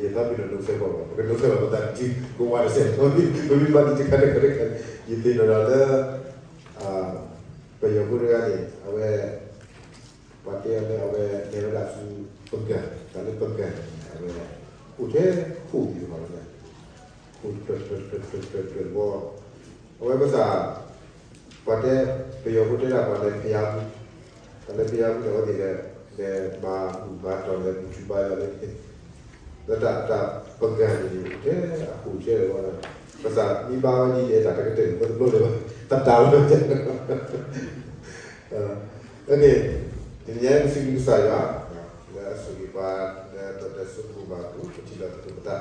ယသးပ့ၤနီၣ်ဒိးစဲးကီးဘၣ် ပကဒိးစဲးလီၤပသးတစု ကဝးတစဲး ပမ့ၢ်ဘၣ်ဒံးတခါတခါတခါ ယသ့ၣ်နီၣ်ဒီးလၢ ပယီၤဖိတဂၤန့ၣ် အဝဲ ပှၤတဲအီၤလၢအဝဲလဲၤဝဲဒၣ်ဆူ ပကၣ် တၢ်လၢပကၣ်န့ၣ် အဝဲ အိၣ်ထဲခိၣ်သ့ၣ်တဖၣ်ဝဲဒၣ် ခိၣ်တဖျၢၣ်တဖျၢၣ်တဖျၢၣ်တဖျၢၣ်တဖျၢၣ်တဘီ အဝဲပသး ပှၤတဲ ပယီၤဖိတဲဒၣ်ပှၤလဲၤဖယါပူၤ တၢ်လဲၤဖယါပူၤန့ၣ် အဝဲသ့ၣ်လဲၤ လဲၤမၤဘူၣ်မၤတီၢ်လဲၤဘူၣ်ထူဘါယွၤလၢ လၢတၢ်တၢ်ပကၣ်န့ၣ် ထဲအခိၣ်ထဲလၢၤဘၣ် ပသးမ့ၢ်ဘါဝဲဒ်လဲၣ်တၢ်တကတၢၢ်န့ၣ် ပတဘျီလၢၤဘၣ် တတၢ်ဝဲ အန့ၣ် တနံၤညါပစံးဘျုးကစၢ်ယွၤ လၢအဆိၣ်ဂ့ၤပှၤ လၢပတၢ်ဆိကမိၣ်ဘၣ်အပူၤ ပထံၣ်လိာ်သကိးပသး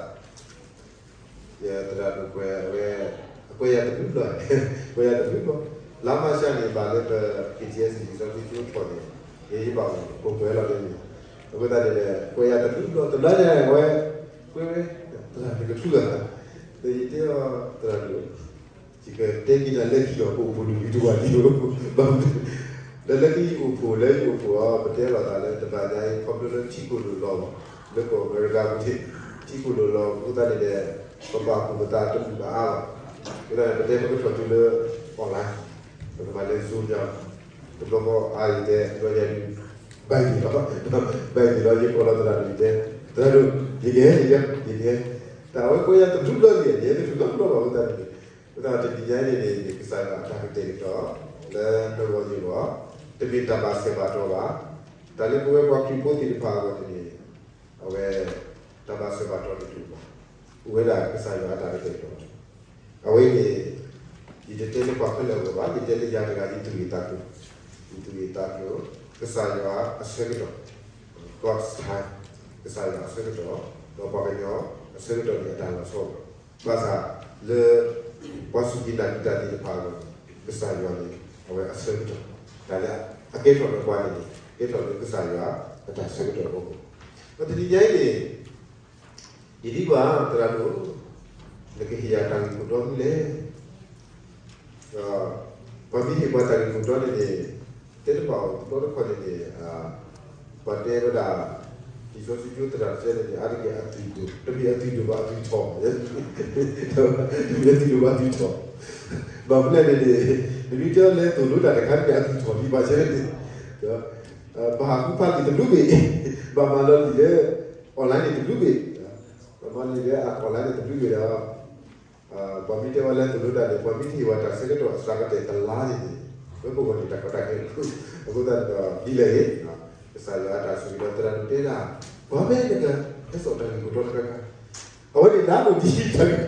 ယသရၣ်ဒိၣ်ကွဲးအဝဲ အကွဲးယၤတဘျုးဘျီ, ကွဲးယၤတဘျုးဘျီ, လါမၢ်ၡးန့ၣ် ဘၣ်လၢပ KTS လံာ်စီဆှံကၠိထီၣ်န့ၣ် ယဘၣ်အိၣ်ပှဲၤလီၤလၢန့ၣ်, အဃိသတးန့ၣ် ကွဲးယၤတဘျုးဘျီ, တဘျီညါအဝဲ ကွဲးဝဲ သရၣ်နကထူဧါ, ဒီးယတဲအီၤ သရၣ်ဒိၣ် ယကတဲက့ၤနၤလၢခံဒီး ပအိၣ်ဖှိၣ်တဝံၤတဝါလံ, ဒီးလၢခံယအိၣ်ဖှိၣ်လၢယအိၣ်ဖှိၣ်အီၤ ပတဲလိာ်သးလၢတဘၣ်ညါအံၤ ခီဖျိလၢထံခိၣ်လိၣ်လီၤ လၢကီၢ်အမဲရကၤပူၤန့ၣ် ထံခိၣ်လိၣ်လီၤအဃိသတးန့ၣ်ဒီး ပဘၣ်အိၣ်ပသးတဘူၣ်ဘၣ်အါဘၣ်, အဃိသတးန့ၣ် ပတဲပကထီၣ်ကၠိလၢ online ပကမၤလၢ Zoom ညါ, တဘျီဃီအါယတဲ တဘျီညါဒုး ဘၣ်ယံၤလီၤ, ဘၣ်ယံၤလီၤ ယကိးလီၤသရၣ်ဒိၣ်ယတဲ သရၣ်ဒိၣ် ယကဟဲ ယကဟဲ ယကဟဲ, တၢ်အဝဲကွဲးယၤတဘျုးဘျီလံ ယဟဲတချုးဘျီဘျီဘၣ် အဃိသတးန့ၣ် အဃိသတးတနံၤညါအံၤန့ၣ်န့ၣ် ကစၢ်ယွၤအတၢ်ကတဲာ်ကတီၤ လၢနဂီၢ်ယဂီၢ် တမ့ၢ်တၢ်ဘၣ်ဆဲးဘၣ်တီၤဘၣ်, တၢ်လၢပဝဲပှၤခရံာ်ဖိသ့ၣ်တဖၣ်အဂီၢ်န့ၣ်န့ၣ် အဝဲ တၢ်ဘၣ်ဆဲးဘၣ်တီၤန့ၣ်တအိၣ်ဘၣ်, အိၣ်ဝဲဒၣ်ကစၢ်ယွၤအတၢ်ကတဲာ်ကတီၤ, အဝဲအံၤန့ၣ် ယတတဲလၢပှၤခဲလၢာ်အဂီၢ်ဘၣ်, ယတဲလၢယၤတဂၤ ယသူၣ်ဂ့ၤသးကျိၤ, ယသူၣ်ဂ့ၤသးကျိၤ, ကစၢ်ယွၤအဆၢကတီၢ်, God's time, ကစၢ်ယွၤအဆၢကတီၢ်, ဒီးပှၤကညီအဆၢကတီၢ်န့ၣ် အတၢ်လီၤဆီဘၣ်, ဘၣ်ဆၣ်လၢ ပှၤစူၢ်က့ၤနာ်က့ၤတၢ်သ့ၣ်တဖၣ်အဂီၢ်န့ၣ် ကစၢ်ယွၤန့ၣ် အဝဲအဆၢကတီၢ်, တၢ်လၢအကဲထီၣ်လၢပှၤန့ၣ်န့ၣ် ကဲထီၣ်လၢကစၢ်ယွၤအတၢ်ဆၢကတီၢ်အဖီခိၣ်, ဒီးတနံၤညါအံၤန့ၣ် ယဒ်ကွၢ်သရၣ်ဒိၣ်, နကဟ့ၣ်ယၤတၢ်ဂ့ၢ်ခိၣ်တီမနုၤလဲၣ်, ပှၤမ့ၢ်ဟ့ၣ်ပှၤတၢ်ဂ့ၢ်ခိၣ်တီန့ၣ်န့ၣ် တဲတဘၣ်အီၤတဘျီတခီၣ်န့ၣ်န့ၣ် ပှၤတဲဝဲဒၣ် လံာ်စီဆှံကၠိသရၣ်တဖၣ်န့ၣ်န့ၣ် အါတက့ၢ်အသွံၣ်ဒိၣ်, တမ့ၢ်အသွံၣ်ဒိၣ်ဘၣ်အသွံၣ်ထီၣ်, တမ့ၢ်အသွံၣ်ဒိၣ်ဘၣ်အသွံၣ်ထီၣ်, ဘၣ်မနုၤလဲၣ်န့ၣ်န့ၣ် နမ့ၢ်တဲအီၤလဲၤသိၣ်လိတၢ်တခါန့ၣ် အသွံၣ်ထီၣ်လံဘၣ်ဆၣ်န့ၣ် ဘၣ်ဟးဃုဖးလံာ်တဘျုးဘ့ၣ်, ဘၣ်မၤလီၤလံာ်လၢ online န့ၣ်တဘျုးဘ့ၣ်, ဘၣ်မၤလီၤလံာ်လၢ online န့ၣ်တဘျုးဘ့ၣ်ဒီး ပှၤမ့ၢ်တဲဝဲလဲၤသိၣ်လိတၢ်န့ၣ် ပှၤမ့ၢ်တဟ့ၣ်ဝဲတၢ်ဆၢကတီၢ်အစှၤကတၢၢ်တလါန့ၣ်န့ၣ် ဝဲပဂီၢ်န့ၣ်တၢ်ကီတၢ်ခဲလီၤ, အဃိသတးန့ၣ်ဒီး ဒ်လဲၣ်ဂ့ၤ, ကစၢ်ယွၤအတၢ်ဆိၣ်ဂ့ၤဒီးသရၣ်ဒိၣ်တဲဒၣ် ပှၤမ့ၢ်နကဟဲစိာ်တၢ်ဂ့ၢ်ခိၣ်တီတခါခါ, အဝဲန့ၣ်နးဒိၣ်ဒ်တၢ်ဂ့ၢ်ခိၣ်တီ,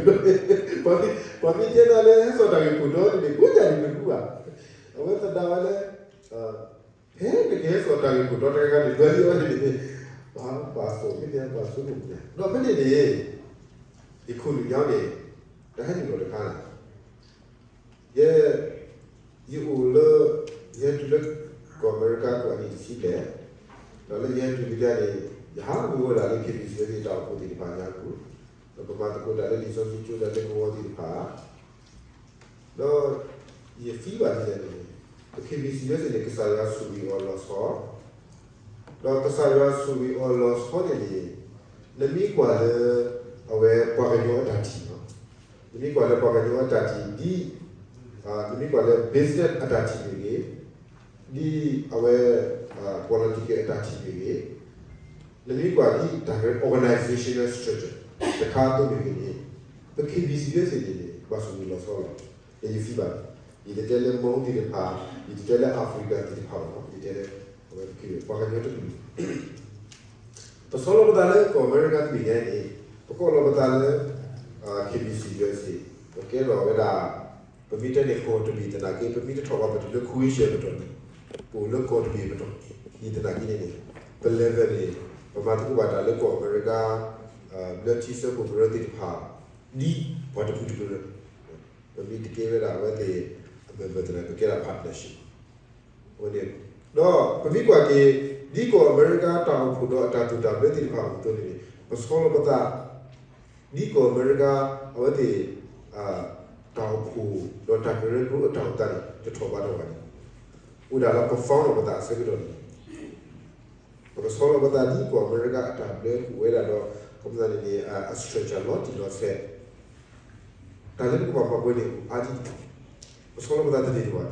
ပှၤမ့ၢ်တဲဒၣ်လၢဟဲစိာ်တၢ်ဂ့ၢ်ခိၣ်တီန့ၣ်န့ၣ် ကိးညါန့ၣ်တမ့ၢ်ဘၣ်, အဝဲသဒါဝဲလၢ ဖဲနကဟဲစိာ်တၢ်ဂ့ၢ်ခိၣ်တီတခါခါန့ၣ် လွဲၤလံအဝဲန့ၣ်န့ၣ်, ပှၤပာ်စိာ်မ့ၢ်န့ၣ် ပှၤဆိကမိၣ်န့ၣ် ဒီးဖဲန့ၣ်န့ၣ် ယခိၣ်နူာ်ညါန့ၣ် တၢ်ဟဲနုာ်လီၤတခါန့ၣ်, ယဲ ယအိၣ်လၢ ယဟဲတုၤလၢကီၢ်အမဲရကၤ ကီၢ်အနံၣ်တဆံဘျဲၣ်, ဒီးလၢယဟဲတုၤကဒါန့ၣ် ယဟးဂီၤဝဲဒၣ်လၢ KBC လၢတၢ်အိၣ်ဖှိၣ်သ့ၣ်တဖၣ်ညါပူၤ, ဒီးပမၤသကိးတၢ်လၢလံာ်စီဆှံကၠိဒီးလၢကဝီၤသ့ၣ်တဖၣ် ဒီးယသံဘၣ်ဒ်လဲၣ်န့ၣ်, ပ KBC ယဲစ့ၢ်န့ၣ် ကစၢ်ယွၤဆိၣ်ဂ့ၤအီၤလီၤဆီ, ဒီးကစၢ်ယွၤဆိၣ်ဂ့ၤအီၤလီၤဆီန့ၣ်န့ၣ်, နမ့ၢ်ကွၢ်လၢ အဝဲပှၤကညီအတၢ်ထံၣ်လီၤ, နမ့ၢ်ကွၢ်လၢပှၤကညီအတၢ်ထံၣ် ဒ် နမ့ၢ်ကွၢ်လၢ business အတၢ်ထံၣ်မ့ၢ်ဂ့ၤ, ဒ်အဝဲ political အတၢ်ထံၣ်မ့ၢ်ဂ့ၤ, နမ့ၢ်ကွၢ်ဒ်တၢ် organizational structure တခါအသိးမ့ၢ်ဂ့ၤန့ၣ်, ပ KBC ယဲစ့ၢ်န့ၣ်န့ၣ် ဘၣ်ဆိၣ်ဂ့ၤလီၤဆီလီၤ, ဒီးယသံဘၣ်န့ၣ်, ယတတဲလၢ Hmong သ့ၣ်တဖၣ်, ယတတဲလၢ Africa သ့ၣ်တဖၣ်ဘၣ်နီၤ, ယတဲလၢ အဝဲပှၤကညီတကလုာ် ပဆီလီၤပသးလၢကီၢ်အမဲရကၤတဘ့ၣ်ညါအံၤန့ၣ်, ပကိးလီၤပသးလၢ KBC ယဲစ့ၢ်, ပကဲထီၣ်ဝဲဒၣ် ပမ့ၢ်တဲန့ၣ်ကီၢ်တဘ့ၣ်သနာ်က့ ပမ့ၢ်တထီၣ်ဘၣ်ပတုၤလၢ cohesion ပတီၢ်န့ၣ်, ပအိၣ်လၢကီၢ်တဘ့ၣ်ပတီၢ်န့ၣ်သနာ်က့န့ၣ်န့ၣ်, ပ level န့ၣ်, ပမၤသကိးဘၣ်တၢ်လၢကီၢ်အမဲရကၤ ဘျၢထံစၢဖှိၣ်ကရၢသ့ၣ်တဖၣ် ဒ်ပှၤတဖုတကရၢ, ပမ့ၢ်တကဲဝဲဒၣ်အဝဲသ့ၣ်အ member သနာ်က့ ပကဲဒၣ် partnership အဝဲန့ၣ်, ဒီးပမ့ၢ်ကွၢ်က့ၤ ဒ်ကီၢ်အမဲရကၤတၢ်အိၣ်ဖှိၣ်ဒီးအတၢ်သိၣ်တၢ်ဘျၢသ့ၣ်တဖၣ်အသိးန့ၣ်န့ၣ်, ပဆီလီၤပသး ဒ်ကီၢ်အမဲရကၤ အဝဲသ့ၣ် တၢ်အိၣ်ဖှိၣ်ဒီးတၢ်ကရၢကရိအတၢ်အိၣ်သးန့ၣ် တထီၣ်ဘးထီၣ်ဘၣ်န့ၣ်, အိၣ်ဒၣ်လၢပ found လီၤပသးအဆၢကတီၢ်န့ၣ် ပကဆီလီၤပသးဒ်ကီၢ်အမဲရကၤအတၢ်ဘျၢအိၣ်ဝဲဒၣ်ဒီး အဃိသတးန့ၣ်န့ၣ် အ structure လီၤတံၢ်လီၤဆဲး, တၢ်လၢပကဘၣ်ပာ်ပှဲၤန့ၣ် အါဒံး, ပဆီလီၤပသးတန့ၢ်ဒံးဘၣ်.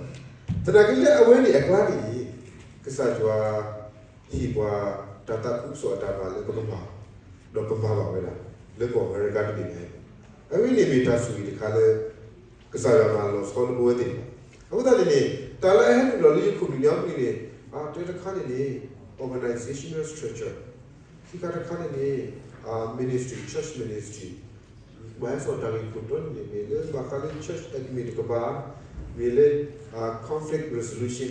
သနာ်က့လၢအဝဲန့ၣ်အကျါန့ၣ် ကစၢ်ယွၤဟ့ၣ်ပှၤတၢ်သးခုကစီၣ်အတၢ်မၤလၢပကမၤ, ဒီးပမၤဘၣ်ဝဲဒၣ် လၢကီၢ်အမဲရကၤတဘ့ၣ်ညါအံၤ, အဝဲန့ၣ်မ့ၢ်တၢ်ဆိၣ်ဂ့ၤတခါလၢ ကစၢ်ယွၤမၤလီၤဆီလၢပဝဲသ့ၣ်တဖၣ်. အဃိသတးန့ၣ်န့ၣ် တၢ်လၢအဟဲနုာ်လီၤလၢယခိၣ်နူာ်ညါပူၤန့ၣ်န့ၣ် အတၢတခါန့ၣ်န့ၣ် organizational structure, ခံခါတခါန့ၣ်န့ၣ် ministry, church ministry, ဘၣ်ဟဲစိာ်တၢ်ဂ့ၢ်ခိၣ်တီန့ၣ်န့ၣ် မ့ၢ်လၢဘၣ်ဃးလၢ church admin တကပၤ, မ့ၢ်လၢ conflict resolution,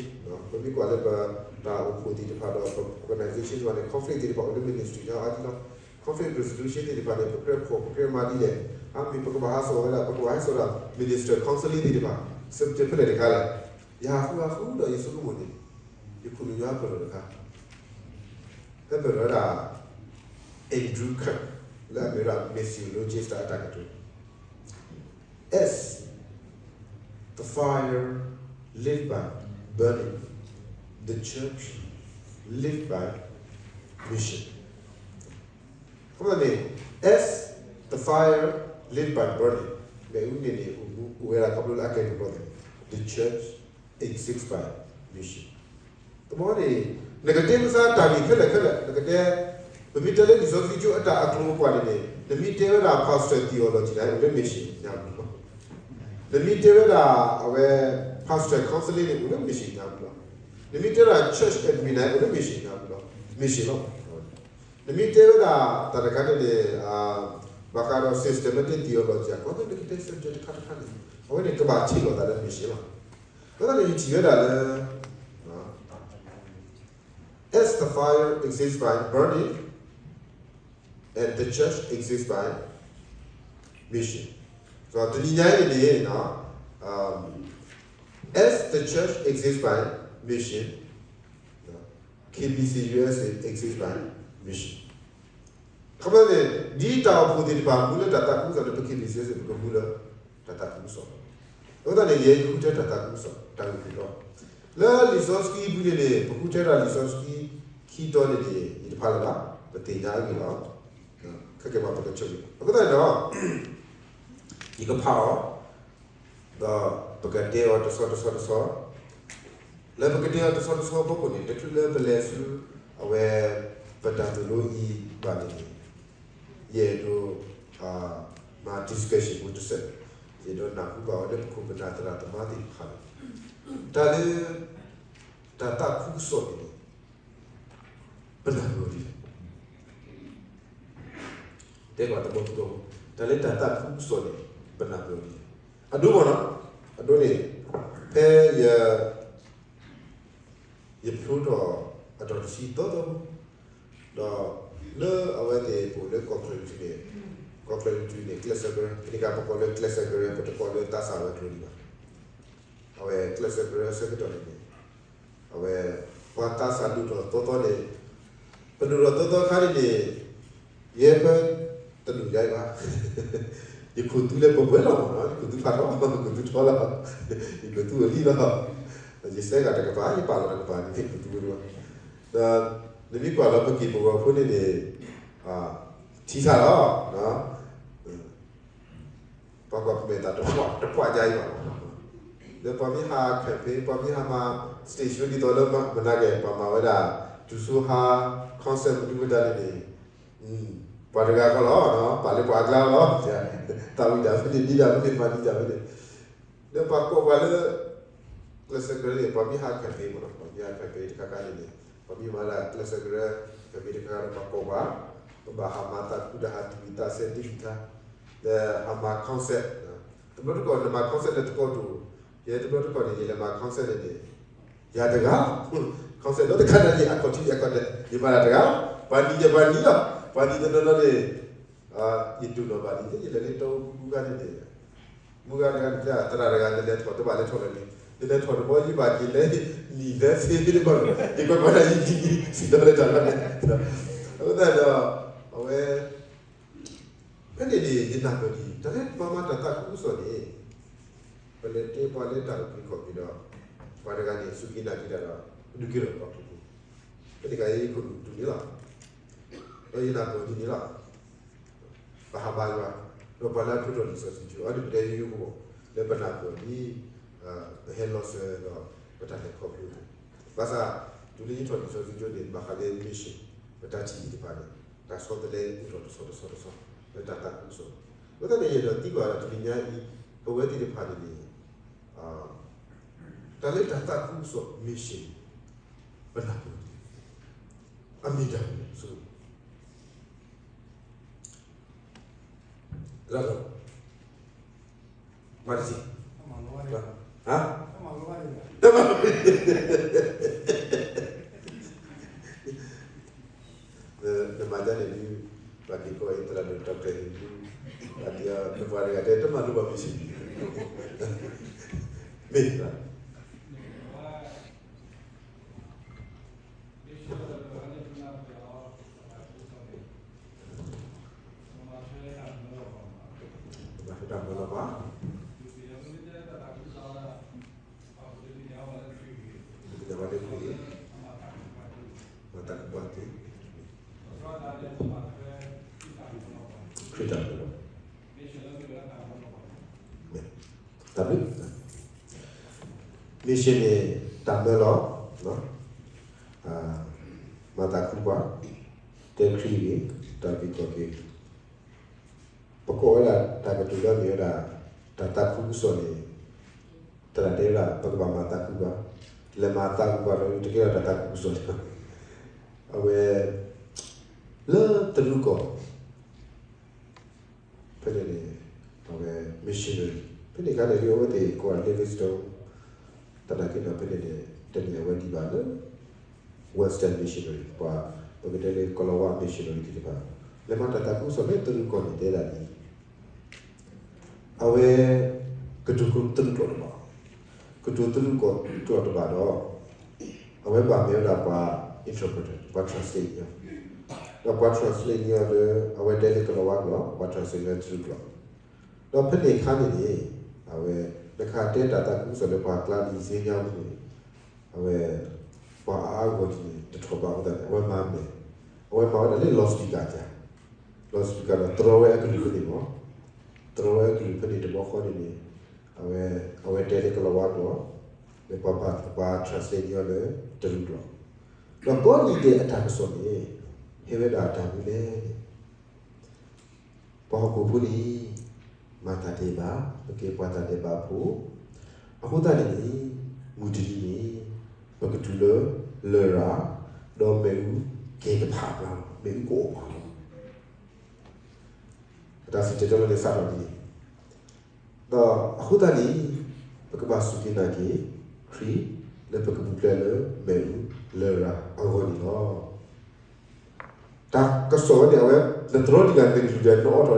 ပမ့ၢ်ကွၢ်လၢပတၢ်အိၣ်ဖှိၣ်သ့ၣ်တဖၣ်ဒီး organization တဖၣ်န့ၣ် conflict သ့ၣ်တဖၣ်အိၣ်လၢ ministry ညါအါဒံးလီၤ. conflict resolution သ့ၣ်တဖၣ်န့ၣ် ပကြၢးဖီၣ် ပကြၢးမၤဒ်လဲၣ်, အမ့ၢ်ပကဘၣ်ဟးစိာ်ဝဲဒၣ် ပကဘၣ်ဟဲစိာ်ဒၣ် minister counseling သ့ၣ်တဖၣ် subject ဖဲလဲၣ်တခါလဲၣ်. ယဟးဃုဟးဃုဒီးယဆိကမိၣ်န့ၣ် ယခိၣ်နူာ်ညါပၢၢ်လီၤတခါ ဖဲပၢၢ်လီၤဝဲဒၣ် Andrew Kirk လၢအမ့ၢ်ဝဲဒၣ် missiologist အတၢ်ကတိၤ As the fire live by burning, the church live by mission. အဃိန့ၣ် as the fire live by burning, မ့ၣ်အူန့ၣ်န့ၣ် အိၣ်ဝဲဒၣ်ခီဖျိလၢအကဲပူၤလီၤန့ၣ် the church exist by mission. တဘျီန့ၣ် နကတဲမ့ၢ်သးတၢ်ဂ့ၢ်ခဲလၢာ်ခဲလၢာ် နကတဲ, ပမ့ၢ်တဲလၢလံာ်စီဆှံကၠိအတၢ်အကျိၤအကွာ်န့ၣ်န့ၣ် နမ့ၢ်တဲဝဲဒၣ် pastor theology န့ၣ် အိၣ်လၢ mission ညါပူၤလီၤ. နမ့ၢ်တဲဝဲဒၣ်အဝဲ pastor counseling န့ၣ် အိၣ်လၢ mission ညါပူၤလီၤ. နမ့ၢ်တဲဒၣ် church admin န့ၣ် အိၣ်လၢ mission ညါပူၤလီၤ. mission လီၤ. နမ့ၢ်တဲဝဲဒၣ်တၢ်တခါန့ၣ်န့ၣ် ဘၣ်ဃးဒီး systematic theology အကွာ် နကတဲ subject တခါတခါန့ၣ် အဝဲန့ၣ်ကဘၣ်ထံၣ်လိာ်သးလၢ mission လီၤ. အဃိသတးန့ၣ် ယထံၣ်ဝဲဒၣ်လၢ As the fire exists by burning, and the church exists by mission. တနံၤညါအံၤန့ၣ် as the church exists by mission, KBC USA exists by mission. ခီဖျိန့ၣ် ဒ်တၢ်အိၣ်ဖှိၣ်သ့ၣ်တဖၣ်မူလၢတၢ်သးခုကစီၣ်န့ၣ် ပ KBC USA ပကမူလၢတၢ်သးခုကစီၣ်လီၤ. အဃိသတးန့ၣ် ယဲယဃုထၢတၢ်သးခုကစီၣ် တၢ်ဂ့ၢ်ခိၣ်တီ လၢလံာ်စီဆှံပူၤန့ၣ်န့ၣ် ပဃုထၢတၢ်လံာ်စီဆှံခံတီၤန့ၣ်န့ၣ် ယတဖးလၢၤဘၣ် ပသ့ၣ်ညါအဂ့ၢ်လီၤ. ခဲကဲပှၤပကဆိၣ်ဂ့ၤ အဃိသတးန့ၣ်ဒီး ယကဖးအီၤ ဒီးပကတဲအီၤတဆီတဆီတဆီ လၢပကတဲအီၤတဆီတဆီအဖီခိၣ်န့ၣ် တချုးလၢပလဲၤဆူ အဝဲ ပတၢ်သိၣ်လိအံၤဘၣ်န့ၣ်န့ၣ် ယအဲၣ်ဒိး မၤ discussion ဖိတစဲး ယအဲၣ်ဒိးနၢ်ဟူဘၣ်ဝဲလၢပခိၣ်ပနၢ်သရၣ်သမါသ့ၣ်တဖၣ်လီၤ. တၢ်လၢ တၢ်သးခုကစီၣ်န့ၣ်န့ၣ် ပနၢ်ပၢၢ်ဒ်လဲၣ်. တဲပှၤတဘီတဘီ တၢ်လၢတၢ်သးခုကစီၣ်န့ၣ် ပနၢ်ပၢၢ်ဒ်လဲၣ်. အဒိမ့ၢ်နီၤ အဒိန့ၣ် ဖဲယ ယဖျိထီၣ်အတီၢ်တဆံသီသီ ဒီးလၢအဝဲသ့ၣ်ပအိၣ်လၢကီၢ်ချၢၣ်တထံၣ်န့ၣ် ကီၢ်ချၢၣ်တထံၣ်န့ၣ် ကျဲးစၢးကရၢ ဖဲန့ၣ်အခါပကိးလၢကျဲးစၢးကရၢ ပတကိးလၢသးစၢ်ဝဲၤကျိၤဒံးဘၣ်. အဝဲကျဲးစၢးကရၢအဆၢကတီၢ်န့ၣ်န့ၣ် အဝဲ ပှၤသးစၢ်ဒိၣ်ထီၣ်သီသီန့ၣ် ပဒိၣ်ထီၣ်သီသီအခါန့ၣ်န့ၣ် ယဲဖဲတဒိၣ်ယါအံၤဘၣ် ယခိၣ်သူလၢပှဲၤပှဲၤလီၤမ့ၢ်နီၤ ယခိၣ်သူဖးထီ ယခိၣ်သူထီလီၤ ယခိၣ်သူအိၣ်လံလီၤ ယစဲဂၤတကပၤ ယပာ်လီၤတကပၤန့ၣ် ယခိၣ်သူဝဲတဝဲ ဒီးနမ့ၢ်ကွၢ်လီၤပက့ၢ်ပဂီၤဖိန့ၣ်န့ၣ် ထံဆးလီၤ ပှၤကွၢ်ပမဲာ်သးတပှၢ်တပှၢ်ယါအံၤဘၣ် လၢပှၤမ့ၢ်ဟး campaign ပှၤမ့ၢ်ဟးမၤ stage show ဒ်သိးလၢမနၤကဲ ပှၤမၤဝဲဒၣ် တုၤဆိဟါ concert မနုၤမတၤန့ၣ်န့ၣ် ပှၤတဂၤဃီလီၤ ပာ်လၢပှၤအကျါလီၤ သးဝံၣ်ဒၣ်ဖဲန့ၣ် ဒ်ဒၣ်ဖဲန့ၣ် မၤဒ်ဒၣ်ဖဲန့ၣ် လၢပှၤကိးပှၤလၢ ကျဲးစၢးကရၢန့ၣ် ပှၤမ့ၢ်ဟး campaign မ့ၢ်နီၤ ပှၤမ့ၢ်ဟး campaign တခါခါန့ၣ်န့ၣ် ပှၤမ့ၢ်မၤဒၣ်ကျဲးစၢးကရၢ campaign တခါခါဒီးပှၤကိးပှၤ ပဘၣ်ဟးမၤသးခုဒီးဟးသံၣ်ဝံၤသးဆဲးဒ်အံၤခါ ဒီးဟးမၤ concert တဘျီတခီၣ် နမၤ concert လၢတကီၢ်ဒိၣ် ယဲတဘျီတခီၣ်န့ၣ် ယလဲၤမၤ concert န့ၣ်န့ၣ် ယၤတဂၤ concert ဒီးတခါန့ၣ် ယအကီၢ်ထံယအကီၢ်ဒဲး ယမၤတၢ်တဂၤ ပှၤနံၤယဲပှၤနံၤလီၤ ပှၤနံၤတနီၤနီၤန့ၣ် ယတူၢ်နီၣ်ဘၣ်ဒ်လဲၣ် ယလဲၤလၢတီအူကူကူခါန့ၣ်န့ၣ် မုၢ်ဂၤတဂၤန့ၣ် သရၣ်တဂၤ နလဲၤထီၣ်တဘၣ်လဲၤထီၣ်လၢၤန့ၣ် နလဲၤထီၣ်တဘျီ ယဘၣ်က့ၤလဲၤနံၤလဲၤသ့တဘၣ် ယကွၢ်ကွၢ်ဒၣ်ယံၤယံၤ စံးဒီးလဲၤတၢ်လီၤန့ၣ် အဃိသတးဒီး အဝဲ ဖဲန့ၣ်န့ၣ် ယနၢ်ပၢၢ်ဒ်အံၤ တၢ်လၢပှၤမၤတၢ်သးခုကစီၣ်န့ၣ် ပလဲၤတဲပှၤလၢတၢ်အုၣ်က့ၤခီၣ်က့ၤဒီး ပှၤတဂၤန့ၣ် စူၢ်က့ၤနာ်က့ၤတၢ်ဒီး ဒုးကဲထီၣ်ပှၤခရံာ်ဖိ ဖဲန့ၣ်အခါ ယခိၣ်နူာ်ဒ်န့ၣ်လီၤ. ဒီးယနၢ်ပၢၢ်ဒ်န့ၣ်လီၤ. ဟးဘါယွၤ, ဒီးပှၤလၢအထုးထီၣ်လံာ်စီဆှံကၠိ, အဒိပတဲယိယိဖိဘၣ်, လၢပနၢ်ပၢၢ်ဒ် ပဟဲလီၤစၢၤဒီးပတၢ်လဲၤခီဖျိန့ၣ်, ဘၣ်ဆၣ် တုၤလၢယထီၣ်လံာ်စီဆှံကၠိန့ၣ် ဘၣ်ဃးလၢ mission ပတၢ်ထံၣ်သ့ၣ်တဖၣ်န့ၣ် တၢ်ဆီတလဲအိၣ်ထီၣ်တဆီတဆီတဆီ လၢတၢ်သးခုကစီၣ်, အဃိသတးန့ၣ် ယအဲၣ်ဒိးသံကွၢ်ဒီးတနံၤညါအံၤ ပဝဲသ့ၣ်တဖၣ်န့ၣ်န့ၣ် တၢ်လၢတၢ်သးခုကစီၣ် mission ပနၢ်ပၢၢ် အမ့ၢ်တၢ်မနုၤလဲၣ်, လၢလီၤ, မၤတထံၣ်, ဟါ, တမၤ, နမၤဒ်န့ၣ်ဒုး ပှၤက့ၤကီၢ်အံၤ သရၣ်ဒိၣ် Doctor ဟ့ၣ်ဒုး ပှၤဒုး ပှၤတဂၤတဲ တမၤလိဘၣ် mission မ့ၢ်ဘၣ် မၤဖဲတၢ်မၤလီၤပှၤ, မၤဖဲတၢ်မၤလီၤပှၤ, မၤသးကပှၢ်သ့, ခရံာ်တၢ်မၤလီၤ, တၢ်ဘျုး, mission န့ၣ် တၢ်မၤလီၤ, မၤသးခုပှၤ, တဲခရံာ်ဂ့ၤ, တၢ်ဘျုးကီၢ်က့ၤ ပကိးဝဲဒၣ်တၢ်ကတိၤလၢအမ့ၢ်ဝဲဒၣ် တၢ်သးခုကစီၣ်န့ၣ် သရၣ်တဲဝဲဒၣ် ပကဘၣ်မၤသးခုပှၤ, လဲၤမၤသးခုပှၤဒီး တကဲထီၣ်တၢ်သးခုကစီၣ်လီၤ. အဝဲ လၢတရူးကီၢ် ဖဲန့ၣ်န့ၣ် အဝဲ missionary ဖဲန့ၣ်အခါန့ၣ် အဝဲသ့ၣ်ကိးဝဲဒၣ် Livingstone သနာ်က့ဒီး ဖဲန့ၣ်န့ၣ် တမ့ၢ်အဝဲဒံးဘၣ်လၢ Western missionary ပှၤ ပကတဲလၢကီၤလၤဝါ missionary သ့ၣ်တဖၣ် လဲၤမၤတၢ်သးခုကစီၣ်လၢတရူးကီၢ်န့ၣ် တဲဒၣ်ဒ်အံၤ, အဝဲ ကတိၤတရူးကျိာ်တဘၣ်, ကတိၤတရူးကီၢ်ကျိာ်တဘၣ်ဒီး အဝဲဘၣ်မ့ၢ်ဝဲဒၣ်ပှၤ interpreter ပှၤ translate န့ၢ်အီၤ, ဒီးပှၤ translate န့ၢ်အီၤလၢ အဝဲတဲလၢကီၤလၤဝါကျိာ် ပှၤ translate လၢတရူးကျိာ် ဒီးဖဲန့ၣ်အခါန့ၣ်န့ၣ် အဝဲ နခးတဲတၢ်သးခုကစီၣ်လၢပှၤကျါလံၤစ့ညါပူၤန့ၣ် အဝဲ ပှၤအါအါဂီၢ်ဂီၢ်န့ၣ် တထီၣ်ဘးအဃိသတးန့ၣ် အဝဲမၤမ့ၢ် အဝဲမၤဝဲဒၣ်လၢ loudspeaker တၢ်, loudspeaker ဒီးတြီဝဲအကလုၢ်ဖဲန့ၣ်မး, တြီဝဲအကလုၢ်ဖဲန့ၣ်တဘျီဃီန့ၣ်န့ၣ် အဝဲ အဝဲတဲလၢကီၤလၤဝါကျိာ် လၢပှၤ ပှၤ translate န့ၢ်အီၤလၢတရူးကျိာ်, ဒီးကိးနံၤဒဲးအတၢ်ကစီၣ်န့ၣ် ဟဲဝဲဒၣ်တၢ်မနုၤလဲၣ်န့ၣ် ပှၤဟီၣ်ခိၣ်ဖိန့ၣ် မၤတၢ်ဒဲးဘး, ပကဲပှၤတၢ်ဒဲးဘးဖိ, အဃိသတးန့ၣ်န့ၣ် မုၢ်တနံၤန့ၣ် ပကတုၤလၢလရာ်, ဒီးမ့ၣ်အူကဲၤကဖးအကျါလီၤ, မ့ၣ်အူကအိၣ်အကျါလီၤ. အတၢ်စံၣ်တဲၤတဲလီၤန့ၣ်စးထီၣ်ဒ်န့ၣ်, ဒီးအဃိသတးန့ၣ် ပကဘၣ်စူၢ်က့ၤနာ်က့ၤ ခရံာ် လၢပကပူၤဖျဲးလၢမ့ၣ်အူလရာ်အဂီၢ်န့ၣ်လီၤ. တၢ်ကစီၣ်ဝဲန့ၣ် အဝဲ နတြီတံၢ်တၢ်နကလုၢ်ဒီး နအိးထီၣ်ဒီး မုၢ်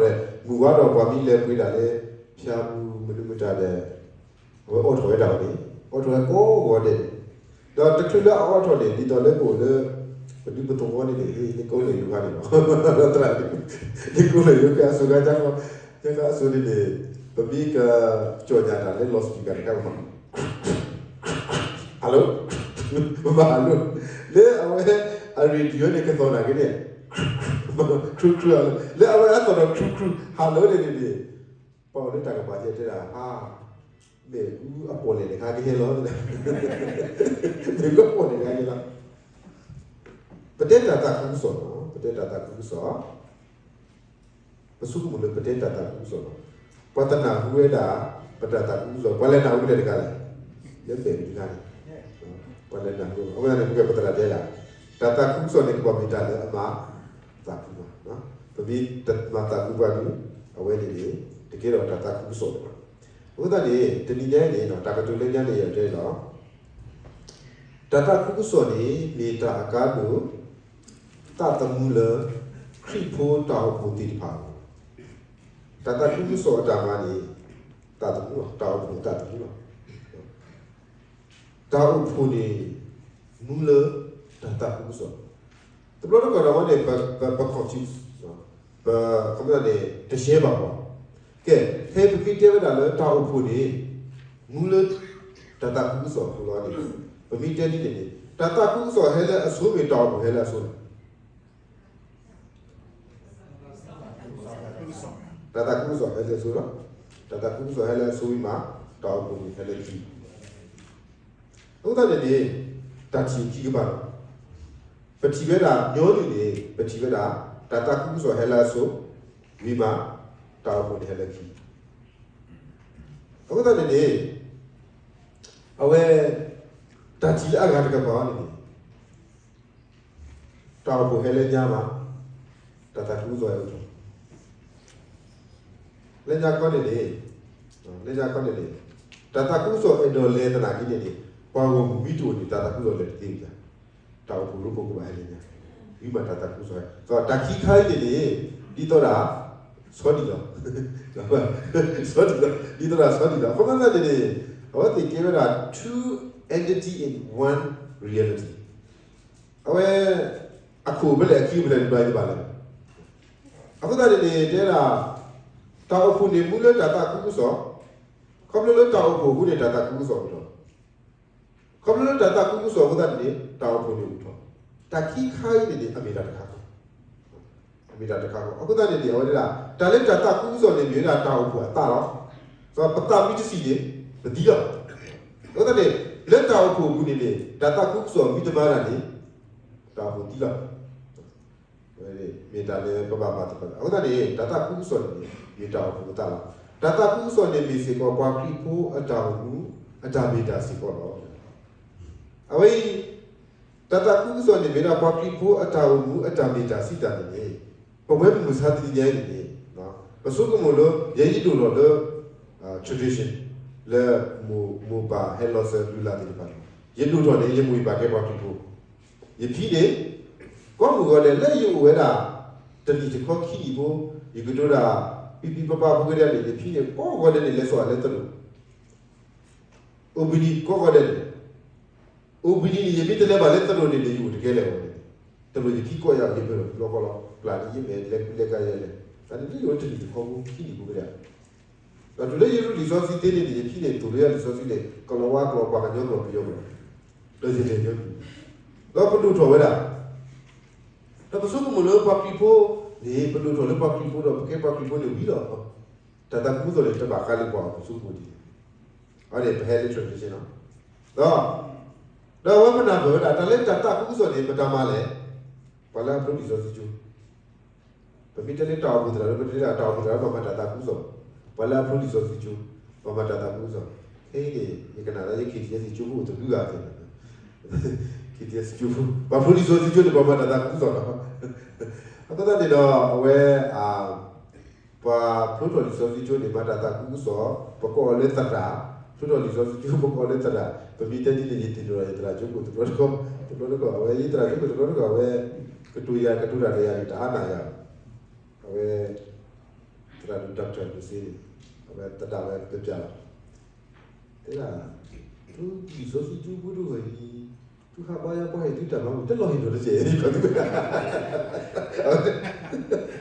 ဝါဒီးပှၤမံလဲၤပှ့ၤဒၣ်လၢ ဖၠါပူၤမနုၤမတၤဒီး အဝဲအိးထီၣ်ဝဲဒၣ်အီၤန့ၣ် အိးထီၣ်ဝဲကိးဂီၤဒဲးန့ၣ်, ဒီးတချုးလၢအအိးထီၣ်န့ၣ် ဒ်သိးလၢပအိၣ်လၢ ပဒူပသဝီန့ၣ်န့ၣ် လၢကိးလၢယိၤခါန့ၣ်လီၤ. သရၣ် လၢကိးလၢယိၤခါအစိၤခါကၢ်ခီ ကၢ်ခါအစိၤန့ၣ်န့ၣ် ပမ့ၢ်က ကၠီၣ်ညၣ်တၢ်လၢ loudspeaker တခါပမၤ hello ပမၤ hello လၢအဝဲအ radio န့ၣ် ကသီၣ်နာ်က့န့ၣ် ခရူခရူ လၢအဝဲအသီၣ်ဒီးခရူခရူ hello န့ၣ်န့ၣ်န့ၣ် ပှၤအိၣ်လၢတၢ်ကပၤယဲတဲဒၣ် ဟါ မ့ၣ်အူအပီၣ်လဲၣ်တခါကဟဲလီၤ မ့ၣ်အူအပီၣ်လဲၣ်တခါကဟဲလီၤ ပတဲတၢ်သးခုကစီၣ်လီၤ ပတဲတၢ်သးခုကစီၣ် ပဆိကမိၣ်လၢပတဲတၢ်သးခုကစီၣ်လီၤ. ပှၤတနၢ်ဟူဝဲဒၣ် ပတၢ်သးခုကစီၣ် ပှၤလဲၤနၢ်ဟူလဲၣ်တခါလဲၣ်, လၢမ့ၣ်အူတခါန့ၣ် ပှၤလဲၤနၢ်ဟူ အဝဲဒၣ်န့ၣ် ပကဲပသရၣ်တဲဒၣ် တၢ်သးခုကစီၣ်န့ၣ် ကဘၣ်မ့ၢ်တၢ်လၢအမၤသးခုပှၤ, ပမ့ၢ်တမၤသးခုပှၤဒီး အဝဲန့ၣ်န့ၣ် တကဲထီၣ်တၢ်သးခုကစီၣ်လီၤ. အဃိသတးန့ၣ် တနံၤညါအံၤန့ၣ် တၢ်ကတိၤလၢညါန့ၣ် ယတဲလီၤ တၢ်သးခုကစီၣ်န့ၣ် မ့ၢ်တၢ်အကါဒိၣ် သးသမူလၢ ခရံာ်ဖိတၢ်အိၣ်ဖှိၣ်သ့ၣ်တဖၣ်အဂီၢ်, တၢ်သးခုကစီၣ်အတၢ်မၤန့ၣ် သးသမူလီၤ, တၢ်အိၣ်ဖှိၣ်သးသမူလီၤ. တၢ်အိၣ်ဖှိၣ်န့ၣ် မူလၢ တၢ်သးခုကစီၣ်, တဘျီတခီၣ်ဒီးဝဲန့ၣ် ပ ပ ပ confuse ပ ခီပညီန့ၣ် တရှဲဘၣ်ပှၤ, ကဲ ဖဲပမ့ၢ်တဲဝဲဒၣ်လၢတၢ်အိၣ်ဖှိၣ်န့ၣ် မူလၢ တၢ်သးခုကစီၣ်အဃိလီၤန့ၣ်, ပမ့ၢ်တဲဒ်န့ၣ်န့ၣ် တၢ်သးခုကစီၣ်ဟဲလၢအဆိမ့ၢ်တၢ်အိၣ်ဖှိၣ်ဟဲလၢအဆိလဲၣ် တၢ်သးခုကစီၣ်ဟဲလၢအဆိလီၤ. တၢ်သးခုကစီၣ်ဟဲလၢအဆိဝံၤမး တၢ်အိၣ်ဖှိၣ်န့ၣ်ဟဲလၢခံ. အဃိသတးန့ၣ်န့ၣ် တၢ်ထံၣ်ခံကပၤလီၤ. ပထံၣ်ဝဲဒၣ်ညီနုၢ်န့ၣ် ပထံၣ်ဝဲဒၣ် တၢ်သးခုကစီၣ်ဟဲလၢအဆိ ဝံၤမး တၢ်အိၣ်ဖှိၣ်န့ၣ်ဟဲလၢခံ. အဃိသတးန့ၣ်န့ၣ် အဝဲ တၢ်ထံၣ်လၢအဂၤတကပၤအံၤန့ၣ်န့ၣ် တၢ်အိၣ်ဖှိၣ်ဟဲလၢညါမး တၢ်သးခုကစီၣ်ဟဲအိၣ်ထီၣ်. လၢညါခီန့ၣ်န့ၣ် လၢညါခီန့ၣ်န့ၣ် တၢ်သးခုကစီၣ်အဲၣ်ဒိးလဲၤသနာ်က့န့ၣ်န့ၣ် ပှၤဂီၢ်မုၢ်မ့ၢ်တအိၣ်န့ၣ် တၢ်သးခုကစီၣ်လဲၤတသ့ဘၣ်. တၢ်အိၣ်ဖှိၣ်ရိဖှိၣ်ကဘၣ်ဟဲလၢညါ ဝံၤမးတၢ်သးခုကစီၣ်ဟဲ. ဒီးတၢ်ခံခါအံၤန့ၣ်န့ၣ် ဒ်သိးဒၣ် ဆီဒံၣ်လီၤ. ဆီဒံၣ်လီၤ ဒ်သိးဒၣ်ဆီဒံၣ်လီၤ. အဃိသတးန့ၣ်န့ၣ် အဝဲသ့ၣ်ကဲဝဲဒၣ် two entity in one reality. အဝဲ အခိၣ်ဖဲလဲၣ်အခံဖဲလဲၣ်န့ၣ်ဘၣ်ယဘၣ်လဲၣ်. အဃိသတးန့ၣ်န့ၣ် တဲဒၣ် တၢ်အိၣ်ဖှိၣ်န့ၣ်မူလၢတၢ်သးခုကစီၣ်, ခီဖျိလၢတၢ်အိၣ်ဖှိၣ်အဃိန့ၣ် တၢ်သးခုကစီၣ်အိၣ်ထီၣ်, ခီဖျိလၢတၢ်သးခုကစီၣ်အဃိသတးန့ၣ်န့ၣ် တၢ်အိၣ်ဖှိၣ်န့ၣ်အိၣ်ထီၣ်. တၢ်ခံခါအံၤန့ၣ်န့ၣ် အမ့ၢ်တၢ်တခါဃီ အမ့ၢ်တၢ်တခါဃီ. အဃိသတးန့ၣ်န့ၣ် အဝဲဒၣ် တၢ်လၢတၢ်သးခုကစီၣ်န့ၣ် မ့ၢ်ဝဲဒၣ်တၢ်အိၣ်ဖှိၣ်အသးလီၤ. ပသးမ့ၢ်တဆံးန့ၣ် ပသံလီၤ. အဃိသတးန့ၣ် လၢတၢ်အိၣ်ဖှိၣ်အပူၤန့ၣ်န့ၣ် တၢ်သးခုကစီၣ်မ့ၢ်တမၤတၢ်န့ၣ် တၢ်အိၣ်ဖှိၣ်သံလီၤ. မ့ၢ်တၢ်လၢပဘၣ်မၤသကိးတၢ်. အဃိသတးန့ၣ် တၢ်သးခုကစီၣ်န့ၣ်န့ၣ် မ့ၢ်တၢ်အိၣ်ဖှိၣ်အသးလီၤ. တၢ်သးခုကစီၣ်န့ၣ်မ့ၢ်စ့ၢ်ကီး ပှၤခရံာ်ဖိအတၢ်အိၣ်မူ အတၢ်မ့ၢ်တၢ်စ့ၢ်ကီးလီၤ. အဝဲအံၤ တၢ်သးခုကစီၣ်န့ၣ်မ့ၢ်ဒၣ်ပှၤခရံာ်ဖိအတၢ်အိၣ်မူအတၢ်မ့ၢ်တၢ်စံးတၢ်န့ၣ်န့ၣ် ပဝဲပမုၢ်ဆါတနံၤညါအံၤန့ၣ်န့ၣ် ပဆိကမိၣ်လၢ ယဲယဒိၣ်ထီၣ်လၢ tradition လၢမိၢ်မိၢ်ပၢ်ဟဲလီၤစၢၤလုၢ်လၢ်သ့ၣ်တဖၣ်န့ၣ် ယဒိၣ်ထီၣ်န့ၣ် ယမိၢ်ယပၢ်ကဲပှၤခရံာ်ဖိ, ယဖံန့ၣ် ကိးမုၢ်ဂီၤဒဲး လၢယအိၣ်ဝဲဒၣ် တနံၣ်တခီခံနံၣ်ဖိ ယကတိၤတၢ် ပံပံပပၢ်ဖိကဒဲးန့ၣ် ယဖံန့ၣ် ကိးဂီၤဒဲးန့ၣ် လဲၤစိာ်အီၤလၢသရိာ် အိၣ်ဘှံးနံၤကိးဂီၤဒဲးန့ၣ် အိၣ်ဘှံးနံၤန့ၣ် ယမ့ၢ်တလဲၤဘၣ်လၢသရိာ်န့ၣ်န့ၣ် ယအိၣ်တကဲလၢၤအီၤန့ၣ်, သရိာ်ယဖံကိးယၤ ယပၢၢ်လီၤဖီလီၤ ပျၢ်န့ၣ် ယမဲာ်လဲၤကူလဲၤကၤယဲလဲၣ်, တၢ်န့ၣ် ယအိၣ်တနံၣ်တခီဖိ ခံနံၣ်ဖိကဒဲး, ဒီးတုၤလၢယရူၢ်လံာ်စီဆှံသ့န့ၣ်န့ၣ် ယဖံန့ၣ် သိၣ်လၢယၤလံာ်စီဆှံန့ၣ် ကလီၤဝါကျိာ် ပှၤကညီကျိာ် ပယီၤကျိာ်, ဒီးယလဲၤညီနုၢ်, ဒီးပဒိၣ်ထီၣ်ဝဲဒၣ် ဒီးပဆိကမိၣ်လၢပှၤခရံာ်ဖိန့ၣ် ပဒိၣ်ထီၣ်လၢပှၤခရံာ်ဖိဒီး ပကဲပှၤခရံာ်ဖိန့ၣ်ဝံၤလီၤ. တၢ်သးခုကစီၣ်န့ၣ် တဘၣ်ဃးလၢပှၤအပူၤ ပဆိကမိၣ်ဒ်န့ၣ်, အဝဲန့ၣ် ပဟဲလၢ tradition နီၤ, ဒီး ဒီးအဝဲပနၢ်ပၢၢ်ဝဲဒၣ် တၢ်လၢတၢ်သးခုကစီၣ်န့ၣ် မတၤမၤလဲၣ်, ပှၤလၢအဖျိလံာ်စီဆှံကၠိ ပမ့ၢ်တဲလၢတၢ်အိၣ်ဖှိၣ်သရၣ်ဒီး ပတဲလၢတၢ်အိၣ်ဖှိၣ်သရၣ်ဒီး ပှၤမၤတၢ်သးခုကစီၣ်, ပှၤလၢအဖျိလံာ်စီဆှံကၠိ, ပှၤမၤတၢ်သးခုကစီၣ်, ခဲအံၤန့ၣ် ယကနၣ်လၢယ ခ့ၣ်ထံၣ်အဲၣ်စံၣ် ကၠိဖိအိၣ်တဘျုးဂၤသ့ၣ်, ခ့ၣ်ထံၣ်အဲၣ်စံၣ်ကၠိဖိ, ပှၤဖျိလံာ်စီဆှံကၠိန့ၣ် ပှၤမၤတၢ်သးခုကစီၣ်လီၤ. အဃိသတးန့ၣ်ဒီး အဝဲ ပှၤဖျိထီၣ်လံာ်စီဆှံကၠိန့ၣ် မၤတၢ်သးခုကစီၣ်, ပကိးအီၤလၢသရၣ်, ဖျိထီၣ်လံာ်စီဆှံကၠိ ပကိးအီၤလၢသရၣ်, ပမ့ၢ်တဲဒ်န့ၣ် ယသ့ၣ်နီၣ်ဒီး ယသရၣ်ကၠိခိၣ်တဘျီတခီၣ်, တဘျီတခီၣ်, အဝဲယသရၣ်ကၠိခိၣ်တဘျီတခီၣ် အဝဲ ကတိၤယၤ ကတိၤတၢ်ဒီးယၤန့ၣ် တအါနာ်ယၤဘၣ်, အဝဲ သရၣ်ဒိၣ် Doctor ဒိၣ်စ့န့ၣ် အဝဲသဒၣ်ဝဲကပျၢ်လီၤ, တဲဒၣ် သုလံာ်စီဆှံကၠိဖိတဂၤအံၤ သုဟးဘါယွၤပှၤဟ့ၣ်သုတၢ်မၤဘူၣ် တလီၤဟ့ၣ်နီၤတစဲး,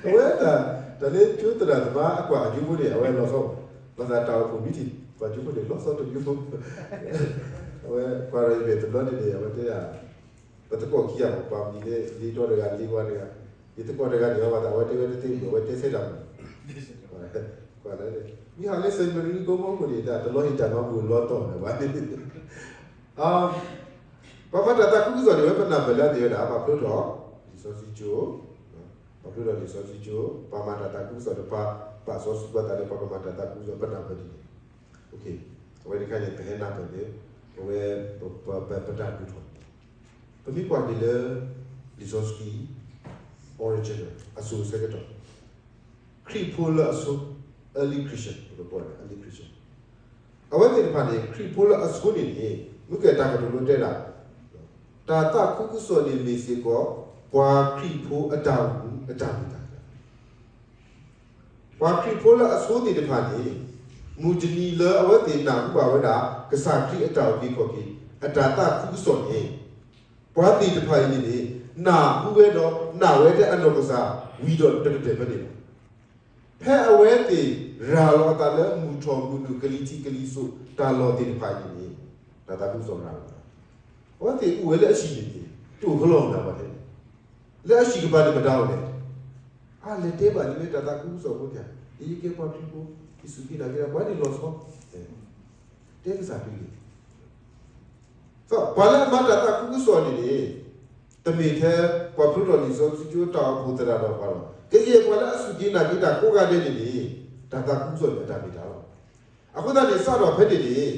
အဝဲ တၢ်လၢကၠိသရၣ်သမါအကွၢ်အကၠိဖိန့ၣ် အဝဲလီၤဆီ, ဘၣ်ဆၣ်တၢ်အိၣ်ဖှိၣ်မံထံၣ် ပှၤကၠိဖိန့ၣ် လီၤဆီတကၠိဖိ, အဝဲကွၢ်ဒီးယမဲာ်တဘျီန့ၣ်န့ၣ် အဝဲတဲဒၣ် ပသကိးခံဂၤမး ပှၤမံၤလၢလ့တီတဂၤ လ့ဝါတဂၤ, ယသကိးတဂၤန့ၣ် အဝဲသးအဝဲတဲဝဲတသ့မုၢ် အဝဲတဲဆဲးတၢ်မုၢ်, ကွၢ်လၢ မ့ၢ်ဟးလၢ Seminary ကိးမီခိၣ်န့ၣ် တၢ်တလီၤဟ့ၣ်တၢ်မၤဘူၣ်လီၤတီၢ်လၢၤဘၣ်န့ၣ်, ပှၤမၤတၢ်သးခုကစီၣ်န့ၣ် ဝဲပနၢ်ပၢၢ်လၢအမ့ၢ်ဝဲဒၣ် ပှၤဖျိထီၣ်လံာ်စီဆှံကၠိ, ပှၤဖျိထီၣ်လံာ်စီဆှံကၠိ, ပှၤမၤတၢ်သးခုကစီၣ်ဒီး ပှၤပာ်စီဆှံပှၤသးလၢပှၤကမၤတၢ်သးခုကစီၣ် ပနၢ်ပၢၢ်ဒ်န့ၣ်, အဝဲတခါန့ၣ် ပဟဲနၢ်ပၢၢ်လၢ ပဝဲ ပတၢ်ဒိၣ်ထီၣ် ပမ့ၢ်ကွၢ်က့ၤလၢ လံာ်စီဆှံ original အစိၤဆၢကတီၢ်, ခရံာ်ဖိလၢအဆိ early Christian ပကကိးန့ၣ် early Christian အဝဲသ့ၣ်တဖၣ်န့ၣ် ခရံာ်ဖိလၢအဆိန့ၣ်န့ၣ် မ့ၢ်ကဲတၢ်ကတိၤလၢတဲဒၣ် တၢ်သးခုကစီၣ်န့ၣ်မ့ၢ်စ့ၢ်ကီး ပှၤခရံာ်ဖိအတၢ်အိၣ်မူအတၢ်မ့ၢ်တၢ်တီ ပှၤခရံာ်ဖိလၢအဆိသ့ၣ်တဖၣ်န့ၣ် မုၢ်တနံၤလၢအဝဲသ့ၣ်နၢ်ဟူဘၣ်ဝဲဒၣ် ကစၢ်ခရံာ်အတၢ်အုၣ်က့ၤခီၣ်က့ၤ အတၢ်သးခုကစီၣ်န့ၣ် ပှၤသ့ၣ်တဖၣ်အံၤန့ၣ်န့ၣ် နၢ်ဟူဝဲဒီးနာ်ဝဲထဲအနီၢ်ကစၢ်ဝံၤဒီးတကတၢၢ်ဖဲန့ၣ်လီၤ. ဖဲအဝဲသ့ၣ်ရၤလီၤအသးလၢမုၢ်ထီၣ်မုၢ်နုာ် ကလံၤထံးကလံၤစိး တၢ်လီၢ်သ့ၣ်တဖၣ်အံၤန့ၣ်န့ၣ် တၢ်သးခုကစီၣ်ရၤလီၤ. အဝဲသ့ၣ်အိၣ်ဝဲလၢအဟံၣ်န့ၣ်န့ၣ် တအိၣ်ကလီၤနၢ်ဘၣ်ထဲန့ၣ် လၢအဟံၣ်ကပၤန့ၣ် မတၤအိၣ်လဲၣ်. အလဲၤတဲဘၣ်လံဝဲတၢ်သးခုကစီၣ်ဖိန့ၣ်, ယကဲပှၤခရံာ်ဖိ, ယစူၢ်က့ၤနာ်က့ၤတၢ်, ပှၤန့ၣ်လီၤဆီ, တဲကစၢ်ခရံာ်န့ၣ်, ပှၤလၢအမၤတၢ်သးခုကစီၣ်န့ၣ်န့ၣ်, တမ့ၢ်ထဲပှၤဖျိထီၣ်လံာ်စီဆှံကၠိတၢ်အိၣ်ဖှိၣ်သရၣ်ဒီးပှၤလီၤ. ကယဲၢ်ပှၤလၢအစူၢ်က့ၤနာ်က့ၤတၢ်ကိးဂၤဒဲးန့ၣ်န့ၣ်, တၢ်သးခုကစီၣ်န့ၣ်အတၢ်မ့ၢ်တၢ်လီၤ. အဃိသတးန့ၣ် စးထီၣ်ဖဲန့ၣ်န့ၣ်,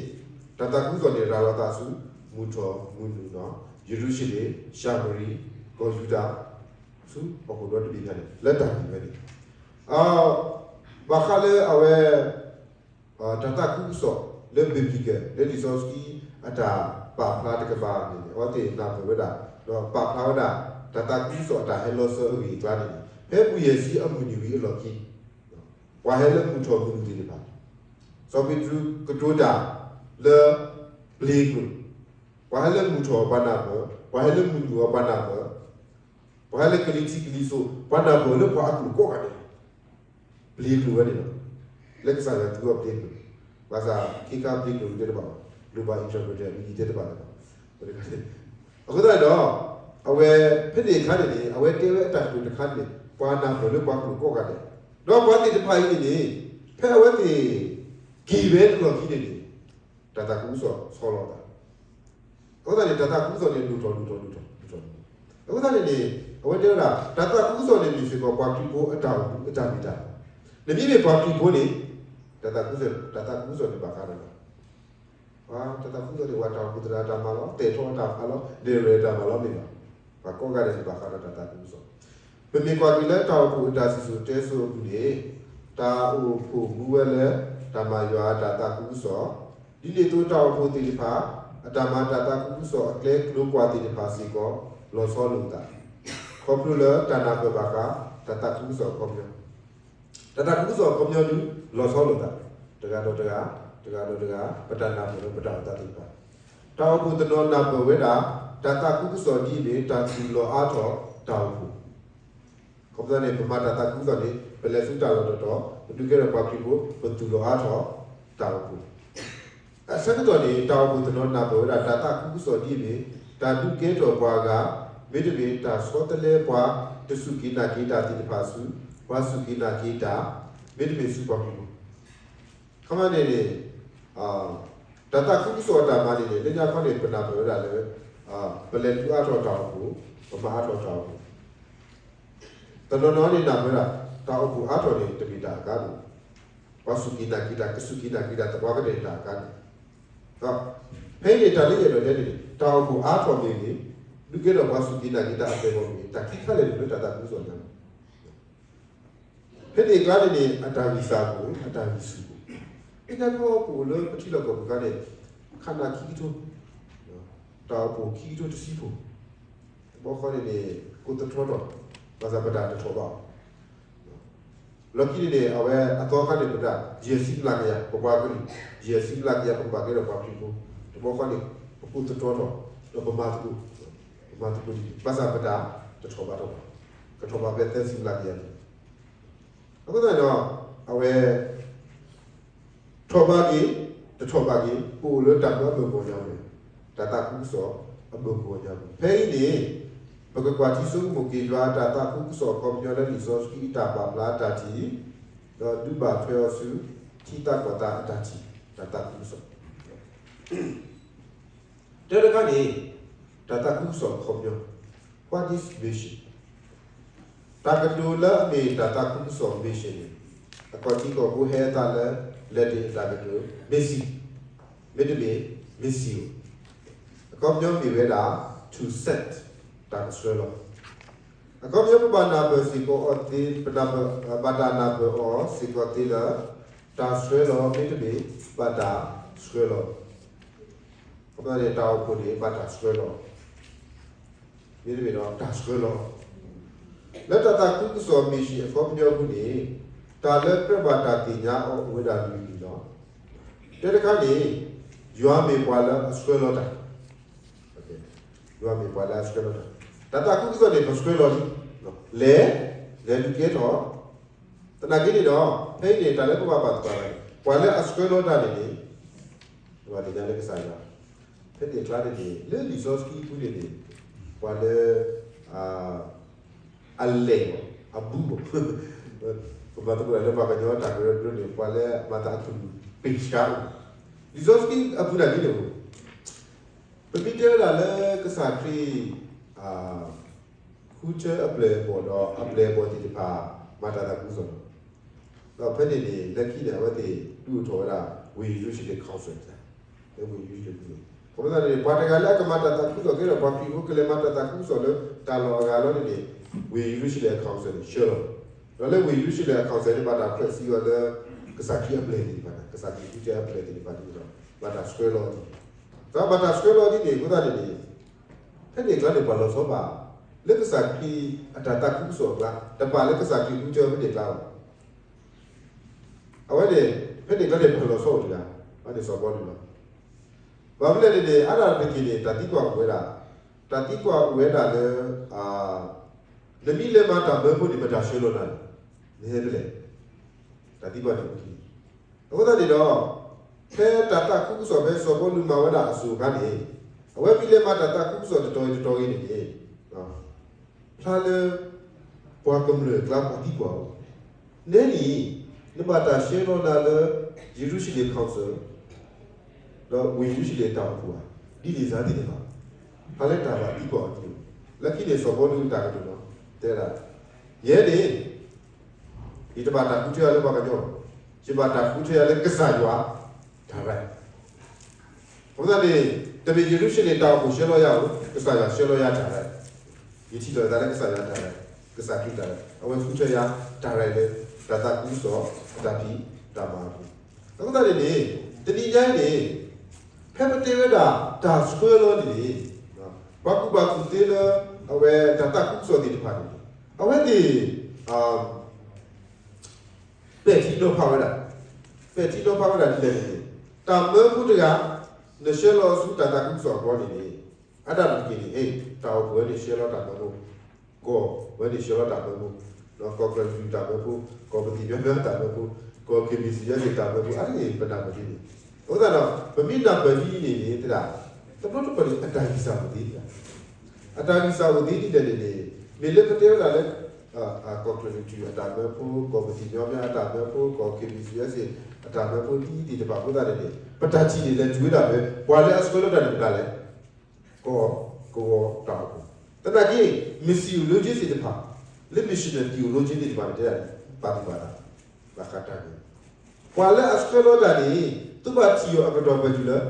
တၢ်သးခုကစီၣ်န့ၣ်ရၤလီၤသးဆူ မုၢ်ထီၣ်မုၢ်နုာ်, ယရူၤၡလ့ၣ်, ၡၤမရံ, ကီၢ်ယူဒၤ, ဆူဟီၣ်ခိၣ်ဒီတဘ့ၣ်ညါန့ၣ် လၢတၢ်ဟူးဝဲန့ၣ်, ဘၣ်ဃးလၢအဝဲ တၢ်သးခုကစီၣ်လၢ biblical လၢလံာ်စီဆှံအတၢ်ပာ်ဖျါတကပၤန့ၣ်န့ၣ်, အဝဲသ့ၣ်နၢ်ပၢၢ်ဝဲဒၣ် ဒီးပာ်ဖျါဝဲဒၣ် တၢ်သးခုကစီၣ်အတၢ်ဟဲလီၤစၢၤအဂ့ၢ်အကျါန့ၣ်န့ၣ်, ဖဲပူၤယဲၢ်ဆံအမုၢ်နံၤဝံၤအလီၢ်ခံ ပှၤဟဲလၢမုၢ်ထီၣ်မုၢ်နုာ်သ့ၣ်တဖၣ်, စီၤပ့းတရူးကတိၤတၢ်လၢ ပျ့ၤကျိာ်, ပှၤဟဲလၢမုၢ်ထီၣ်ပှၤနၢ်ပၢၢ်, ပှၤဟဲလၢမုၢ်နုာ်အီၤပှၤနၢ်ပၢၢ်, ပှၤဟဲလၢကလံၤထံးကလံၤစိး ပှၤနၢ်ပၢၢ်လၢပှၤအကျိာ်ကိးဂၤဒဲးလီၤ. ပျ့ၤကျိာ်ဝဲန့ၣ်လီၤ. လၢကစၢ်ယွၤသူအီၤပျ့ၤကျိာ်, ဘၣ်ဆၣ်ခ့ခါပျ့ၤကျိာ်တဲတဘၣ်ဘၣ်, global interpreter မ့ၢ်တဲတဘၣ်လၢၤဘၣ်. အဃိသတးဒီး အဝဲ ဖဲန့ၣ်အခါန့ၣ်န့ၣ် အဝဲတဲဝဲအတၢ်ကတိၤတခါန့ၣ် ပှၤနၢ်ပၢၢ်လၢပှၤကျိာ်ကိးဂၤဒဲး, ဒီးပှၤသ့ၣ်တဖၣ်အံၤန့ၣ်န့ၣ် ဖဲအဝဲသ့ၣ်က့ၤဝဲအလီၢ်ခံန့ၣ်န့ၣ် တၢ်သးခုကစီၣ်ဆီလီၤအသး, အဃိသတးန့ၣ် တၢ်သးခုကစီၣ်န့ၣ်ဒိၣ်ထီၣ်ဒိၣ်ထီၣ်ဒိၣ်ထီၣ်ဒိၣ်ထီၣ်, အဃိသတးန့ၣ်န့ၣ် အဝဲတဲဝဲဒၣ် တၢ်သးခုကစီၣ်န့ၣ်မ့ၢ်စ့ၢ်ကီးပှၤခရံာ်ဖိအတၢ်အိၣ်မူအတၢ်မ့ၢ်တၢ်တီ, နမ့မ့ၢ်ပှၤခရံာ်ဖိန့ၣ် တၢ်သးခုကစီၣ်, တၢ်သးခုကစီၣ်န့ၣ်ဘၣ်ဃးဒီးလီၤ. တၢ်သးခုကစီၣ်န့ၣ် ပှၤတၢ်အိၣ်ဖှိၣ်သရၣ်တၢ်မၤလီၤ, သဲးထီၣ်တၢ်မၤလီၤ, ဒဲးရဲၣ်တၢ်မၤလီၤမ့ၢ်ဘၣ်, ပှၤကိးဂၤဒဲးန့ၣ်ဘၣ်ဃးဒီးတၢ်သးခုကစီၣ်. ပမ့ၢ်ကွၢ်က့ၤလၢတၢ်အိၣ်ဖှိၣ်အတၢ်စံၣ်စိၤတဲစိၤအပူၤန့ၣ် တၢ်အိၣ်ဖှိၣ်မူဝဲလၢ တၢ်မၤယွၤအတၢ်သးခုကစီၣ်, ဒ်န့ၣ်အသိးတၢ်အိၣ်ဖှိၣ်သ့ၣ်တဖၣ် အတၢ်မၤတၢ်သးခုကစီၣ်အကျဲကျိၤကွာ်သ့ၣ်တဖၣ်စ့ၢ်ကီး လီၤဆီလိာ်အသး, ခီဖျိလၢတၢ်နၢ်ပၢၢ်ဘၣ်ဃး တၢ်သးခုကစီၣ်အခီပညီ, တၢ်သးခုကစီၣ်အခီပညီဒုး လီၤဆီလိာ်သး, တဂၤဒီးတဂၤ, တဂၤဒီးတဂၤ ပတၢ်နၢ်ပၢၢ်ဒီးပတၢ်အိၣ်သးသ့ၣ်တဖၣ်, တၢ်အိၣ်ဖှိၣ်တနီၤနၢ်ပၢၢ်ဝဲဒၣ် တၢ်သးခုကစီၣ်ဒ်အမ့ၢ် တၢ်သူၣ်လီၤအါထီၣ်တၢ်အိၣ်ဖှိၣ်, ခီဖျိန့ၣ် ပမၤတၢ်သးခုကစီၣ်န့ၣ် ပလဲၤဆူတၢ်လီၢ်တတီၤ, ပဒုးကဲထီၣ်ပှၤခရံာ်ဖိ ပသူၣ်လီၤအါထီၣ်တၢ်အိၣ်ဖှိၣ်, အဆၢကတီၢ်န့ၣ် တၢ်အိၣ်ဖှိၣ်တနီၤနၢ်ပၢၢ်ဝဲဒၣ် တၢ်သးခုကစီၣ်ဒ်အမ့ၢ် တၢ်ဒုးကဲထီၣ်ပှၤဂၤ, မ့တမ့ၢ် တၢ်ဆီတလဲပှၤ တစူၢ်က့ၤနာ်က့ၤတၢ်သ့ၣ်တဖၣ်ဆူ ပှၤစူၢ်က့ၤနာ်က့ၤတၢ်, မ့တမ့ၢ်ဆူပှၤခရံာ်ဖိ ခီမ့ၢ်န့ၣ်န့ၣ် တၢ်သးခုကစီၣ်အတၢ်မၤန့ၣ်န့ၣ် လၢညါခီန့ၣ် ပနၢ်ပၢၢ်ဝဲဒၣ်လၢ ပလဲၤဒုးအါထီၣ်တၢ်အိၣ်ဖှိၣ်, ပမၤအါထီၣ်တၢ်အိၣ်ဖှိၣ်, တနီၤနီၤန့ၣ်နၢ်ပၢၢ်ဝဲဒၣ် တၢ်အိၣ်ဖှိၣ်အါထီၣ်န့ၣ် တမ့ၢ်တၢ်အကါဒိၣ်, ပှၤစူၢ်က့ၤနာ်က့ၤတၢ် ကစူၢ်က့ၤနာ်က့ၤတၢ်သပှၢ်ကတၢၢ်န့ၣ်တၢ်အကါန့ၣ်, ဖဲအံၤန့ၣ် တၢ်လၢယအဲၣ်ဒိးတဲန့ၣ်န့ၣ် တၢ်အိၣ်ဖှိၣ်အါထီၣ်မ့ၢ်ဂ့ၤ, ဒုးကဲထီၣ်ပှၤစူၢ်က့ၤနာ်က့ၤတၢ်အပျဲၢ်အဘီၣ်မ့ၢ်ဂ့ၤ တၢ်ခံခါလဲၣ်န့ၣ်လၢတၢ်သးခုကစီၣ်ညါန့ၣ် ဖဲန့ၣ်အကျါန့ၣ်န့ၣ် အတၢ်ဂံၢ်စၢ်ပူၤ အတၢ်ဂံၢ်ဆူၣ်ပူၤ, ဖဲန့ၣ်ခီပအိၣ်လၢပထံလီၢ်ကီၢ်ပူၤအခါန့ၣ် ခးနၢ်ခံကထိ, တၢ်အိၣ်ဖှိၣ်ခံကထိတဆံဖိ, တဘျီဃီန့ၣ်န့ၣ် ကိးသတြီထီၣ်, ဘၣ်ဆၣ်ပတၢ်တထီၣ်ဘးအီၤ လီၢ်ခံန့ၣ်န့ၣ် အဝဲအသီခါန့ၣ် ပတၢ်ယဲၢ်ဆံမျးကယၤ ပပှၤကလုာ် ယဲၢ်ဆံမျးကယၤ ပကဘၣ်ကဲထီၣ်ပှၤခရံာ်ဖိ, တဘျီဃီန့ၣ် ပကိးသတြီထီၣ် ဒီးပမၤသကိး, ပမၤသကိးဒ်န့ၣ် ဘၣ်ဆၣ်ပတၢ်တထီၣ်ဘးထီၣ်ဘၣ်, ကထီၣ်ဘးဖဲသၢဆံမျးကယၤန့ၣ်, အဃိသတးဒီး အဝဲ ထီၣ်ဘးက့ၤ တထီၣ်ဘးက့ၤ ပအိၣ်လၢတၢ်မၢအဘၢၣ်ကဝီၤညါပူၤ, တၢ်သးခုကစီၣ်အဘၢၣ်ကဝီၤညါပူၤ, ဖဲအံၤန့ၣ် ပကကွၢ်ထံဆိကမိၣ်က့ၤယွၤအတၢ်သးခုကစီၣ်အခီပညီလၢလံာ်စီဆှံအတၢ်ပာ်ဖျါအတၢ်ထံၣ်, ဒီးဒုးဘၣ်ထွဲအီၤဆူ ထံသးကီၢ်သးအတၢ်ထံၣ်, တၢ်သးခုကစီၣ် တဲတခါန့ၣ် တၢ်သးခုကစီၣ်အခီပညီ What is mission? တၢ်ကတိၤလၢအမ့ၢ်တၢ်သးခုကစီၣ် mission န့ၣ် အခီၣ်ထံးကီၢ်ဖိဟဲအသးလၢ Latin အတၢ်ကတိၤ missi, မ့တမ့ၢ် missio, အခီပညီမ့ၢ်ဝဲဒၣ် to send တၢ်ကဆှၢလီၤ အခီပညီ ပဘၣ်နၢ်ပၢၢ်စ့ၢ်ကီးအီၤသ့, ပဘၣ်တၢ်နၢ်ပၢၢ်အီၤစ့ၢ်ကီးသ့လၢ တၢ်ဆှၢလီၤ မ့တမ့ၢ် ဘၣ်တၢ်ဆှၢလီၤ, အခီပညီန့ၣ် တၢ်အိၣ်ဖှိၣ်န့ၣ် ဘၣ်တၢ်ဆှၢလီၤ, မ့တမ့ၢ်ဒီးတၢ်ဆှၢလီၤ, လၢတၢ်သးခုကစီၣ် mission အခီပညီအပူၤန့ၣ် တၢ်လၢကြၢးဘၣ်တၢ်သ့ၣ်ညါအီၤအိၣ်ဝဲဒၣ်လွံၢ်မံၤလီၤ. တဲတခါန့ၣ် ယွၤမ့ၢ်ပှၤလၢအဆှၢလီၤတၢ် ယွၤမ့ၢ်ပှၤလၢအဆှၢလီၤတၢ်, တၢ်သးခုကစီၣ်န့ၣ် ပဆှၢလီၤလံ, လဲၤ, လဲၤဒုးကဲထီၣ်, သနာ်က့န့ၣ်ဒီး ဖဲအံၤန့ၣ် တၢ်လၢပဘၣ်ပာ်သူၣ်ပာ်သးန့ၣ် ပှၤလၢအဆှၢလီၤတၢ်န့ၣ်န့ၣ် ပဘၣ်သ့ၣ်ညါလၢကစၢ်ယွၤ, ဖဲန့ၣ်အကျါန့ၣ်န့ၣ် လၢလံာ်စီဆှံပူၤန့ၣ်န့ၣ် ပှၤလၢ အလဲၤ အဘူးမး, ပမၤသကိးတၢ်လၢပှၤကညီတၢ်ကရၢကရိန့ၣ် ပှၤလၢမၤသးအကလုၢ်ပ့ၢ်ဆှါအိၣ်, လံာ်စီဆှံအပူၤန့ၣ်ဒ်န့ၣ်အိၣ်, ပမ့ၢ်တဲဝဲဒၣ်လၢကစၢ်ခရံာ် ဃုထၢအပျဲၢ်အဘီၣ်ဒီးအပျဲၢ်အဘီၣ်သ့ၣ်တဖၣ် မၤတၢ်သးခုကစီၣ်လီၤ. ဒီးဖဲန့ၣ်န့ၣ် လၢခံန့ၣ် အဝဲသ့ၣ်ဒုးအိၣ်ထီၣ်ဝဲဒၣ် ဝ့ၢ်ယရူၤၡလ့ၣ် council လၢဝ့ၢ်ယရူၤၡလ့ၣ်ပူၤန့ၣ်, အဃိသတးန့ၣ် ပှၤတဂၤလၢအကမၤတၢ်သးခုကစီၣ်ကဲဒီး ပှၤခရံာ်ဖိကလဲၤမၤတၢ်သးခုကစီၣ်လၢတၢ်လီၢ်အဂၤလီၤန့ၣ်န့ၣ် ဝ့ၢ်ယရူၤၡလ့ၣ် council န့ၣ် ဆှၢလီၤ, ဒီးလၢဝ့ၢ်ယရူၤၡလ့ၣ် council န့ၣ် ဘၣ်တၢ်ခွဲးစံးအီၤလၢ ကစၢ်ခရံာ်အပျဲၢ်သ့ၣ်တဖၣ်န့ၣ် ကစၢ်ခရံာ်ဃုထၢအပျဲၢ်သ့ၣ်တဖၣ်န့ၣ်ဒီး ဘၣ်တၢ်ဆှၢလီၤအီၤဒ်န့ၣ်, ဒီးဘၣ်တၢ်ဆှၢလီၤအီၤဒ်န့ၣ် အဃိသတးန့ၣ်န့ၣ် ဖဲန့ၣ်အကျါန့ၣ် ပှၤလီၤဆီဘၣ် လၢကစၢ်ခရံာ်အတၢ်သးခုကစီၣ်အကျါ တဘၣ်လၢကစၢ်ခရံာ်ဃုထၢဖဲန့ၣ်အကျါဘၣ်. အဝဲန့ၣ် ဖဲန့ၣ်အကျါန့ၣ် ပှၤလီၤဆီအိၣ်တဂၤ, အဝဲန့ၣ်စီၤပီလူးလီၤ. ဘၣ်မနုၤလဲၣ်န့ၣ်န့ၣ် အါဒၣ်တက့ၢ်န့ၣ် တၢ်သံကွၢ်အိၣ်ဝဲဒၣ်, တၢ်သံကွၢ်အိၣ်ဝဲဒၣ်လၢ နမ့ၢ်လဲၤမၤတၢ်မၢဖိန့ၣ် မတၤဆှၢလီၤနၤလဲၣ်, နဟဲဖဲလဲၣ်, တၢ်သံကွၢ်န့ၣ်အိၣ်ဒ်န့ၣ်. အဃိသတးန့ၣ်ဒီး ဖဲတၢ်သးခုကစီၣ်ဖဲစီၤပီလူးမၤဝဲဒၣ်အစိၤအခါန့ၣ် အဝဲမ့ၢ်လဲၤမၤတၢ်သးခုကစီၣ်တတီၤအံၤတတီၤဂ့ၤန့ၣ်န့ၣ် ဖျါလၢ ပှၤကမျၢၢ်အကျါပှၤသံကွၢ်အီၤ, နဲနံၤ နဘၣ်တၢ်ဆှၢလီၤနၤလၢ ယရူၤၡလ့ၣ် council ဒီးဝ့ၢ်ယရူၤၡလ့ၣ်အတၢ်အိၣ်ဖှိၣ်ဧါ, ဒ်န့ၣ်စ့ၢ်သ့ၣ်တဖၣ်, ဖျါလၢတၢ်ဘၣ်သံကွၢ်အီၤဒ်န့ၣ်. လၢခံန့ၣ် စီၤပီလူးအတၢ်ကတိၤလီၤ, တဲဒၣ်, ယဲန့ၣ် ယတဘၣ်တၢ်ဃုထၢယၤလၢပှၤကညီ, ယဘၣ်တၢ်ဃုထၢယၤလၢကစၢ်ယွၤ direct အဃိသတးန့ၣ် တမ့ၢ်ယရူၤၡလ့ၣ်တၢ်အိၣ်ဖှိၣ်ဆှၢလီၤယၤဧိၤ, ကစၢ်ယွၤဆှၢလီၤယၤ direct, ယထံၣ်လိာ်သးလၢကစၢ်ယွၤ direct, ကစၢ်ခရံာ် direct, အဝဲဃုထၢယၤ direct လၢ တၢ်သးခုကစီၣ် အတၢ်ဖံးတၢ်မၤအပူၤ. အဃိသတးန့ၣ်န့ၣ် တနံၤညါအံၤန့ၣ် ဖဲပတဲဝဲဒၣ်တၢ်ဆှၢလီၤန့ၣ်န့ၣ် ပှၤကူၣ်ဘၣ်ကူၣ်သ့လၢ အဝဲတၢ်သးခုကစီၣ်သ့ၣ်တဖၣ်န့ၣ်န့ၣ် အဝဲသ့ၣ် ပဲာ်ထံနီၤဖးဝဲဒၣ်, ပဲာ်ထံနီၤဖးဝဲဒၣ်ဒ်လဲၣ်န့ၣ်န့ၣ် တၢ်မၢဖိတဂၤ နဆှၢလီၤဆူတၢ်သးခုကစီၣ်အကျါန့ၣ်န့ၣ် အါဒၣ်တက့ၢ်န့ၣ် တၢ်အိၣ်ဖှိၣ်ဝဲန့ၣ်ဆှၢလီၤတၢ်မၢဖိ, ကီၢ်ဝဲန့ၣ်ဆှၢလီၤတၢ်မၢဖိ, ကီၢ်ကၢၣ်စူၣ်တၢ်မၢဖိ, ကီၢ်ပသံၣ်ညီမ့ၢ်တၢ်မၢဖိ, ကီၢ် KBC တၢ်မၢဖိ အါတက့ၢ်န့ၣ် ပနၢ်ပၢၢ်ဒ်န့ၣ်. အဃိသတးဒီး ပမ့ၢ်နၢ်ပၢၢ်ဒ်အံၤန့ၣ်န့ၣ် သဒၣ် တဘျီတခီၣ်န့ၣ် အတၢ်ဂံၢ်စၢ်အိၣ်သ့, အတၢ်ဂံၢ်စၢ်အိၣ်သ့ဒ်လဲၣ်န့ၣ်န့ၣ် မ့ၢ်လၢပတဲဝဲဒၣ်လၢ ကီၢ်ကၢၣ်စူၣ်အတၢ်မၢဖိ, ကီၢ်ပသံၣ်ညီမ့ၢ်အတၢ်မၢဖိ, ကီၢ် KBC အတၢ်မၢဖိ ဒ်သ့ၣ်တဖၣ်အဃိသတးန့ၣ်န့ၣ် ပတၢ်ထံၣ်န့ၣ်လဲၤတုၤဝဲဒၣ်ဖဲ ပှၤလၢအဆှၢလီၤတၢ်န့ၣ်မတၤလဲၣ်, ကီၢ်ကဝီၤတၢ်အိၣ်ဖှိၣ်. သနာ်က့ missiology သ့ၣ်တဖၣ် လၢ missionary theology သ့ၣ်တဖၣ်န့ၣ် တဲဒၣ်န့ၣ် ဘၣ်သူၣ်ဘၣ်သး ဘၣ်ဃးတၢ်န့ၣ် ပှၤလၢအဆှၢလီၤတၢ်န့ၣ် သုဘၣ်ထံၣ်အီၤအကတီၢ်ပတုၤလၢ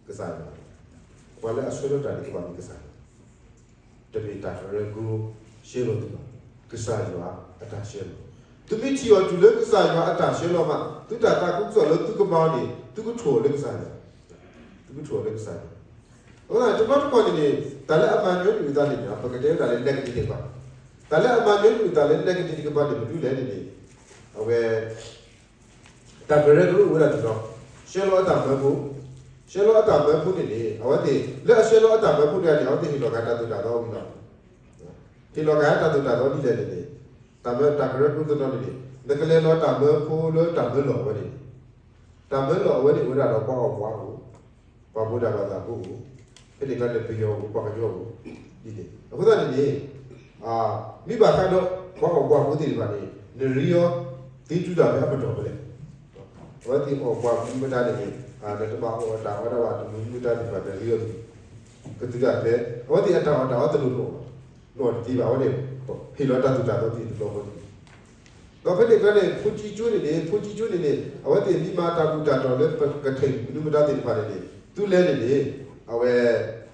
ကစၢ်ယွၤ, ပှၤလၢအဆှၢလီၤတၢ်န့ၣ် ကဘၣ်မ့ၢ်ကစၢ်ယွၤ, တမ့ၢ်တၢ်ကရၢကရိဆှၢလီၤသုဘၣ်, ကစၢ်ယွၤအတၢ်ဆှၢလီၤ. သုမ့ၢ်ထံၣ်အီၤတုၤလၢကစၢ်ယွၤအတၢ်ဆှၢလီၤမး သုတၢ်သးခုကစီၣ်လၢသုကမၤအီၤန့ၣ် သုကထိၣ်အီၤလၢကစၢ်ယွၤ, သုကထိၣ်အီၤလၢကစၢ်ယွၤ. အဃိသတးန့ၣ် တဘျီတခီၣ်န့ၣ်န့ၣ် တၢ်လၢအမၤညီနုၢ်အသးန့ၣ်န့ၣ် ပကတဲဝဲဒၣ်လၢ negative တကပၤ, တၢ်လၢအမၤညီနုၢ်အသးလၢ negative တကပၤန့ၣ် မနုၤလဲၣ်န့ၣ်န့ၣ် အဝဲ တၢ်ကရၢကရိအိၣ်ဝဲဒၣ်တနီၤ, ဆှၢလီၤအတၢ်မၢဖိ, ဆှၢလီၤအတၢ်မၢဖိန့ၣ်န့ၣ် အဝဲသ့ၣ် လၢအဆှၢလီၤအတၢ်မၢဖိတဂၤန့ၣ် အဝဲသ့ၣ်ဟ့ၣ်လီၤက့ၤတၢ်သိၣ်တၢ်သီဝံၤလီၤ. ဟ့ၣ်လီၤက့ၤတၢ်သိၣ်တၢ်သီဒ်လဲၣ်န့ၣ်န့ၣ် တၢ်မၢ တၢ်ကရၢကရိတနီၤန့ၣ်န့ၣ် နကလဲၤလီၤတၢ်မၢဖိလၢတၢ်မၢလီၢ်အဝဲန့ၣ်န့ၣ် တၢ်မၢလီၢ်အဝဲန့ၣ်အိၣ်ဝဲဒၣ်ဒီးပှၤအီၣ်ပှၤအိၣ်, ပှၤမူဒါပှၤသးဖိအိၣ်, ဖဲန့ၣ်ကျါန့ၣ် ပယီၤအိၣ် ပှၤကညီအိၣ်, ဒ်န့ၣ် အဃိသတးန့ၣ်န့ၣ် မ့ၢ်ဘၣ်ဃးဒီး ပှၤအီၣ်ပှၤဖိသ့ၣ်တဖၣ်န့ၣ် နရ့အီၤသ့တုၤဒၣ်ဖဲအပတီၢ်ဖဲလဲၣ်. အဝဲသ့ၣ်အီၣ်ပှၤမနုၤမတၤန့ၣ်န့ၣ် နတဘၣ်အီၣ်တၢ်အီတၢ်ဘၣ် တမနုၤမတၤသ့ၣ်တဖၣ် နရ့အီၤသ့ ကတုၤဒၣ်ဖဲ အဝဲသ့ၣ်အတၢ်အီၣ်တၢ်အီတလိၣ်လိၣ်, နီၢ်တသ့ဘၣ် အဝဲန့ၣ် ဟ့ၣ်လီၤတၢ်သိၣ်တၢ်သီသ့ၣ်တဘျီဃီန့ၣ် ဒီးဖဲန့ၣ်ကျါန့ၣ် ဖိကၠံကၠိန့ၣ်န့ၣ် ဖိကၠံကၠိန့ၣ်န့ၣ် အဝဲသ့ၣ်မ့ၢ်မၤတၢ်ဘူၣ်တၢ်တီၤလၢပကထံၣ်မနုၤမတၤသ့ၣ်တဖၣ်န့ၣ်န့ၣ် သုလဲၤန့ၣ်န့ၣ် အဝဲ မ့ၢ်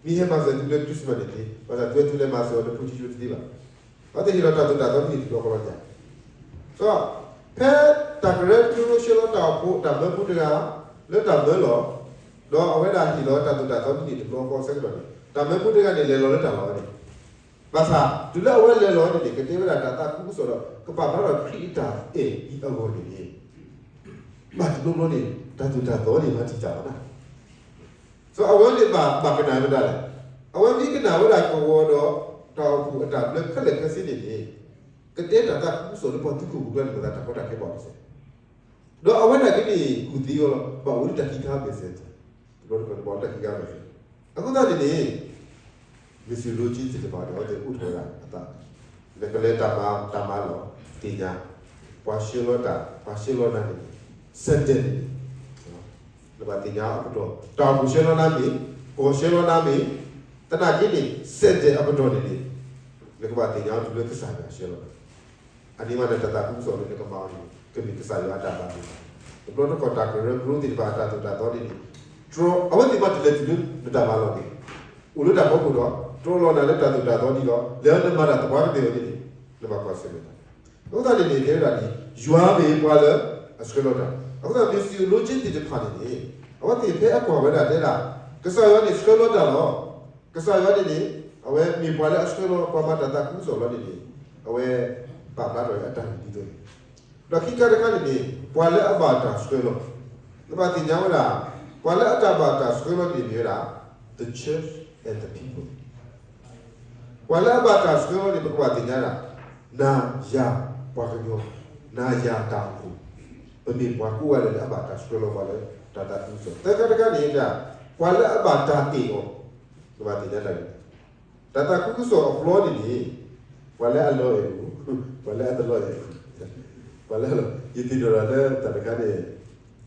ဟဲမၤစၢၤသုလၢ Christmas န့ၣ်န့ၣ် ဘၣ်ဆၣ်သုဝဲသုလဲၤမၤစၢၤအီၤလၢဖိကၠံကၠိတသ့ဘၣ်. အဝဲသ့ၣ်ဟ့ၣ်လီၤတၢ်သိၣ်တၢ်သီန့ၣ်တဘျီဃီလီၤန့ၣ် ဒီး ဖဲတၢ်ကရၢကရိဆှၢလီၤတၢ်အိၣ်ဖှိၣ်တၢ်မၢဖိတဂၤ လၢတၢ်မၢလီၢ်, ဒီးအဝဲဒၣ်ဟ့ၣ်လီၤတၢ်သိၣ်တၢ်သီန့ၣ်တဘျီဃီဆၢကတီၢ်န့ၣ် တၢ်မၢဖိတဂၤန့ၣ် လဲၤလီၤလၢတၢ်လီၢ်ဝဲန့ၣ် ဘၣ်ဆၣ် တုၤလၢအဝဲလဲၤလီၤန့ၣ်န့ၣ် ကတဲဝဲဒၣ်တၢ်သးခုကစီၣ်ဒီး ကပာ်ဖျါထီၣ်ခရံာ်အတၢ်အဲၣ်အံၤအဂီၢ်န့ၣ်န့ၣ် ဘၣ်တဘျီဘျီန့ၣ် တၢ်သိၣ်တၢ်သီန့ၣ် မၤတံာ်တာ်အီၤနၤ. အဝဲန့ၣ်ဘၣ်ကနၣ်ဝဲဒၣ်လဲၣ်. အဝဲမ့ၢ်ကနၣ်ဝဲဒၣ်ကဝီၤဒီး တၢ်အိၣ်ဖှိၣ်အတၢ်ဘျၢခဲလၢာ်ခဲဆ့န့ၣ်န့ၣ် ကတဲတၢ်သးခုကစီၣ်လၢပှၤသုးခိၣ်ပူၤကျါန့ၣ် မၤသးတၢ်ကီတၢ်ခဲဘၣ်တစဲး ဒီးအဝဲဒၣ်က့န့ၣ် ကူၣ်သ့အီၤလီၤ. ဘၣ်အိၣ်လၢတၢ်ခံခါ message, တဘျီတခီၣ်န့ၣ် ဘၣ်အိၣ်လၢတၢ်ခံခါ message. အဃိသတးန့ၣ်န့ၣ် missiology သ့ၣ်တဖၣ်န့ၣ် အဝဲသ့ၣ်အိၣ်ထီၣ်ဝဲဒၣ်အသး, နကလဲၤတၢ်မၤ တၢ်မၤလီၢ် သ့ၣ်ညါ, ပှၤဆှၢလီၤတၢ် ပှၤဆှၢလီၤနၤန့ၣ် စဲးဒဲးန့ၣ် နဘၣ်သ့ၣ်ညါအကတီၢ် တၢ်အိၣ်ဖှိၣ်ဆှၢလီၤနၤမ့ၢ် ကီၢ်ဆှၢလီၤနၤမ့ၢ် သနာ်က့န့ၣ် စဲးဒဲးအကတီၢ်န့ၣ်န့ၣ် နကဘၣ်သ့ၣ်ညါအီၤတုၤလၢကစၢ်ယွၤဆှၢလီၤနၤ အန့ၣ်မးန့ၣ် တၢ်သးခုကစီၣ်လၢနကမၤအီၤန့ၣ် ကမ့ၢ်ကစၢ်ယွၤအတၢ်ဘၣ်မူဘၣ်ဒါ, တဘျီတခီၣ်တၢ်ကရၢကရိသ့ၣ်တဖၣ်အတၢ်သိၣ်တၢ်သီန့ၣ်န့ၣ် တြီ အဝဲသ့ၣ်မးတုၤလဲၤတုၤလၢနတၢ်မၤလီၢ်န့ၣ် အိၣ်လၢတၢ်ဖီခိၣ်ဒီး တြီလီၤနၤလၢတၢ်သိၣ်တၢ်သီဒ်လီၤ လဲၤနမၤတၢ်သပှၢ်ကတၢၢ်အီၤန့ၣ်န့ၣ် နဘၣ်ကွၢ်ဆၢၣ်မဲာ်တၢ် အဃိသတးန့ၣ်န့ၣ် တဲဝဲဒၣ်န့ၣ် ယွၤမ့ၢ်ပှၤလၢအဆှၢလီၤတၢ်, အဃိသတး theologian သ့ၣ်တဖၣ်န့ၣ်န့ၣ် အဝဲသ့ၣ်ဖဲအကွၢ်ဝဲဒၣ်တဲဒၣ် ကစၢ်ယွၤန့ၣ်ဆှၢလီၤတၢ်လီၤ. ကစၢ်ယွၤန့ၣ်န့ၣ် အဝဲမ့ၢ်ပှၤလၢအဆှၢလီၤ ပှၤမၤတၢ်သးခုကစီၣ်လီၤန့ၣ်န့ၣ် အဝဲပာ်ဖျါထီၣ်ဝဲအတၢ်ဂ့ၢ်ဒ်သိးန့ၣ် ဒီးခံခါတခါန့ၣ်န့ၣ် ပှၤလၢအဘၣ်တၢ်ဆှၢလီၤ နဘၣ်သ့ၣ်ညါဝဲဒၣ် ပှၤလၢအတၢ်ဘၣ်တၢ်ဆှၢလီၤန့ၣ်မ့ၢ်ဝဲဒၣ် the church and the people ပှၤလၢအဘၣ်တၢ်ဆှၢလီၤန့ၣ် ပကဘၣ်သ့ၣ်ညါဒၣ် နၤယၤပှၤကညီ နၤယၤတၢ်အိၣ်ဖှိၣ် ပမ့ၢ်ပှၤကိးဂၤဒဲးလၢအဘၣ်တၢ်ဆှၢလီၤပှၤလၢတၢ်သးခုကစီၣ် သၢခါတခါန့ၣ်ဒၣ် ပှၤလၢအဘၣ်တၢ်တ့ၢ်အီၤ နဘၣ်သ့ၣ်ညါတၢ်န့ၣ် တၢ်သးခုကစီၣ်အဖျီန့ၣ်န့ၣ် ပှၤလၢအလီၤအဲၣ်အိၣ် ပှၤလၢအတလီၤအဲၣ်အိၣ် ပှၤလၢအလီၤ ယသ့ၣ်နီၣ်ဒၣ်လၢတၢ်တခါန့ၣ်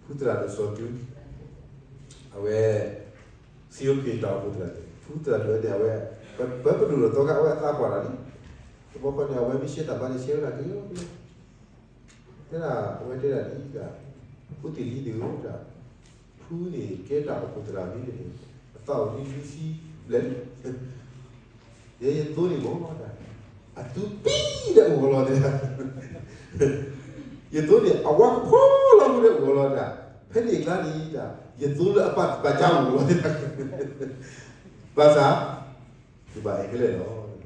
ဖုသရၣ်ဒိၣ်စီၤတူ အဝဲ စံယိၣ်ခ့ၣ်တၢ်အိၣ်ဖှိၣ်သရၣ်န့ၣ် ဖုသရၣ်ဒိၣ်ဝဲန့ၣ် အဝဲ ပပဒိၣ်ဒီးသီခါ အဝဲအသးပှၢ်တၢ်လံ တဘျီဃီန့ၣ် အဝဲမ့ၢ်ရှဲတၢ်ဘါန့ၣ် ရှဲဝဲဒၣ်က့ၤလီၤ တဲဒၣ် အဝဲတဲဒၣ်ဒ်အံၤဒၣ် ဖိသ့ၣ်လံၤန့ၣ်ဧၢဒၣ် ဖုန့ၣ်ကဲတၢ်အိၣ်ဖှိၣ်သရၣ်မ့ၢ်န့ၣ် အသးအိၣ်လံလံဆံဘျဲၣ်လံ ယဲယသိန့ၣ်မ့ၢ်ဒၣ် အသူပံၤဒီးအိၣ်ဂီၤလီၤတဲဒၣ် ယသိန့ၣ် အဝါကဖီလီၤမူဒီးအိၣ်ဂီၤလီၤတဲဒၣ် ဖဲန့ၣ်အကျါန့ၣ်ဒၣ် ယသိလၢအပၢ်ပၢ်ကၠါအိၣ်ဂီၤလီၤတဲဒၣ် ဘၣ်ဆၣ် ယဘၣ်အဲၣ်ကလဲာ်လီၤ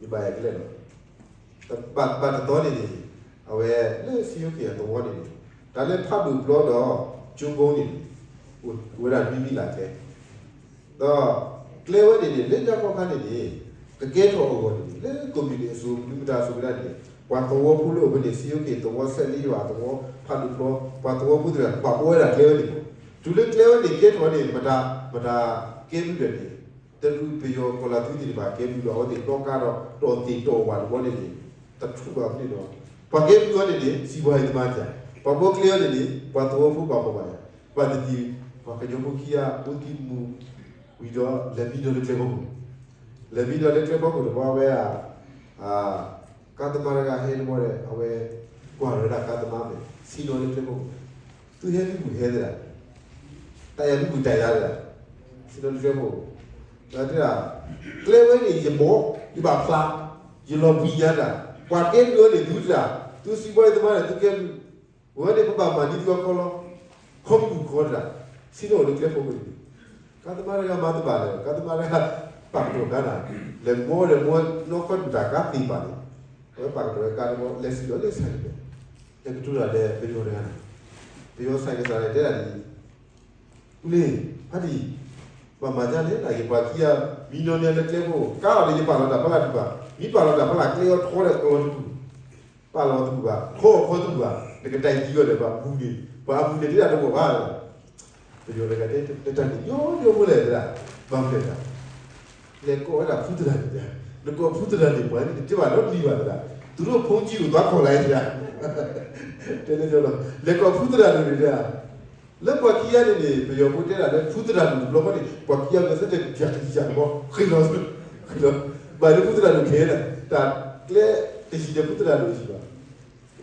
ယဘၣ်အဲၣ်ကလဲာ်လီၤ ဘၣ်တသီန့ၣ်န့ၣ် အဝဲလၢစံယိၣ်ခ့ၣ်အသဝီန့ၣ်န့ၣ် တၢ်လၢဖးဒိၣ်ပျီဒီးကၠိဘိန့ၣ်န့ၣ် အိၣ်ဝဲဒၣ်နွံနံၣ်လၢ်ကျဲ ဒီးကျဲဝဲန့ၣ်န့ၣ် လၢညါခီခါန့ၣ်န့ၣ် ကကဲထီၣ်အဂီၢ်န့ၣ်န့ၣ် လၢကိးမံၤဒဲးအစိၤ မနုၤမတၤအစိၤကဒါန့ၣ် ပှၤသဝီဖိလၢအိၣ်ဖဲန့ၣ် စံယိၣ်ခ့ၣ်သဝီ စဲးလ့ယွၤသဝီ ဖးဒိၣ်ပျီ ပှၤသဝီဖိသ့ၣ်တဖၣ် ဘၣ်ဘှီဝဲဒၣ်ကျဲဝဲန့ၣ်မ့ၢ် တုၤလၢကျဲဝဲန့ၣ်ကဲထီၣ်န့ၣ် မတၤ မတၤကဲဘျုးဒီးန့ၣ် တရူးပယီၤကီၢ်လၤသူသ့ၣ်တဖၣ်ကဲဘျုးဒီး အဝဲသ့ၣ်နီၣ်ကါဒီး တီၢ်သ့ၣ်တီၢ်ဝၣ်တဘျီန့ၣ်န့ၣ် တထူၣ်ဘၣ်ဖဲန့ၣ်ဒီး ပှၤကဲဘျုးအီၤန့ၣ်န့ၣ် စံးဘှါအံၤသမါတၢ် ပှၤဘှီကျဲအီၤန့ၣ်န့ၣ် ပှၤသဝီဖိဘၣ်ဘှီဘၣ်ယၤ ဘၣ်တနံၤ ပှၤကညီဖိခံဂၤအိၣ်သံမူၤ ဝံၤဒီးလဲၤမံနီၤလၢကျဲဖီခိၣ် လဲၤမံနီၤလၢကျဲဖီခိၣ်တဘျီဝဲ ကါသမါတဂၤဟဲတဘျီဒီး အဝဲကွၢ်လီၤဝဲဒၣ်ကါသမါမ့ၢ် ဆ့ၣ်နီၤလၢကျဲဖီခိၣ် သုဟဲမံမုာ်ဟဲသဒၣ် တၢ်ယၤမံမုာ်တၢ်ယၤသဒၣ် ဆ့ၣ်နီၤလၢကျဲဖီခိၣ် ဒီးတဲဒၣ် ကျဲဝဲန့ၣ် ယဘှီ ယဘၣ်ဖျါ ယလီၤဘှံးညါတၢ် ပှၤကဲဘျုးအီၤန့ၣ် သုတဒၣ် သုစံးဘှါအံၤသမါန့ၣ် သုကဲဘျုး ဝဲန့ၣ်ပဘၣ်မၤဒ်သုအကီလီၤ ခီမုၢ်ခီတဒၣ် ဆ့ၣ်နီၤအိၣ်လၢကျဲဖီခိၣ်န့ၣ် ကါသမါတဂၤမၤတဘၣ်လၢၤ ကါသမါတဂၤ ပာ်ကတီၢ်ကါတၢ် လဲၤဘှီလဲၤဘှီနီၢ်ခီဒုၣ်တၢ်ကါသ့ၣ်ပာ်န့ၣ် အဝဲပာ်ကတီၢ်ဝဲကါတဘျီ လဲၤစံၣ်လီၤလၢစၢ်န့ၣ် လဲၤကတိၤတၢ်ဒီးပယီၤတဂၤန့ၣ် ပယီၤဆၣ်ကစၢ်န့ၣ်တဲဒၣ်ဒ်အံၤ အူလ့ၤ ဖါတံၢ် ဘၣ်မၤဒ်လဲၣ် ယပှၤခံဂၤ မံနီၤန့ၢ်လၢကျဲဖီခိၣ် ကါအီၤဒီးယပာ်လီၤတၢ်ဖီလာ်တဘၣ် မ့ၢ်ပာ်လီၤတၢ်ဖီလာ်ကျဲအီၤထီဒီးကလီၤတပူၤ ပာ်လီၤတပူၤဘၣ် ခီအီၤခီတပူၤဘၣ် နကတဲာ်ကံအီၤဒီးပှၤမူန့ၣ် ပှၤအမူန့ၣ်ဒ်တၢ်တဘီၣ်ဘၣ် ပယီၤတဂၤတဲ နတၢ်န့ၣ်ညီညီဖိလဲၣ်သဒၣ် ဘၣ်မနုၤလဲၣ် လဲၤကိးဝဲဒၣ်ဖုသရၣ်န့ၣ် နကိးဖုသရၣ်န့ၣ် ပှၤန့ၣ်တတဲဘၣ်နီတမံၤဘၣ်သဒၣ် သူတို့ဖုန်းကြီးကိုသွားခေါ်လိုက်သဒၣ် တဲလၢညီလီၤ လဲၤကိးဖုသရၣ်န့ၣ်န့ၣ် လၢပှၤခံဂၤန့ၣ်န့ၣ် ပယီၤဖိတဲဒၣ်လၢဖုသရၣ်ဒိၣ်တဘျီဃီန့ၣ် ပှၤခံဂၤကစၢ်တကယၤကယၤတဘျီ ဃ့လီၤ ဃ့လီၤ ဘၣ်လၢဖုသရၣ်ဒိၣ်ခဲလၢာ် တၢ်ကျဲတယံၤဒီးဖုသရၣ်ဒိၣ်တယံၤဘၣ်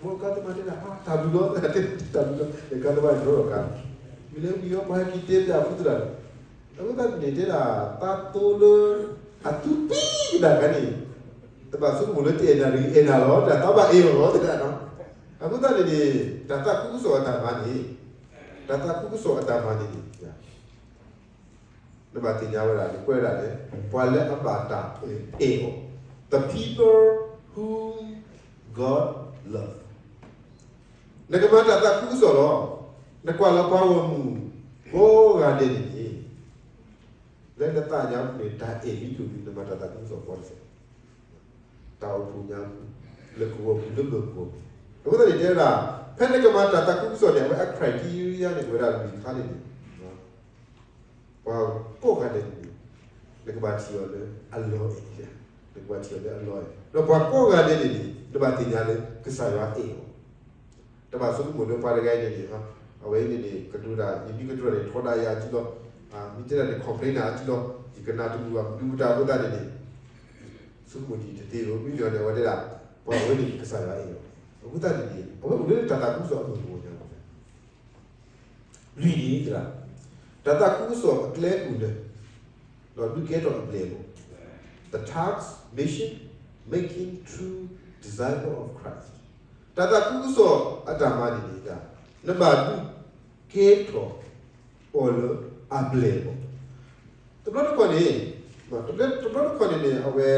မ်ကါသမားတဲဒၣ် တၢ်ဘျုးလီၤ တၢ်ဘျုးလီၤ ကါသမားတြီထီၣ်ကါ မ့ၢ်လၢဝံၤအီၤပှၤဟဲက့ၤတဲပၠးဖုသရၣ်ဒိၣ် အဃိသတးန့ၣ်တဲဒၣ် သးသိလၢ အသူပံၤကဒါကါန့ၣ် တဘၣ်ဆိကမိၣ်လၢတအဲၣ်နၤတဂ့ၤ အဲၣ်နၤလီၤ တၢ်သးဘၣ်အဲၣ်အီၤလီၤ တဲဒၣ်နီၤ အဃိသတးန့ၣ်န့ၣ် တၢ်သးခုကစီၣ်အတၢ်မၤန့ၣ် တၢ်သးခုကစီၣ်အတၢ်မၤန့ၣ်န့ၣ် နဘၣ်သ့ၣ်ညါဝဲဒၣ်န့ၣ် ကွဲးဝဲဒၣ်န့ၣ် ပှၤလၢအဘၣ်တၢ်အဲၣ်အီၤ the people whom God love နကမၤတၢ်သးခုကစီၣ်လီၤ နကွၢ်လီၤပှၤဂီၢ်မုၢ် ကိးဂၤဒဲးန့ၣ်န့ၣ် လၢနသးညါပူၤန့ၣ် တၢ်အဲၣ်မ့ၢ်တအိၣ်ဒီး နမၤတၢ်သးခုကစီၣ်ကီတစဲး တၢ်အိၣ်ဖှိၣ်ညါပူၤ လၢကဝီၤပူၤလၢဘၢၣ်ကဝီၤပူၤ အဃိသတးန့ၣ်တဲဝဲဒၣ် ဖဲနကမၤတၢ်သးခုကစီၣ်န့ၣ် အဝဲအ criteria န့ၣ် ဝဲဒၣ်လွံၢ်ခါန့ၣ်န့ၣ် ပှၤကိးဂၤဒဲးန့ၣ် နကဘၣ်ထံၣ်အီၤလၢအလီၤအဲၣ် နကဘၣ်ထံၣ်အီၤလၢအလီၢ်အံၤ, ဒီးပှၤကိးဂၤဒဲးန့ၣ်န့ၣ် နဘၣ်သ့ၣ်ညါလၢကစၢ်ယွၤအဲၣ်အီၤ, တဘၣ်ဆိကမိၣ်လၢပှၤတဂၤအံၤန့ၣ်န့ၣ်, အဝဲအံၤန့ၣ်န့ၣ် ကဒိးတၢ် ယမ့ၢ်ကဒိးတၢ်န့ၣ် ထီဒါယၤအစုလီၤ, မ့ၢ်တဲဒၣ်န့ၣ် complain နၤအစုလီၤ, ယကနၣ်တမုာ်ဘၣ် မနုၤမတၤအဃိသတးန့ၣ်န့ၣ် ဆိကမိၣ်ဒံးတသ့ဘၣ်, မ့ၢ်ဒီးန့ၣ် အဝဲတဲဒၣ် ပှၤအဝဲန့ၣ်ကစၢ်ယွၤအဲၣ်အီၤ, အဃိသတးန့ၣ်န့ၣ် အဝဲအိၣ်လၢတၢ်သးခုကစီၣ်အမုၢ်အဂီၢ်ညါ လွံၢ်န့ၣ်သရၣ်, တၢ်သးခုကစီၣ်အကျဲအပူၤလၢာ်, ဒီးဒုးကဲထီၣ်အပျဲၢ်အဘီၣ်, the task, mission, making true disciple of Christ. တၢ်သးခုကစီၣ်အတၢ်မၤန့ၣ်န့ၣ် နဘၣ်ဒုးကဲထီၣ်အီၤလၢအပျဲၢ်အဘီၣ်, တဘျီတခီၣ်န့ၣ်, တဘျီတခီၣ်န့ၣ်န့ၣ် အဝဲ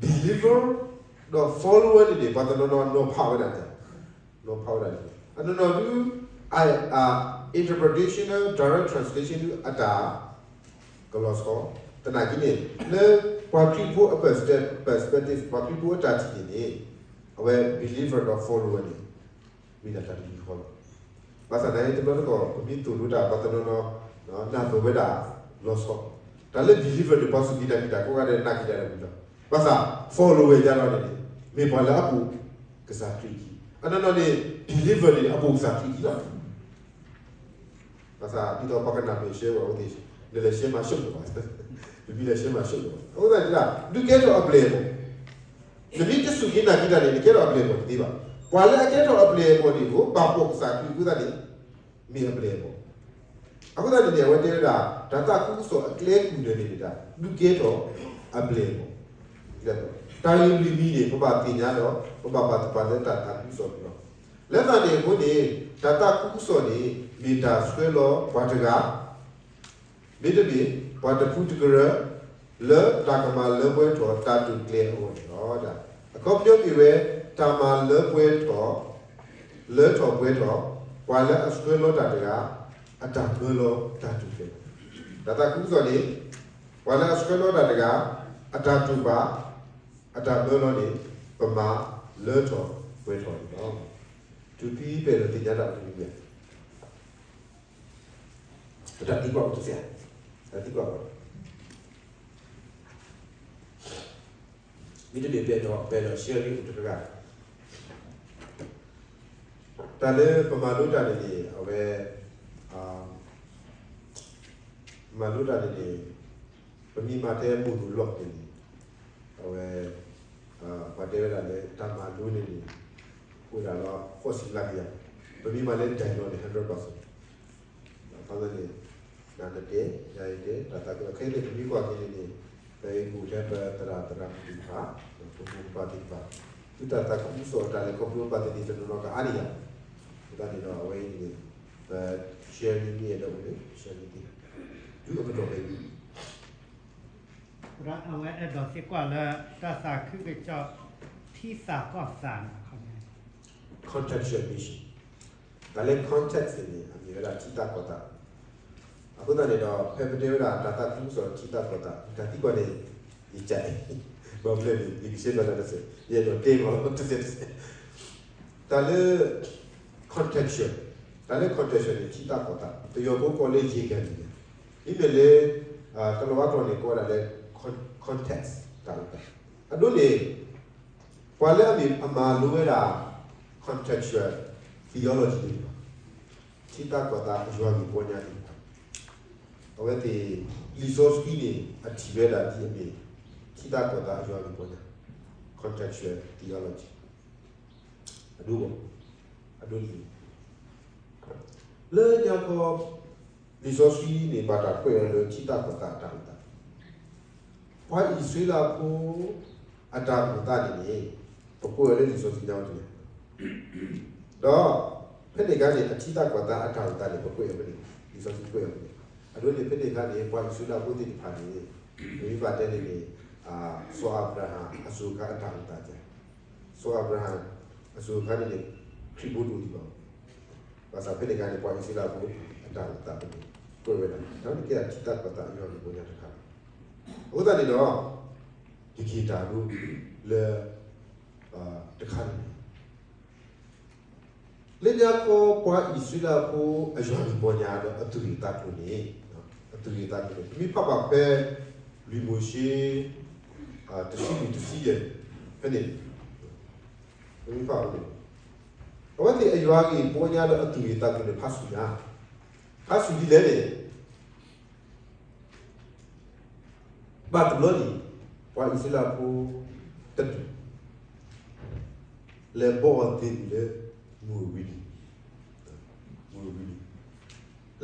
believer ဒီး follower န့ၣ်န့ၣ် ပှၤတနီၤနီၤနီၤဖးဝဲဒၣ်န့ၣ်, နီၤဖးဝဲဒၣ်န့ၣ် အနီၢ်နီၢ်ဒုး interpretation ဒီး direct translation ဒုးအတၢ်ကလီၤဆီ, သနာ်က့န့ၣ် လၢပှၤခရံာ်ဖိအ perspective ပှၤခရံာ်ဖိအတၢ်ထံၣ်န့ၣ်န့ၣ် အဝဲ believer ဒီး follower န့ၣ် မ့ၢ်ဒၣ်တၢ်တမံၤဃီလီၤ. ဘၣ်ဆၣ်သနာ်က့တဘျီတခီၣ် ပမ့ၢ်သိၣ်လိတၢ် ပှၤတနီၤနီၤ နၢ်ပၢၢ်ဝဲဒၣ်လီၤဆီ, တၢ်လၢ believer န့ၣ် ပှၤစူၢ်က့ၤနာ်က့ၤတၢ်ကိးဂၤဒဲးနာ်က့ၤတၢ်တမံၤလီၤ. ဘၣ်ဆၣ် follower ယါလီၤန့ၣ်န့ၣ် မ့ၢ်ပှၤလၢအပိာ်ကစၢ်ခရံာ်အခံ, အနီၢ်နီၢ်န့ၣ် believer န့ၣ် အပိာ်ကစၢ်ခရံာ်အခံလီၤ. ဘၣ်ဆၣ်ဒ်သိးပှၤကနၣ်ပၢၢ်ရှဲဝဲအဝဲသ့ၣ်, နလဲၤရှဲမၤရှုံးလၢၤဘၣ်, နမ့ၢ်လဲၤရှဲမၤရှုံးလၢၤဘၣ်. အဃိသတးန့ၣ် ဒုးကဲထီၣ်အပျဲၢ်အဘီၣ်, နမ့ၢ်တစူၢ်က့ၤနာ်က့ၤတၢ်န့ၣ် နကဲထီၣ်အပျဲၢ်အဘီၣ်တသ့ဘၣ်. ပှၤလၢအကဲထီၣ်အပျဲၢ်အဘီၣ်န့ၣ်အိၣ် ဘၣ်ပိာ်ကစၢ်ခရံာ်အဃိသတးန့ၣ် မ့ၢ်အပျဲၢ်အဘီၣ်. အဃိသတးန့ၣ်န့ၣ် အဝဲတဲဝဲဒၣ် တၢ်သးခုကစီၣ်အကျဲအပူၤန့ၣ်န့ၣ် ဒုးကဲထီၣ်အပျဲၢ်အဘီၣ်. တၢ်ဂ့ၢ်လွံၢ်မံၤန့ၣ် ပဘၣ်သ့ၣ်ညါဒီး ပဘၣ်ပာ်သူၣ်ပာ်သးလၢတၢ်သးခုကစီၣ်န့ၣ်လီၤ. လၢတၢ်န့ၣ်အဃိန့ၣ် တၢ်သးခုကစီၣ်န့ၣ် မ့ၢ်တၢ်ဆှၢလီၤပှၤတဂၤ မ့တမ့ၢ် ပှၤတဖုတကရၢ လၢတၢ်ကမၤလၢပှဲၤထီၣ်တၢ်တိာ်ကျဲၤအဂီၢ်န့ၣ်လီၤ. အခီပညီမ့ၢ်ဝဲ တၢ်မၤလၢပှဲၤထီၣ် လၢထီၣ်ပှဲၤထီၣ် ပှၤလၢအဆှၢလီၤတၢ်တဂၤ အတၢ်မၢလီၤတၢ်တိာ်ကျဲၤ, တၢ်သးခုကစီၣ်န့ၣ် ပှၤလၢအဆှၢလီၤတၢ်တဂၤ အတၢ်တိာ်ပာ် အတၢ်မၢလီၤန့ၣ် ပမၤလၢထီၣ်ပှဲၤထီၣ်န့ၣ်လီၤ. တုၤဖဲပအဲၣ်ဒိးသ့ၣ်ညါတၢ်အိၣ်တမံၤမံၤ ပတၢ်သံကွၢ်အိၣ်တစဲး, တၢ်သံကွၢ်အိၣ်, မ့တမ့ၢ်ပအဲၣ်ဒိး ပအဲၣ်ဒိး sharing အိၣ်တဂၤ, တၢ်လၢပမၤလိတၢ်န့ၣ်န့ၣ် အဝဲ မၤလိတၢ်န့ၣ်န့ၣ် ပမ့ၢ်မၤထဲမိၢ်လိာ်လီၢ်န့ၣ်န့ၣ် အဝဲ ပှၤတဲဝဲဒၣ်လၢတၢ်မၤလိန့ၣ်န့ၣ် အိၣ်ဒၣ်လီၤဃိးဆံမျးကယၤ, ပမ့ၢ်မၤလၢဒၢးလီၤန့ၣ် hundred percent ဘၣ်ဆၣ်န့ၣ် နၤနတဲ ယၤယတဲ တၢ်သးခု ခဲအံၤန့ၣ် ပမ့ၢ်ကွၢ်က့ၤန့ၣ်န့ၣ် ပအဲၣ်ဒိးထဲပသရၣ်သရၣ်မုၣ်သ့ၣ်တဖၣ် ပမိၢ်ပပၢ်သ့ၣ်တဖၣ် သုတၢ်သးခုကစီၣ်အတၢ်လဲၤခီဖျိဘၣ်သ့ၣ်သ့ၣ်တနီၤနီၤကအါန့ၢ်ယၤ, အဃိသတးန့ၣ်ဒီးအဝဲအံၤန့ၣ် ပ share န့ၢ်မ့ၢ်အဲၣ်ဒိးအိၣ်န့ၣ် share န့ၢ်သ့, ဒုးအကတီၢ်ဖဲအံၤ အဝဲအဲၣ်ဒိးသံကွၢ်လၢ တၢ်သးခုကစီၣ် ထံသၣ်ကီၢ်သၣ်န့ၣ် contextual mission, တၢ်လၢ context န့ၣ်န့ၣ် အမ့ၢ်ဝဲဒၣ်ထံသၣ်ကီၢ်သၣ်, အဃိသတးန့ၣ်ဒီး ဖဲပတဲဝဲဒၣ်တၢ်သးခုကစီၣ်ထံသၣ်ကီၢ်သၣ် တၢ်သံကွၢ်န့ၣ် ယက ဘၣ်မနုၤလဲၣ်န့ၣ် ယကရှဲဘၣ်တၢ်တစဲး ယအဲၣ်ဒိးတဲမးလီၤတစဲးတစဲး, တၢ်လၢ contextual, တၢ်လၢ contextual န့ၣ် ထံသၣ်ကီၢ်သၣ် ပယီၤဖိကိးလၢ ယ့ၢ်ကၢၢ်မံၤန့ၣ်, မ့မ့ၢ်လၢ ကလီၤဝါကျိာ်န့ၣ် ကိးဝဲဒၣ်လၢ context တၢ်အိၣ်သး, အဒိန့ၣ် ပှၤလၢအမ့ၢ်အမၤလိဝဲဒၣ် contextual theology န့ၣ် ထံသၣ်ကီၢ်သၣ်အယွၤဂ့ၢ်ပီညါန့ၣ် အဝဲသ့ၣ် လံာ်စီဆှံန့ၣ် အထံၣ်ဝဲဒၣ်ဒ်အမ့ၢ် ထံသၣ်ကီၢ်သၣ်အယွၤဂ့ၢ်ပီညါ contextual theology အဒိ, အဒိန့ၣ် လၢညါခီ လံာ်စီဆှံန့ၣ် ဘၣ်တၢ်ကွဲးအီၤလၢထံသၣ်ကီၢ်သၣ်အတၢ်အိၣ်သး, ပှၤအံၣ်စရ့လးဖိအတၢ်အိၣ်သးန့ၣ်န့ၣ် ပကွဲးအီၤလၢလံာ်စီဆှံညါဝဲတဂ့ၤ ဒီး ဖဲန့ၣ်အခါန့ၣ် အထံသၣ်ကီၢ်သၣ်အတၢ်အိၣ်သးန့ၣ် ပကွဲးအီၤဖဲန့ၣ်, လံာ်စီဆှံကွဲးအီၤဖဲန့ၣ်, အဒိန့ၣ် ဖဲန့ၣ်အခါန့ၣ် ပှၤအံၣ်စရ့လးဖိသ့ၣ်တဖၣ်န့ၣ် ပမ့ၢ်ဘၣ်တဲန့ၣ်န့ၣ် စီၤအၤဘြၤဟၣ်အစိၤအခါအတၢ်အိၣ်သးကဲ, စီၤအၤဘြၤဟၣ်အစိၤအခါန့ၣ်န့ၣ် ခရံာ်ဖိတအိၣ်ဒံးဘၣ်, ဘၣ်ဆၣ်ဖဲန့ၣ်အခါန့ၣ် ပှၤအံၣ်စရ့လးဖိအတၢ်အိၣ်သးန့ၣ် ကွဲးဝဲဒၣ် တၢ်န့ၣ်ကဲဒၣ်ထံသၣ်ကီၢ်သၣ်အယွၤဂ့ၢ်ပီညါတခါလီၤ. အဃိသတးန့ၣ်ဒီး ယကဟ့ၣ်တၢ်ဒိလၢ တခါန့ၣ် လၢညါခီပှၤအံၣ်စရ့လးဖိအယွၤဂ့ၢ်ပီညါဒီးအသူၣ်ဂ့ၢ်သးကျိၤန့ၣ်, အသူၣ်ဂ့ၢ်သးကျိၤန့ၣ် ပမ့ၢ်ဖးဘၣ်ဖဲ လွံၢ်မိၤၡ့ တဆံလွံၢ်တဆံယဲၢ် ဖဲန့ၣ် ပမ့ၢ်ဖးအီၤန့ၣ် အဝဲသ့ၣ်အယွၤဂ့ၢ်ပီညါလၢအသူၣ်ဂ့ၢ်သးကျိၤန့ၣ် ဖးဆူၣ်ညါ, ဖးဆူၣ်ဒ်လဲၣ်န့ၣ် ဘၣ်တဘျီန့ၣ် ပှၤအံၣ်စရ့လးဖိတဒူၣ် လဲၤဘီအီၤသ့ၣ်မုၣ်လၢ မုၢ်အဝံၤန့ၣ်, မုၢ်အဝံၤန့ၣ်,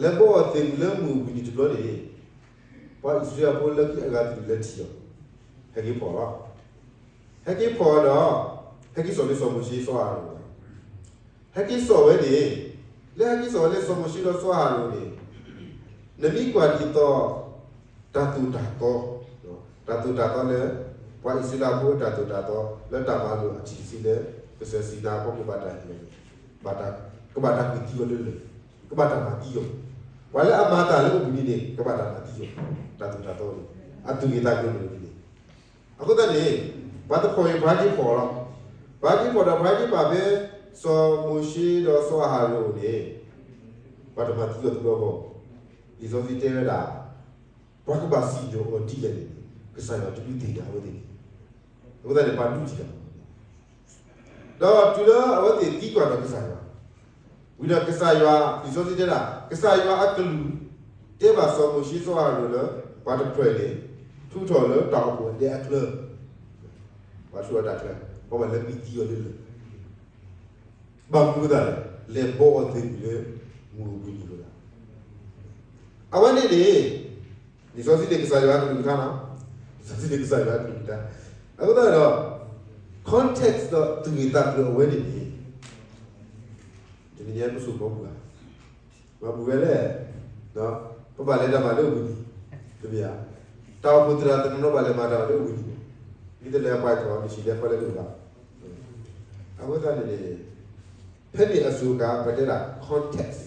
လဲၤဘီအီၤသ့ၣ်မုၣ်လၢမုၢ်အဝံၤန့ၣ်တဘျီန့ၣ် ပှၤအံၣ်စရ့လးဖိလၢခံအဂၤတဒူၣ်လဲၤထံၣ်အီၤ, ဟဲက့ၤဖီၣ်လီၤ. ဟဲက့ၤဖီၣ်ဒီး ဟဲက့ၤစိာ်န့ၢ်စီၤမိၤၡ့စီၤအၤဟရိၣ် ဟဲက့ၤစိာ်ဝဲန့ၣ်, လၢဟဲက့ၤစိာ်ဝဲလၢစီၤမိၤၡ့ဒီးစီၤအၤဟရိၣ်န့ၣ်, နမ့ၢ်ကွၢ်ဒ်သိး တၢ်သိၣ်တၢ်သီ, တၢ်သိၣ်တၢ်သီလၢ ပှၤအံၣ်စရ့လးဖိအတၢ်သိၣ်တၢ်သီ လၢတၢ်မၤလိာ်အထံၣ်တဆံလၢ ကစၢၢ်စံနါအဖီခိၣ်ဘၣ်တၢ်ဟ့ၣ်လီၤန့ၣ်, ကဘၣ်တၢ်ကွံာ်သံအီၤလၢလၢၢ်, ကဘၣ်တၢ်မၤသံအီၤ, ပှၤလၢအမၤတၢ်လၢအိၣ်ဘှံးနံၤန့ၣ် ကဘၣ်တၢ်မၤသံအီၤ, တၢ်သိၣ်တၢ်သီန့ၣ် အသူၣ်ဂ့ၢ်သးကျိၤန့ၣ်န့ၣ် အဃိသတးန့ၣ် ပှၤတဖီၣ်အံၤ ပှၤဟဲက့ၤဖီၣ်လီၤ. ပှၤဟဲက့ၤဖီၣ်ဒီး ပှၤဟဲက့ၤပာ်ဖဲ စီၤမိၤၡ့ဒီးစီၤအၤဟရိၣ်န့ၣ် ပှၤတမၤသံအီၤတဘျီဃီ, လံာ်စီဆှံတဲဝဲဒၣ် ပှၤကဘၣ်စံၣ်ညီၣ်အီၤဒ်လဲၣ်န့ၣ် ကစၢ်ယွၤတဒုးသ့ၣ်ညါအဝဲသ့ၣ်န့ၣ်, အဃိသတးန့ၣ် ပှၤဒုးထံၣ်တၢ် ဒီးတုၤလၢအဝဲသ့ၣ်သံကွၢ်ဒီးကစၢ်ယွၤ, ဝံၤဒီးကစၢ်ယွၤ လံာ်စီဆှံတဲဒၣ် ကစၢ်ယွၤအကလူး တဲဘၣ်စီၤမိၤၡ့စီၤအၤဟရိၣ်လၢ ပှၤတဖျၢၣ်န့ၣ် ထုးထီၣ်လၢတၢ်အိၣ်ဖှိၣ်အဒဲအချၢ, ပှၤထုးထီၣ်တၢ်ချၢ, ပှၤဘၣ်လဲၤကွံာ်သံအီၤလၢလၢၢ်, ဘၣ်မနုၤအဃိသတးလဲၣ်, လဲၤဘီအီၤသ့ၣ်မုၣ်လၢ မုၢ်အဝံၤန့ၣ်လီၤ. အဝဲန့ၣ်န့ၣ် လံာ်စီဆှံန့ၣ်ကစၢ်ယွၤအကလုၢ်ကထါလီၤ. လံာ်စီဆှံန့ၣ်ကစၢ်ယွၤအကလုၢ်ကထါ, အဃိသတးဒီး context ဒီးသူၣ်ဂ့ၢ်သးကျိၤအဝဲန့ၣ်န့ၣ် တနံၤညါပစိာ်ဘီမုၢ်ဧါ, မၤဘူၣ်ဝဲလဲၣ်, ပဘၣ်လဲၤတၢ်မၤလၢအဝံၤန့ၣ်, တမ့ၢ်ဧါ, တၢ်အိၣ်ဖှိၣ်သရၣ်တနီၤနီၤဘၣ်လဲၤမၤတၢ်လၢအဝံၤန့ၣ်, မ့ၢ်တလဲၤပှၤထီၣ် မ့ၢ်ဆံးလဲၤပှၤလဲၤတအိၣ်ဘၣ်. အဃိသတးန့ၣ်န့ၣ် ဖဲန့ၣ်အစိၤအခါ ပတဲဒၣ် context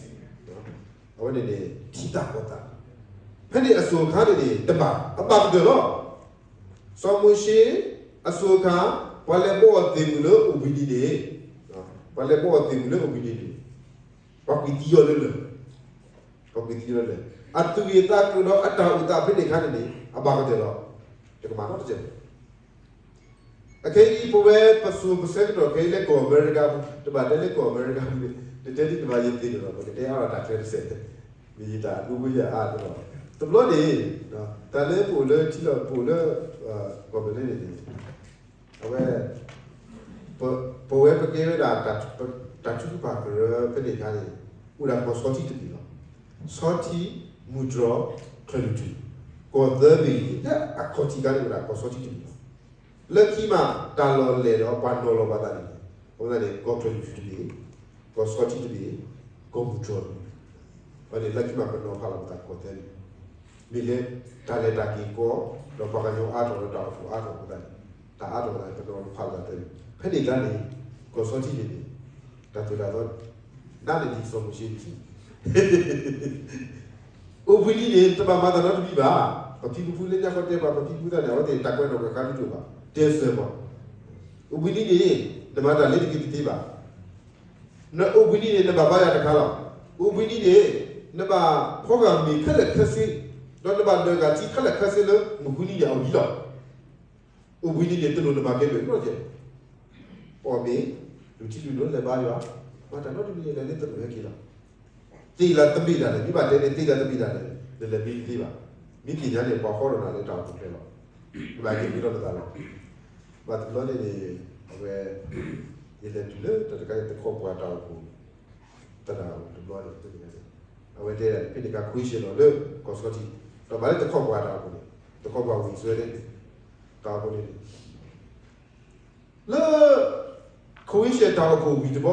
အဝဲန့ၣ်န့ၣ် ထံသးကီၢ်သး, ဖဲန့ၣ်အစိၤအခါန့ၣ်န့ၣ် တဘၣ် အဘၣ်ကတၢၢ်လီၤ. စီၤမိၤၡ့အစိၤအခါ ပှၤလဲၤဘီအီၤသ့ၣ်မုၣ်လၢအိၣ်ဘှံးနံၤန့ၣ်, ပှၤလဲၤဘီအီၤသ့ၣ်မုၣ်လၢအိၣ်ဘှံးနံၤန့ၣ် ပှၤကွံာ်သံအီၤလၢလၢၢ်, ပှၤကွံာ်သံအီၤလၢလၢၢ်, အသူၣ်ဂ့ၢ်သးကျိၤဒီးအတၢ်အိၣ်သးဖဲန့ၣ်အခါန့ၣ်န့ၣ် အဘၣ်ကတၢၢ်လီၤ. တကမၣ်နီတစဲးဘၣ်. အခဲအံၤ ပဝဲပစိၤပဆၢကတီၢ်ခဲအံၤလၢကီၢ်အမဲရကၤပူၤ, တဘၣ်တဲလၢကီၢ်အမဲရကၤပူၤန့ၣ် နတဲဒ်နဘၣ်ယသ့ၣ်န့ၣ်လီၤ, ပကတဲအါထီၣ်တၢ်ကျဲတစဲး, မ့ၢ်ယတၢ်အဒိပယၢ်အါန့ၣ်လီၤ. တဘျီန့ၣ် တၢ်လၢပအိၣ်လၢထံလီၢ် ပအိၣ်လၢ ကီၢ်ပလဲန့ၣ်န့ၣ် အဝဲ ပဝဲပကဲဝဲဒၣ် တၢ်ထုကဖၣ်ကရၢဖဲန့ၣ်အခါန့ၣ် အိၣ်ဒၣ်ကီၢ်ဆီထံတဘ့ၣ်လီၤ. ဆီထံ, မူတြီၢ်, ချၢၣ်လွံၢ်ထူၣ်, ကီၢ်သၢဘ့ၣ်အံၤ လၢအခီၣ်ထံးအခါန့ၣ် အိၣ်ဒၣ်ကီၢ်ဆီထံတဘ့ၣ်လီၤ. လၢခံမး တၢ်လီၢ်လဲၢ်ဒီးပှၤနီၤလီၤပှၤသးန့ၣ် အဃိသတးန့ၣ် ကီၢ်ချၢၣ်လွံၢ်ထူၣ်တဘ့ၣ်, ကီၢ်ဆီထံတဘ့ၣ်, ကီၢ်မူတြီၢ်တဘ့ၣ်, အဝဲန့ၣ်လၢခံမး ပနီၤဖးလီၤပသးကီၢ်သၢဘ့ၣ် မ့ၢ်လၢ တၢ်လဲၤတၢ်က့ၤကီ ဒီးပှၤကညီအါထီၣ်ဒီးတၢ်အိၣ်ဖှိၣ်အါထီၣ်အဃိသတးန့ၣ် တၢ်အါထီၣ်အဃိသတးန့ၣ် ပနီၤဖးလီၤပသးသၢဘ့ၣ်, ဖဲန့ၣ်အခါန့ၣ် ကီၢ်ဆီထံန့ၣ်န့ၣ် တၢ်သိၣ်တၢ်သီ နးန့ၢ်ဒံးစီၤမိၤၡ့တထံၣ် အိၣ်ဘှံးနံၤန့ၣ် တဘၣ်မၤတၢ်နီတမံၤဘၣ်. ပဖံပဖုလၢညါဃီတဲဘၣ် ပဖံပဖုသတးန့ၣ် အဝဲသ့ၣ်တၢ်ကွဲးနီၣ်ကွဲးဃါတဒိၣ်ဘၣ်, တဲစၢၤမး, အိၣ်ဘှံးနံၤန့ၣ် နမၤတၢ်လၢတက့ၤတသ့ဘၣ်. နအိၣ်ဘှံးနံၤန့ၣ် နဘၣ်ဘါယွၤတခါလီၤ. အိၣ်ဘှံးနံၤန့ၣ် နဘၣ်ဖီဂၢၢ်မ့ၤခဲလၢာ်ခဲဆ့, ဒီးနဘၣ်ဒၢးဂာ်ထံခဲလၢာ်ခဲဆ့လၢမုၢ်ဃုနံၤန့ၣ်အဝံၤလီၤ. အိၣ်ဘှံးနံၤန့ၣ် တလိၣ်နဘၣ်ကဲဘျုးနီတစဲး, အီၣ်မ့ၤ, လူၤထံလူၤနိ လဲၤဘါယွၤ, မၤတၢ်နီတမံၤန့ၣ် လဲၤလၢသရိာ်ဟဲက့ၤလီၤ. သ့ၣ်လၢတဘ့ၣ်ဒၣ်လဲာ်, မ့ၢ်ဘၣ်တဲန့ၣ် သ့ၣ်လၢတဘ့ၣ်ဒၣ်လဲာ်, နလဲၤမ့ၢ်တသ့ဘၣ်. မ့ၢ်သ့ၣ်ညါန့ၣ် ပှၤဃီထီၣ်နၤလၢတၢ်အိၣ်ဖှိၣ်ကျဲလီၤ. ဘၣ်က့ၤမ့ၢ်ထီၣ်ပသးလီၤ. ဘၣ်တဘျီန့ၣ်န့ၣ် အဝဲ ယလဲၤတုၤလၢတၢ်တခါအံၤ တခီပှၤတၢ်အိၣ်ဖှိၣ် သရၣ်အိၣ်တဘျီန့ၣ် ဖဲန့ၣ်အခါန့ၣ် အဝဲတဲဒၣ် ဖဲန့ၣ်အခါ ခွံဆံလီၤလၢကီၢ်ဆီထံး, ဒီးဘၣ်လၢတခီပှၤတၢ်အိၣ်ဖှိၣ်န့ၣ် တခီပှၤဝံၤစွဲန့ၣ် တၢ်အိၣ်ဖှိၣ်န့ၣ်န့ၣ် လၢ ခွံဆံတၢ်အိၣ်ဖှိၣ်ဝံၤတဘျီ အိၣ်လၢမုၢ်အဝံၤနံၤန့ၣ်, လၢမုၢ်အ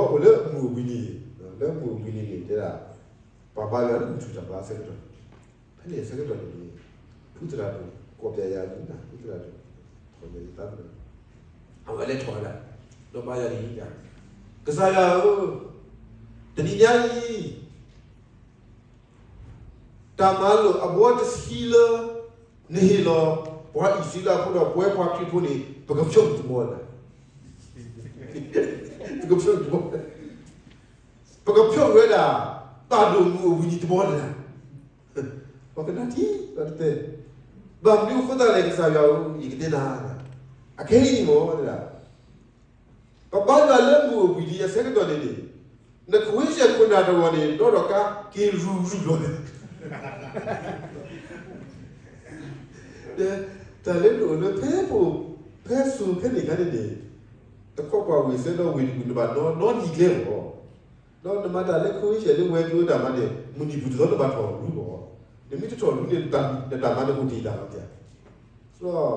ဝံၤနံၤန့ၣ် တဲဒၣ် ပှၤဘါယွၤလၢမုၢ်ထူၣ်တၢ်ဘါအဆၢကတီၢ်, ဖဲန့ၣ်အဆၢကတီၢ်န့ၣ်န့ၣ် ဖုသရၣ်ဒိၣ် ကီၢ်ပၠးယၤလံနၤ ဖုသရၣ်ဒိၣ် ကီၢ်ပၠးယသး အဝဲလဲၤထီၣ်ဝဲဒၣ် ဒီးဘါယွၤန့ၣ် ကစၢ်ယွၤဧၢ, တနံၤညါအံၤ တၢ်မၤလိာ်အဘီတဆံလၢ နဟ့ၣ်လီၤ ပှၤအံၣ်စရ့လးဖိဒီးပဝဲပှၤခရံာ်ဖိန့ၣ် ပကဖျိးတဘီလၢ်, ပကဖျိးတဘီလၢ်, ပကဖျိးဝဲဒၣ် ပၢ်ဒိၣ်မုၢ်အဝံၤနံၤတဘီလၢ်, ပှၤကနၣ်ထံၣ် ပှၤတတဲ, ပ ဘၣ်မနုၤအဃိသတးလဲၣ် ကစၢ်ယွၤဧၢ, ယကတဲနၤ, အခဲအံၤန့ၣ်မ့ၢ်, ပဘါယွၤလၢမုၢ်အိၣ်ဘှံးနံၤအဆၢကတီၢ်န့ၣ်န့ၣ်, နခွ့ယဲၢ်ခိၣ်နၢ်တဂီၤန့ၣ် ဒီးဒီးကါက့ၤရူၤရူၤလီၤန့ၣ်, တၢ်လၢနအိၣ်လၢဖဲပအိၣ်, ဖဲစိၤဖဲန့ၣ်ခါန့ၣ်န့ၣ်, တခီပှၤဝ့ၢ်ဆၢဒီးဝ့ၢ်တကူၣ် နဘၣ်နီနံၤကျဲလီၤ. ဒီးနမၤတၢ်လၢခွ့ယဲၢ်လၢဝဲၤကျိၤတၢ်မၤန့ၣ် မုၢ်နံၤပူၤတသီနဘၣ်ထီၣ်ရူလီၤ. နမ့ၢ်တထီၣ်ရူန့ၣ် နတၢ်မၤန့ၣ်အိၣ်တ့ၢ်တၢ်လီၤ.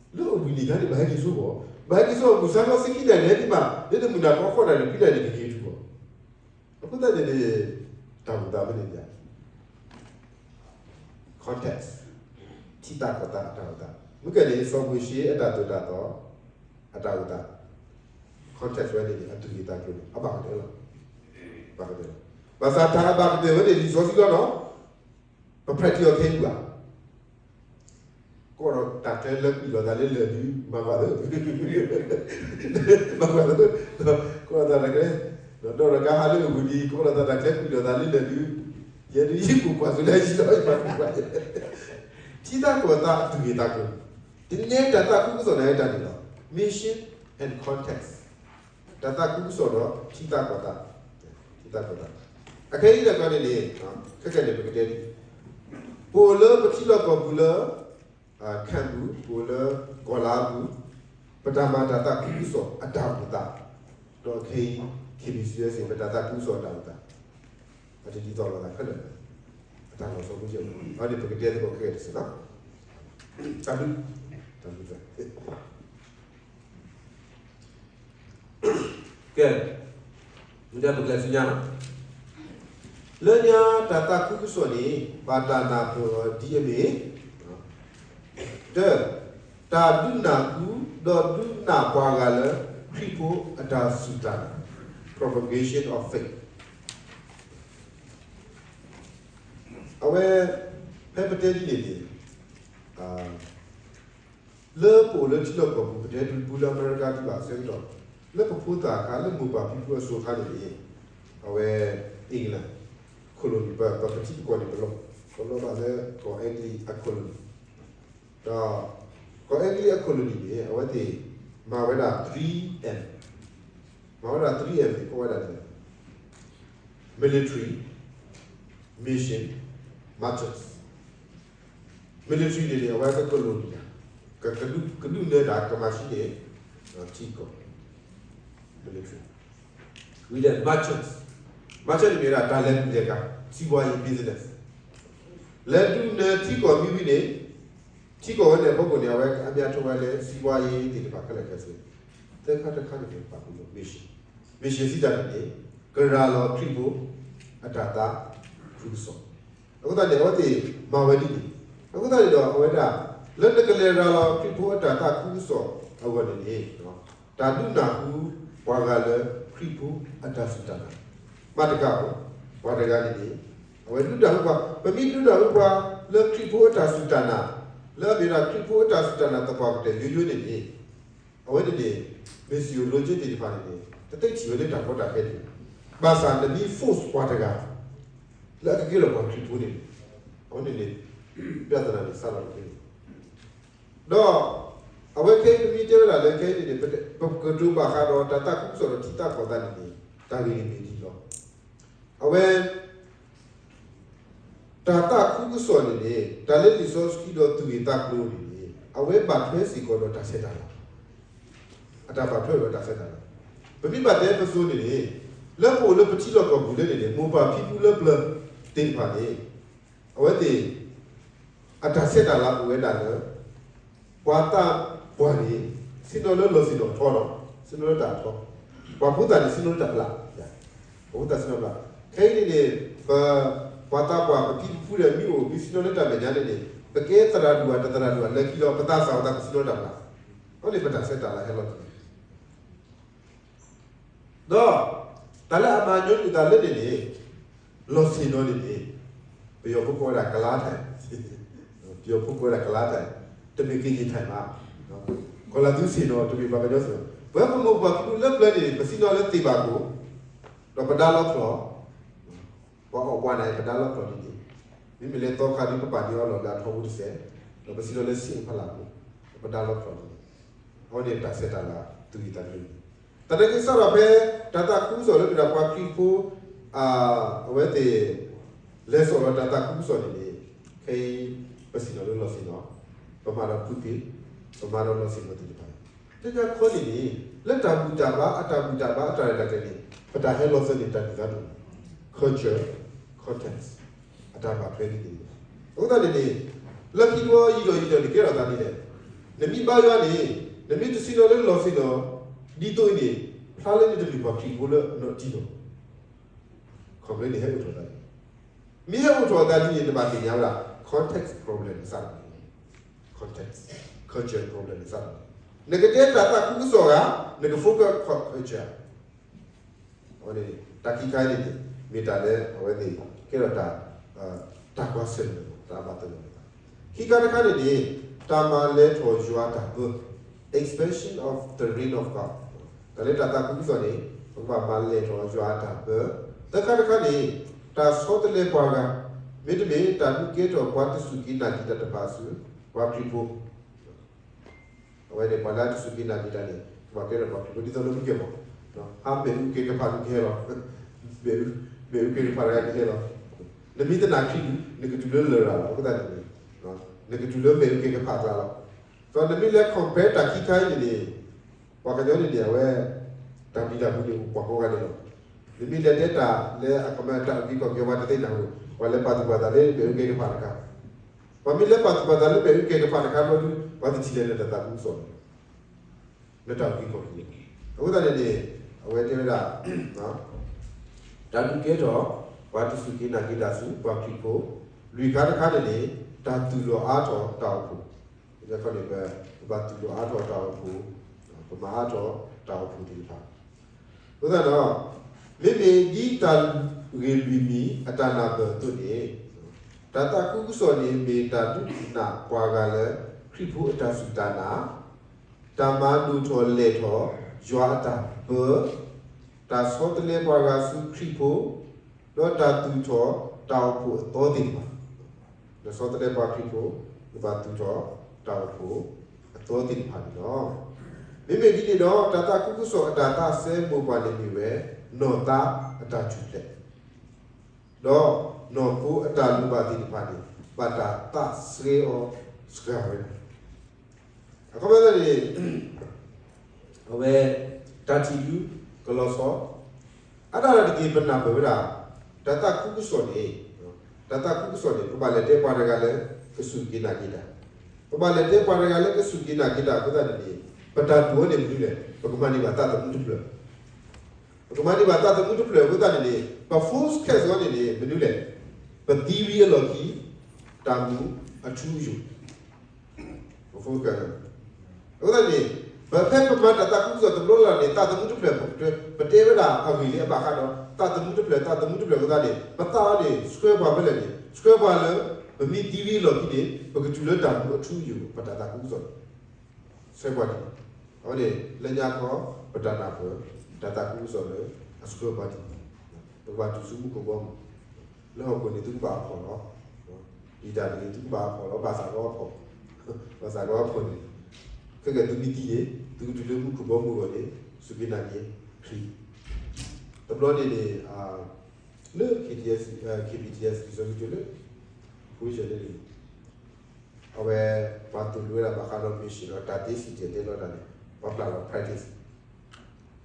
လၢအိၣ်ဘှံးနံၤခါန့ၣ် ဘၣ်ဟဲက့ၤဆိဘီၣ်, ဘၣ်ဟဲက့ၤဆိ မုၢ်ဆါခီဆံခံနၣ်ရံၣ်ဟဲက့ၤမး, လၢနမုၢ်နၤခီဃိးနၣ်ရံၣ် ခွံနၣ်ရံၣ်န့ၣ် ကက့ၤထူၣ်ဘီၣ်. အဃိသတးန့ၣ်န့ၣ်, တၢ်အိၣ်သးဖဲန့ၣ်န့ၣ် context, ထံသးကီၢ်သးအတၢ်အိၣ်သး, မ့ၢ်ကဲန့ၣ် စီၤမိၤၡ့အတၢ်သိၣ်တၢ်သီ, အတၢ်အိၣ်သး, context ဝဲန့ၣ်န့ၣ် အသူၣ်ဂ့ၢ်သးကျိၤန့ၣ် အဘၣ်ကတၢၢ်လီၤ. ဘၣ်ကတၢၢ်လီၤ. ဘၣ်ဆၣ်တၢ်အဘၣ်ကတၢၢ်ဝဲန့ၣ် လံာ်စီဆှံလီၤနီၤ, ပ practical ခဲအံၤဘၣ် ကိးဒီးတၢ်ကျဲလၢကွံာ်လိာ်သးလၢလၢၢ်ဒုး မၤကွၢ်သၢ, မၤကွၢ်သၢ, ကိးဒီးတၢ်ကျဲ, ဒီးဒီးကါဟးလၢအဝံၤဒီး ကိးဒီးတၢ်ကျဲကွံာ်လိာ်သးလၢလၢၢ်ဒုး, ယဲဒုးယကိၣ်ကွၢ်သူလၢယလီၤယမၤကွၢ်, ထံသးကီၢ်သးအသူၣ်ဂ့ၢ်သးကျိၤ, တနံၤညါတၢ်သးခုကစီၣ်န့ၣ်တၢ်န့ၣ်လီၤ, mission and context, တၢ်သးခုကစီၣ်ဒီးထံသးကီၢ်သး, ထံသးကီၢ်သး, အခဲအံၤတခီန့ၣ်န့ၣ်, ခဲကနံၣ်န့ၣ် ပကတဲဒ်အံၤ, ပအိၣ်လၢပထံလီၢ်ကီၢ်ပူၤလၢ Camp ပူၤ, ပအိၣ်လၢကီၢ်လါပူၤ, ပတၢ်မၤတၢ်သးခုကစီၣ်အတၢ်အိၣ်သး, ဒီးခဲအံၤ ခ့မံစံစ့ ပတၢ်သးခုကစီၣ်အတၢ်အိၣ်သး, အတဒ်သိးလိာ်သးခဲလၢာ်, အတၢ်လီၤဆီမုၢ်ကဲၢ်, အန့ၣ်ပကတဲသကိးခဲကနံၣ်တစဲးလီၤ, တၢ်ဘျုး, တၢ်ဘျုး ကဲ, မ့ၢ်ဒၣ်ပကလဲၤဆူညါလီၤ, လၢညါတၢ်သးခုကစီၣ်န့ၣ် ဘၣ်တၢ်နၢ်ပၢၢ်အီၤဒ်အမ့ၢ်, တၢ, တၢ်ဒုးနၢ်ဟူ ဒီးဒုးနၢ်ပှၤဂၤလၢ ခရံာ်ဖိအတၢ်စူၢ်တၢ်နာ်, propagation of faith, အဝဲ, ဖဲပတဲဒ်န့ၣ်န့ၣ်, လၢပအိၣ်လၢထံလီၢ်ကီၢ်ပူၤ ပတဲဒ်ပူၤလၢအမဲရကၤ ဒ်ဘၣ်ဆၢကတီၢ်, လၢပဖိသၣ်အခါ လၢမိၢ်ပၢ်ဖံဖုအစိၤအခါန့ၣ်န့ၣ်, အဝဲ England colony ပ ပကထံပကီၢ်န့ၣ် ပလီၤ, ပလီၤဘၣ်လၢကီၢ်အဲကလံးအ colony, ဒီးကီၢ်အဲကလံးအ colony န့ၣ် အဝဲသ့ၣ်မၤဝဲဒၣ် three M, မၤဝဲဒၣ် three M န့ၣ် ကိးဝဲဒၣ် military, mission, merchants, military န့ၣ်န့ၣ် အဝဲကကလိၣ်န့ၣ်, ကဒုးနၢတၢ်ကမၤဆူၣ်န့ၣ်, ထံကီၢ်, military, ဝံၤဒီး merchants, merchant န့ၣ်မ့ၢ်ဝဲဒၣ်တၢ်လဲၤဒုးလဲၤကၤ, စီးပွားရေး business, လဲၤဒုးနၢထံကီၢ်မံဝံၤန့ၣ်, ထံကီၢ်ဝဲန့ၣ်အဖီခိၣ်န့ၣ် အဝဲအမ့ၢ်အထီၣ်ဝဲလၢ စီးပွားရေး သ့ၣ်တဖၣ်ခဲလၢာ်ခဲဆ့, သၢခါတခါန့ၣ် ပာ်ဖှိၣ်လၢ mission, mission စံးတၢ်န့ၣ်န့ၣ်, ကရၤလီၤခရံာ်ဖိအတၢ်သးခုကစီၣ်, အဃိသတးန့ၣ် အဝဲသ့ၣ်မၤဝဲဒ်န့ၣ်, အဃိသတးန့ၣ်ဒီးအဝဲဒၣ်, လၢနကလဲၤရၤလီၤခရံာ်ဖိအတၢ်သးခုကစီၣ်အဂီၢ်န့ၣ်န့ၣ်, တၢ်ဒုးနၢ်ဟူပှၤဂၤလၢခရံာ်ဖိအတၢ်စူၢ်တၢ်နာ်, မ့ၢ်တကးအီၤ, ပှၤတဂၤန့ၣ်န့ၣ်, အဝဲဒုးနၢ်ဟူပှၤ, ပမ့ၢ်ဒုးနၢ်ဟူပှၤလၢခရံာ်ဖိအတၢ်စူၢ်တၢ်နာ်, လၢအမ့ၢ်ဒၣ်ခရံာ်ဖိအတၢ်စူၢ်တၢ်နာ်သပှၢ်ကတၢၢ်ယိယိန့ၣ်န့ၣ်, အဝဲန့ၣ်န့ၣ်, မ့ၢ်စံၣ်အိၣ်လိက့သ့ၣ်တဖၣ်န့ၣ်န့ၣ် တသ့ထံၣ်ဝဲလၢတၢ်ကီတၢ်ခဲန့ၣ်, ဘၣ်ဆၣ်နမ့ၢ် force ပှၤတဂၤ, လၢအကကဲလီၤပှၤခရံာ်ဖိန့ၣ်, အဝဲန့ၣ်န့ၣ်, ပြဿနာန့ၣ်စးထီၣ်လီၤခဲန့ၣ်, ဒီး, အဝဲခဲအံၤပမ့ၢ်တဲဝဲဒၣ်လၢခဲအံၤန့ၣ်န့ၣ်, ပကတိၤဘၣ်ဃးဒီးတၢ်သးခုကစီၣ်ဒီးထံသးကီၢ်သးန့ၣ်န့ၣ်, တၢ်ဂ့ၢ်န့ၣ်မ့ၢ်ဒ်လီၤ, အဝဲ တၢ်သးခုကစီၣ်န့ၣ်န့ၣ် တၢ်လၢလံာ်စီဆှံဒီးသူၣ်ဂ့ၢ်သးကျိၤန့ၣ်န့ၣ် အဝဲဘၣ်ထွဲစ့ၢ်ကီးဒီးတၢ်ဆဲးတၢ်လၤ, အတၢ်ဘၣ်ထွဲဒီးတၢ်ဆဲးတၢ်လၤ, ပမ့ၢ်ဘၣ်တဲပစိၤန့ၣ်န့ၣ်, လၢပအိၣ်လၢပထံလီၢ်ကီၢ်ပူၤလၢန့ၣ်န့ၣ် မိၢ်ပၢ်ဖံဖုလၢပျၢၤသ့ၣ်တဖၣ်န့ၣ်, အဝဲသ့ၣ် အတၢ်ဆဲးတၢ်လၤအိၣ်ဝဲဒၣ်လၢ ပှၤသးပှၢ်န့ၣ် ဆ့ၣ်နီၤလၢလီၤဆ့ၣ်နီၤထီဒီး ဆ့ၣ်နီၤလၢတၢ်ထီ, ပှၤဖိသၣ်န့ၣ် ဆ့ၣ်နီၤလၢတၢ်ပျၢ်, ပှၤဖိသၣ်ဆ့ၣ်နီၤပျၢ်, ခဲအံၤန့ၣ်န့ၣ် ပ ပှၤသးပှၢ်ပဖံပဖုဒီးမ့ၢ်အိၣ်မ့ၢ်ဆ့ၣ်နီၤလၢတၢ်မဲာ်ညါန့ၣ်န့ၣ် ပကဲသရၣ်ဒိၣ်ဧါတသရၣ်ဒိၣ်ဧါ လၢခံဒီး ပသးစၢ်အသးကဆ့ၣ်နီၤလၢတၢ်ပျၢ်, အဃိန့ၣ် ပတၢ်ဆဲးတၢ်လၤဟဲလီၤတံၢ် ဒီး တၢ်လၢအမၤညီနုၢ်သးလၢန့ၣ်န့ၣ် လီၤဆ့ၣ်နီၤန့ၣ်န့ၣ် ပယီၤဖိကိးဝဲဒၣ် ကလါထၢၣ်, ပယီၤဖိကိးဝဲဒၣ် ကလါထၢၣ်, တမ့ၢ်ကယံာ်ထၢၣ်ဘၣ်, ကီၢ်လၤသူဆ့ၣ်နီၤ တမ့ၢ်ပှၤကညီဆ့ၣ်နီၤ, ပဝဲပမိၢ်ပှၢ်ဖံဖုလၢပျၢၤန့ၣ် ပဆ့ၣ်နီၤလၢသ့ၣ်ဘၣ်ခိၣ်, ဒီးပဒါလီၤချီၣ်, ပှၤအီၣ်ပှၤန့ၣ် ပဒါလီၤချီၣ်ဒ်န့ၣ်, မ့မ့ၢ်လၢသီခါဒ်ပပာ်ဒံးအီၤလီၤလၢအထီဘိတစဲး, ဒီးပစံးလီၤလၢ စံးဖီလာ်ပူၤ, ပဒါလီၤဖျီၣ်လီၤ, အဝဲန့ၣ်တၢ်ဆဲးတၢ်လၤ သူၣ်ဂံၢ်သးကျိၤန့ၣ်, တၢ်န့ၣ်ကစးထီၣ်ဖဲ တၢ်သးခုကစီၣ်လၢမ့ၢ်ဒၣ်ပှၤခရံာ်ဖိ အဝဲသ့ၣ် လဲၤစိာ်လီၤတၢ်သးခုကစီၣ်န့ၣ်န့ၣ်, ခဲအံၤ ပစံးလီၤလၢလီၢ်ဆ့ၣ်နီၤ, ပမၤဒီးပူၤသ့, ပမၤဒီးလီၢ်ဆ့ၣ်နီၤသ့ၣ်တဖၣ်, တခါခီန့ၣ်န့ၣ် လၢတၢ်ဘူၣ်တၢ်ဘါ အတၢ်ဘူၣ်တၢ်ဘါ အတၢ်ရဲၣ်တၢ်ကျဲၤန့ၣ် ပတၢ်ဟဲလီၤသၢန့ၣ် တၢ်ဒုၣ်သးဒိၣ်, culture, context, အတၢ်ဘၣ်ထွဲဒ်န့ၣ်န့ၣ်, အဃိသတးန့ၣ်န့ၣ် လၢခံတဘျီယံာ်ဒီးယံာ်ဒီးန့ၣ် ကဲထီၣ်သးဒ်လဲၣ်, နမ့ၢ်ဘါယွၤန့ၣ် နမ့ၢ်တစံးလီၤလၢလီၢ်ဆ့ၣ်နီၤ ဒ်သိးအံၤန့ၣ် ဖျါလၢနတမ့ၢ်ပှၤခရံာ်ဖိလၢအနီၢ်တံၢ်လီၤ, ခီဖျိန့ၣ်ဟဲအိၣ်ထီၣ်သးန့ၣ်, မ့ၢ်ဟဲအိၣ်ထီၣ်သးဒ်န့ၣ် နဘၣ်သ့ၣ်ညါဝဲဒၣ် context problem န့ၣ်စးထီၣ်, context, culture problem န့ၣ်စးထီၣ်, နကတဲတၢ်သးခုကစီၣ်ဂၤ နက focus culture အဝဲန့ၣ် တၢ်ခံခါအံၤန့ၣ်န့ၣ် မ့ၢ်တၢ်လၢအဝဲသ့ၣ် ကဲထီၣ်တၢ် တၢ်ကွၢ်ဆၢၣ်မဲာ် တၢ်ဘၣ်သဂၢၢ်န့ၣ်, ခံခါတခါန့ၣ်န့ၣ် တၢ်မၤလဲၤထီၣ်ယွၤအတၢ်ပၢ expansion of the reign of God, တၢ်လၢတၢ်သးခုကစီၣ်န့ၣ် ပကဘၣ်မၤလဲၤထီၣ်ယွၤအတၢ်ပၢ, သၢခါတခါန့ၣ် တၢ်ဆီတလဲပှၤဂၤ မ့တမ့ၢ် တၢ်ဒုးကဲထီၣ်ပှၤတစူၢ်က့ၤနာ်က့ၤတၢ်တဖၣ်ဆူ ပှၤခရံာ်ဖိ အဝဲန့ၣ် ပှၤလၢအတစူၢ်က့ၤနာ်က့ၤတၢ်န့ၣ် ကဘၣ်ကဲထီၣ်ပှၤခရံာ်ဖိ ဒ်သိးလၢမုၢ်ကဲၢ်မီၢ်, ဟါ မ့ၣ်အူက့ၤကဖးဒုးကဟဲလီၤ, မ့ၣ်အူက့ၤကဖးတဂၤကဟဲလီၤ, နမ့ၢ်တနာ်ခရံာ်ဒုး နကတုၤလၢလရာ်လီၤ, အဃိသတးန့ၣ် နကတုၤလၢမ့ၣ်အူက့ၤကဖးအကျါလီၤ, ဒီးနမ့ၢ်လဲၤ compare တၢ်ခံခါအံၤန့ၣ်န့ၣ် ပှၤကညီန့ၣ်န့ၣ် အဝဲ တၢ်ဘျုးတၢ်ဖှိၣ်န့ၣ် အိၣ်ပှၤကိးဂၤဒဲးလီၤ, နမ့ၢ်လဲၤတဲတၢ်လၢအကမၤတၢ်အုၣ်က့ၤခီၣ်က့ၤ ပှၤတသ့ၣ်ညါဝဲ, ပှၤလဲၤပာ်သူၣ်ပာ်သးလၢမ့ၣ်အူက့ၤကဖးတခါ ပှၤမ့ၢ်လဲၤပာ်သူၣ်ပာ်သးလၢမ့ၣ်အူက့ၤကဖးတခါဘျီဒုး ပှၤတထံၣ်လဲၣ်လၢတၢ်သးခုကစီၣ်န့ၣ်, လၢတၢ်အုၣ်က့ၤခီၣ်က့ၤန့ၣ်, အဃိသတးန့ၣ်န့ၣ် အဝဲတဲဝဲဒၣ် တၢ်ဒုးကဲထီၣ် ပှၤတစူၢ်က့ၤနာ်က့ၤတၢ်ဆူ ပှၤခရံာ်ဖိ, လွံၢ်ခါတခါန့ၣ်န့ၣ် တၢ်သူၣ်လီၤအါထီၣ်တၢ်အိၣ်ဖှိၣ်, န့ၣ် ပဘၣ်သူၣ်လီၤအါထီၣ်တၢ်အိၣ်ဖှိၣ်, ပမၤအါထီၣ်တၢ်အိၣ်ဖှိၣ်သ့ၣ်တဖၣ် အဃိသတးဒီး မ့မ့ၢ်ဒ်တၢ်ဂ့ၢ်လွံၢ်မံၤအတၢ်နၢ်ပၢၢ်အသိးန့ၣ်, တၢ်သးခုကစီၣ်န့ၣ် မ့ၢ်တၢ်ဒုးနာ်ပှၤဂၤလၢ ခရံာ်ဖိအတၢ်စူၢ်တၢ်နာ်, တၢ်မၤဒိၣ်ထီၣ်လဲၢ်ထီၣ် ယွၤအတၢ်ပၢ, တၢ်ဆီတလဲပှၤဂၤဆူခရံာ်ဖိ, ဒီးတၢ်သူၣ်ထီၣ်တၢ်အိၣ်ဖှိၣ်အသီသ့ၣ်တဖၣ်, တၢ်ဆီတလဲပှၤခရံာ်ဖိ, ဒီးတၢ်သူၣ်ထီၣ်တၢ်အိၣ်ဖှိၣ်အသီသ့ၣ်တဖၣ်န့ၣ်လီၤ. မ့မ့ၢ်ဒ်န့ၣ်ဒီး တၢ်သးခုကစီၣ်အတၢ်သးစဲဘူးပှၤန့ၣ်မ့ၢ်ဝဲ နီၢ်သးအတၢ်ထူၣ်ဖျဲး, ဒီးနီၢ်ခိအတၢ်လိၣ်ဘၣ်သ့ၣ်တဖၣ်န့ၣ် ဘၣ်တၢ်သးစဲအီၤစှၤဝဲဒၣ် အခီပညီန့ၣ် အဝဲ တၢ်ထံၣ်ဒုးကလီၤဆီ, အါဒၣ်တက့ၢ် ပနၢ်ပၢၢ်ဝဲဒၣ် တၢ်သးခုကစီၣ်န့ၣ်, တၢ်သးခုကစီၣ်န့ၣ် ပဘၣ်လဲၤတဲပှၤတဂၤလၢ ကစူၢ်က့ၤနာ်က့ၤတၢ်, ပဘၣ်လဲၤတဲပှၤတဂၤလၢကစူၢ်က့ၤနာ်က့ၤတၢ်အဃိသတးန့ၣ်န့ၣ် ပတၢ်ဒိၣ်အီၤန့ၣ်မနုၤလဲၣ်, ပကမၤန့ၢ်ဘၣ်သးသမူတဖျၢၣ် ပကမၤန့ၢ်ဘၣ်သးသမူတဖျၢၣ်အဃိသတးန့ၣ်န့ၣ် ပ focus အီၤန့ၣ်န့ၣ် မနုၤလဲၣ်, ပသံဝံၤအလီၢ်ခံ တၢ်မူအထူအယိာ် ပ focus အဃိသတးန့ၣ် ပဖဲပမၤတၢ်သးခုကစီၣ်တဘျီလၢ်လၢ်န့ၣ် သးသမူတဖျၢၣ် ပတဲဝဲဒၣ်အဂ့ၢ်လၢအဘၣ်ဃးဒီး သးသမူတဖျၢၣ် သးသမူတဖျၢၣ်အဃိသတးန့ၣ် ပသးအီၤန့ၣ် ဆှၢပှၤဖဲလဲၣ်န့ၣ် ဆှၢပှၤလၢ ပမ့ၢ်သံဝံၤအလီၢ်ခံန့ၣ် ပကတုၤလၢတၢ်မူအထူအယိာ် ပတၢ်သးခုကစီၣ်န့ၣ် ဆှၢပှၤဒ်န့ၣ်, အဝဲန့ၣ် လၢညါခီ ပတၢ်နၢ်ပၢၢ် တၢ်သးခုကစီၣ်လၢအဆှၢပှၤဒ်န့ၣ်, ပကဘၣ်တူၢ်ဆူမူခိၣ်ဘီမုၢ်, လၢဟီၣ်ခိၣ်န့ၣ် သုကဘၣ်အဖှီၣ်လီၤ, ဒ်တၢ်န့ၣ် သုကဘၣ်အဖှီၣ်လီၤ ဘၣ်ဆၣ်ကအီဖှီၣ်, ဘၣ်ဆၣ်ကအီဖှီၣ်န့ၣ်, ခဲကဲသုမ့ၢ်သံန့ၣ် သုကတုၤလၢမူခိၣ်ဘီမုၢ်အဂီၢ်န့ၣ် စူၢ်က့ၤနာ်က့ၤခရံာ်, တဘျီန့ၣ်န့ၣ် လၢ KBTS လၢ Provincial န့ၣ် အဝဲ ပှၤသိၣ်လိဝဲဒၣ်ဘၣ်ဃးဒီး mission ဒီးတၢ်တ့စံၣ်တဲၤတဲလီၤတၢ်န့ၣ် ပှၤပျၢ်လီၤ practice,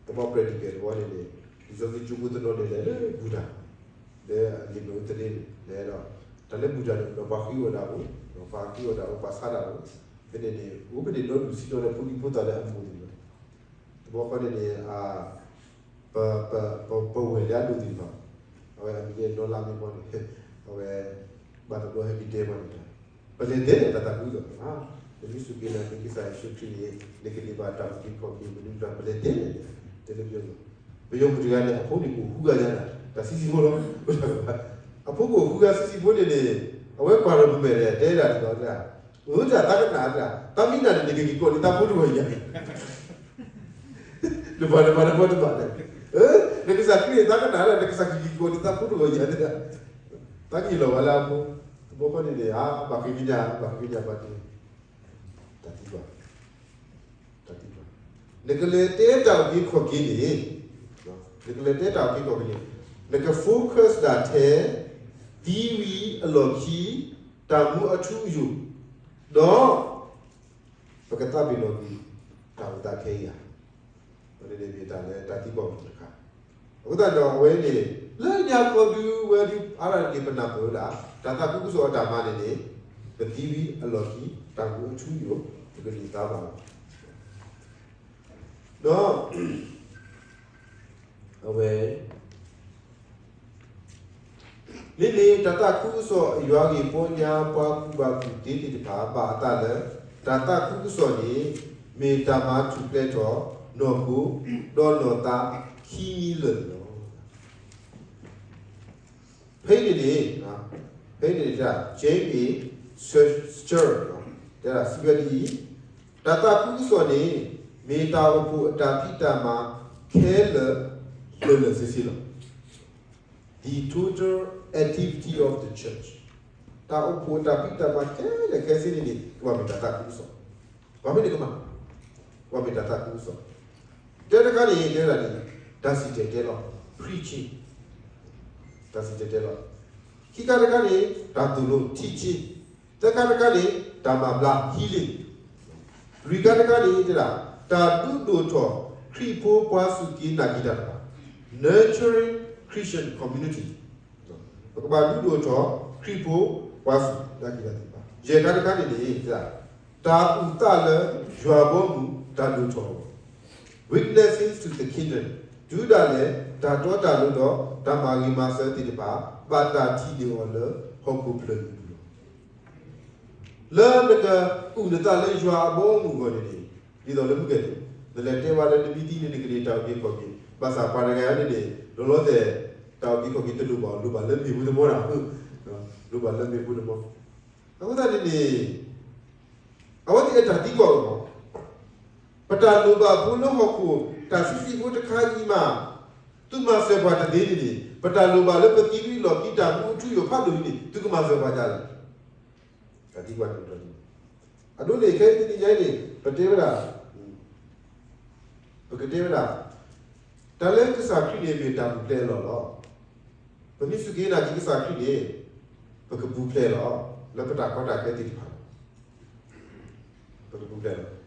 တဘျီ practice တဘျီန့ၣ်န့ၣ် လံာ်စီဆှံကၠိဖိတနီၤန့ၣ်လဲၤလၢဘူၣ်တၢ်, လၢအလံာ်မ့ၣ်အူသန့န့ၣ် လဲၤဒီး တၢ်လၢဘူၣ်တၢ်န့ၣ် ဒီးပှၤဃံအီၣ်တၢ်အိၣ်, ပှၤဃံအီၣ်တၢ်အိၣ် ပှၤဆါတၢ်အိၣ်, ဖဲန့ၣ်န့ၣ် အိၣ်ဖဲန့ၣ်ဒီဒူၣ်ဆံးဒီးလၢဖိဒံဖိသၣ်လၢအမိၢ်န့ၣ်လီၤ, တဘျီဃီန့ၣ်န့ၣ် ပ ပ ပဝဲၢ်လၢအဒိၣ်သ့ၣ်တဖၣ်, အဝဲအမံၤလၢနီၢ်လါမ့ၢ်ပှၤန့ၣ်, အဝဲ ဘၣ်တဘျီဟဲက့ၤတဲပှၤန့ၣ်, ပလဲၤတဲန့ၣ် တၢ်သးခုကစီၣ်, နမ့ၢ်စူၢ်က့ၤနာ်က့ၤကစၢ်ယ့ၣ်ၡူးခရံာ်န့ၣ် နကန့ၢ်ဘၣ်တၢ်အုၣ်က့ၤခီၣ်က့ၤမနုၤတဖၣ် ပလဲၤတဲန့ၣ်, တဲလၢပယီၤ, ပယီၤမုၣ်တဂၤန့ၣ် အဖိန့ၣ်ကအိၣ်ဃုဂၤညါဒၣ် တၢ်ဆံးဆံးဖိလီၤ, အဖိကအိၣ်ဃုဂၤဆံးဆံးဖိန့ၣ်န့ၣ်, အဝဲကွၢ်ဒီးပမဲာ်ဒီး တဲဒၣ်ဒ်သိး အၢ တၢ်သးကနၣ်တၢ်, တၢ်မံနၤန့ၣ် နကက့ၤကိးန့ၢ်သးဖိတဂီၤညါ, နဘၣ်နဘၣ်နဘၣ်နဘၣ်န့ၣ်, နကစၢ်ခရံာ်န့ၣ် သးကနၣ်တၢ် နကစၢ်ကက့ၤကိးန့ၢ်သးဖိတဂီၤညါန့ၣ်, သးကဟ့ၣ်လီၤဝဲလၢအဖိ, ဘီဃီန့ၣ်န့ၣ် အါ ဘၣ်ဃ့ကညး ဘၣ်ဃ့ကညးဘၣ်န့ၣ် တၢ်သံကွၢ်, တၢ်သံကွၢ်, နကလဲၤတဲတၢ်အုၣ်က့ၤခီၣ်က့ၤန့ၣ်, နကလဲၤတဲတၢ်အုၣ်က့ၤခီၣ်က့ၤန့ၣ် နက focus ဒၣ်ထဲ သံဝံၤအလီၢ်ခံ တၢ်မူအထူအယိာ်, ဒီး ပကသးပ့ၤနီၣ်ကွံာ် တၢ်အိၣ်သးခဲအံၤဧါ. အဝဲန့ၣ်မ့ၢ်တၢ်လၢတၢ်သံကွၢ်အိၣ်တခါ. အဃိသတးဒီးအဝဲန့ၣ် လၢညါခီဒုးဝဲဒုး အါရၣ်တက့ၢ် ပနၢ်ပၢၢ်ဝဲဒၣ် တၢ်သးခုကစီၣ်အတၢ်မၤန့ၣ်န့ၣ် ပသံဝံၤအလီၢ်ခံ တၢ်မူအထူအယိာ် ပကန့ၢ်သါဘၣ်လီၤ. ဒီး အဝဲ မ့မ့ၢ်တၢ်သးခုကစီၣ်အယွၤဂ့ၢ်ပီညါ ပှၤကူၣ်ဘၣ်ကူၣ်သ့သ့ၣ်တဖၣ် ဘၣ်အသးလၢ တၢ်သးခုကစီၣ်န့ၣ် မ့ၢ်တၢ်မၤထူၣ်ဖျဲးထီၣ် နီၢ်ခိ ဒီးနီၢ်သးခံမံၤလၢာ်န့ၣ်လီၤ. ဖဲအံၤန့ၣ်န့ၣ် ဖဲအံၤန့ၣ် James A. Sir တဲဒၣ်စံးဝဲဒ်အံၤ, တၢ်သးခုကစီၣ်န့ၣ် မ့ၢ်တၢ်အိၣ်ဖှိၣ်အတၢ်ဖံးတၢ်မၤခဲလၢာ် လၢာ်လၢာ်ဆ့ဆ့လီၤ. The total activity of the church တၢ်အိၣ်ဖှိၣ်အတၢ်ဖံးတၢ်မၤခဲလၢာ်ခဲဆ့န့ၣ်န့ၣ် ကဘၣ်မ့ၢ်တၢ်သးခုကစီၣ်, ပှၤမ့ၢ်န့ၣ်ကမၤ, ပှၤမ့ၢ်တၢ်သးခုကစီၣ်, တဲတခါန့ၣ် တဲဒၣ်န့ၣ် တၢ်စံၣ်တဲၤတဲလီၤ preaching, တၢ်စံၣ်တဲၤတဲလီၤ, ခံခါတခါန့ၣ် တၢ်သိၣ်လိ teaching, သၢခါတခါန့ၣ် တၢ်မၤဘျါ healing, လွံၢ်ခါတခါန့ၣ် တဲဒၣ် တၢ်ဒုးဒိၣ်ထီၣ်ခရံာ်ဖိပှၤစူၢ်က့ၤနာ်က့ၤတၢ်တဖၣ် nurturing Christian community, ပကဘၣ်ဒုးဒိၣ်ထီၣ်ခရံာ်ဖိပှၤစူၢ်က့ၤနာ်က့ၤတၢ်သ့ၣ်တဖၣ်, ယဲၢ်ခါတခါန့ၣ်န့ၣ် တၢ်အုၣ်သးလၢယွၤဘီအမုၢ်တၢ်ဒိၣ်ထီၣ်အဂီၢ် witnessing to the kingdom တုၤဒၣ်လဲာ် တၢ်တီတၢ်လိၤဒီးတၢ်မၤဂ့ၤမၤစၢၤသ့ၣ်တဖၣ် ဘၣ်တၢ်ထံၣ်န့ၢ်အီၤလၢဟီၣ်ခိၣ်ဖျၢၣ်အံၤအပူၤလီၤ. လၢနကအုၣ်နသးလၢယွၤအဘီအမုၢ်အဂီၢ်န့ၣ်န့ၣ် ဒ်သိးလၢမုၢ်ကဲၣ်န့ၣ် နလဲၤတဲဝဲလၢနမ့ၢ်သံန့ၣ် နကန့ၢ်တၢ်အုၣ်က့ၤခီၣ်က့ၤ, ဘၣ်ဆၣ်ပှၤတဂၤန့ၣ်န့ၣ် လီၤလီၤဆဲး တၢ်အုၣ်က့ၤခီၣ်က့ၤတလိၣ်ဘၣ်, လိၣ်ဘၣ်လၢမ့ၣ်အူသဝီန့ၣ်, လိၣ်ဘၣ်လၢမ့ၣ်အူသဝီ, အဃိသတးန့ၣ်န့ၣ် အဝဲသ့ၣ်အတၢ်သံကွၢ်အီၤ ပတၢ်လိၣ်ဘၣ်ဖိလၢဟီၣ်ခိၣ် တၢ်ဆံးဆံးဖိတခါအံၤမး, သုမၤစၢၤပှၤတသ့န့ၣ်န့ၣ် ပတၢ်လိၣ်ဘၣ်လၢပသံဝံၤအလီၢ်ခံ တၢ်မူအထူအယိာ်ဖးဒိၣ်အံၤန့ၣ် သုကမၤစၢၤပှၤဒ်လဲၣ်. တၢ်သံကွၢ်န့ၣ် အဒိန့ၣ် ခဲအံၤတနံၤညါအံၤန့ၣ် ပတဲဝဲဒၣ် ပကတဲဝဲဒၣ် တၢ်လၢကစၢ်ခရံာ်န့ၣ်မ့ၢ်တၢ်ပူၤဖျဲးအလီၢ်လီၤ. ပမ့ၢ်စူၢ်က့ၤနာ်က့ၤကစၢ်ခရံာ်န့ၣ် ပကပူၤဖျဲးလီၤ. လၢပတၢ်ကီတၢ်ခဲသ့ၣ်တဖၣ် ပကပူၤဖျဲးလီၤ.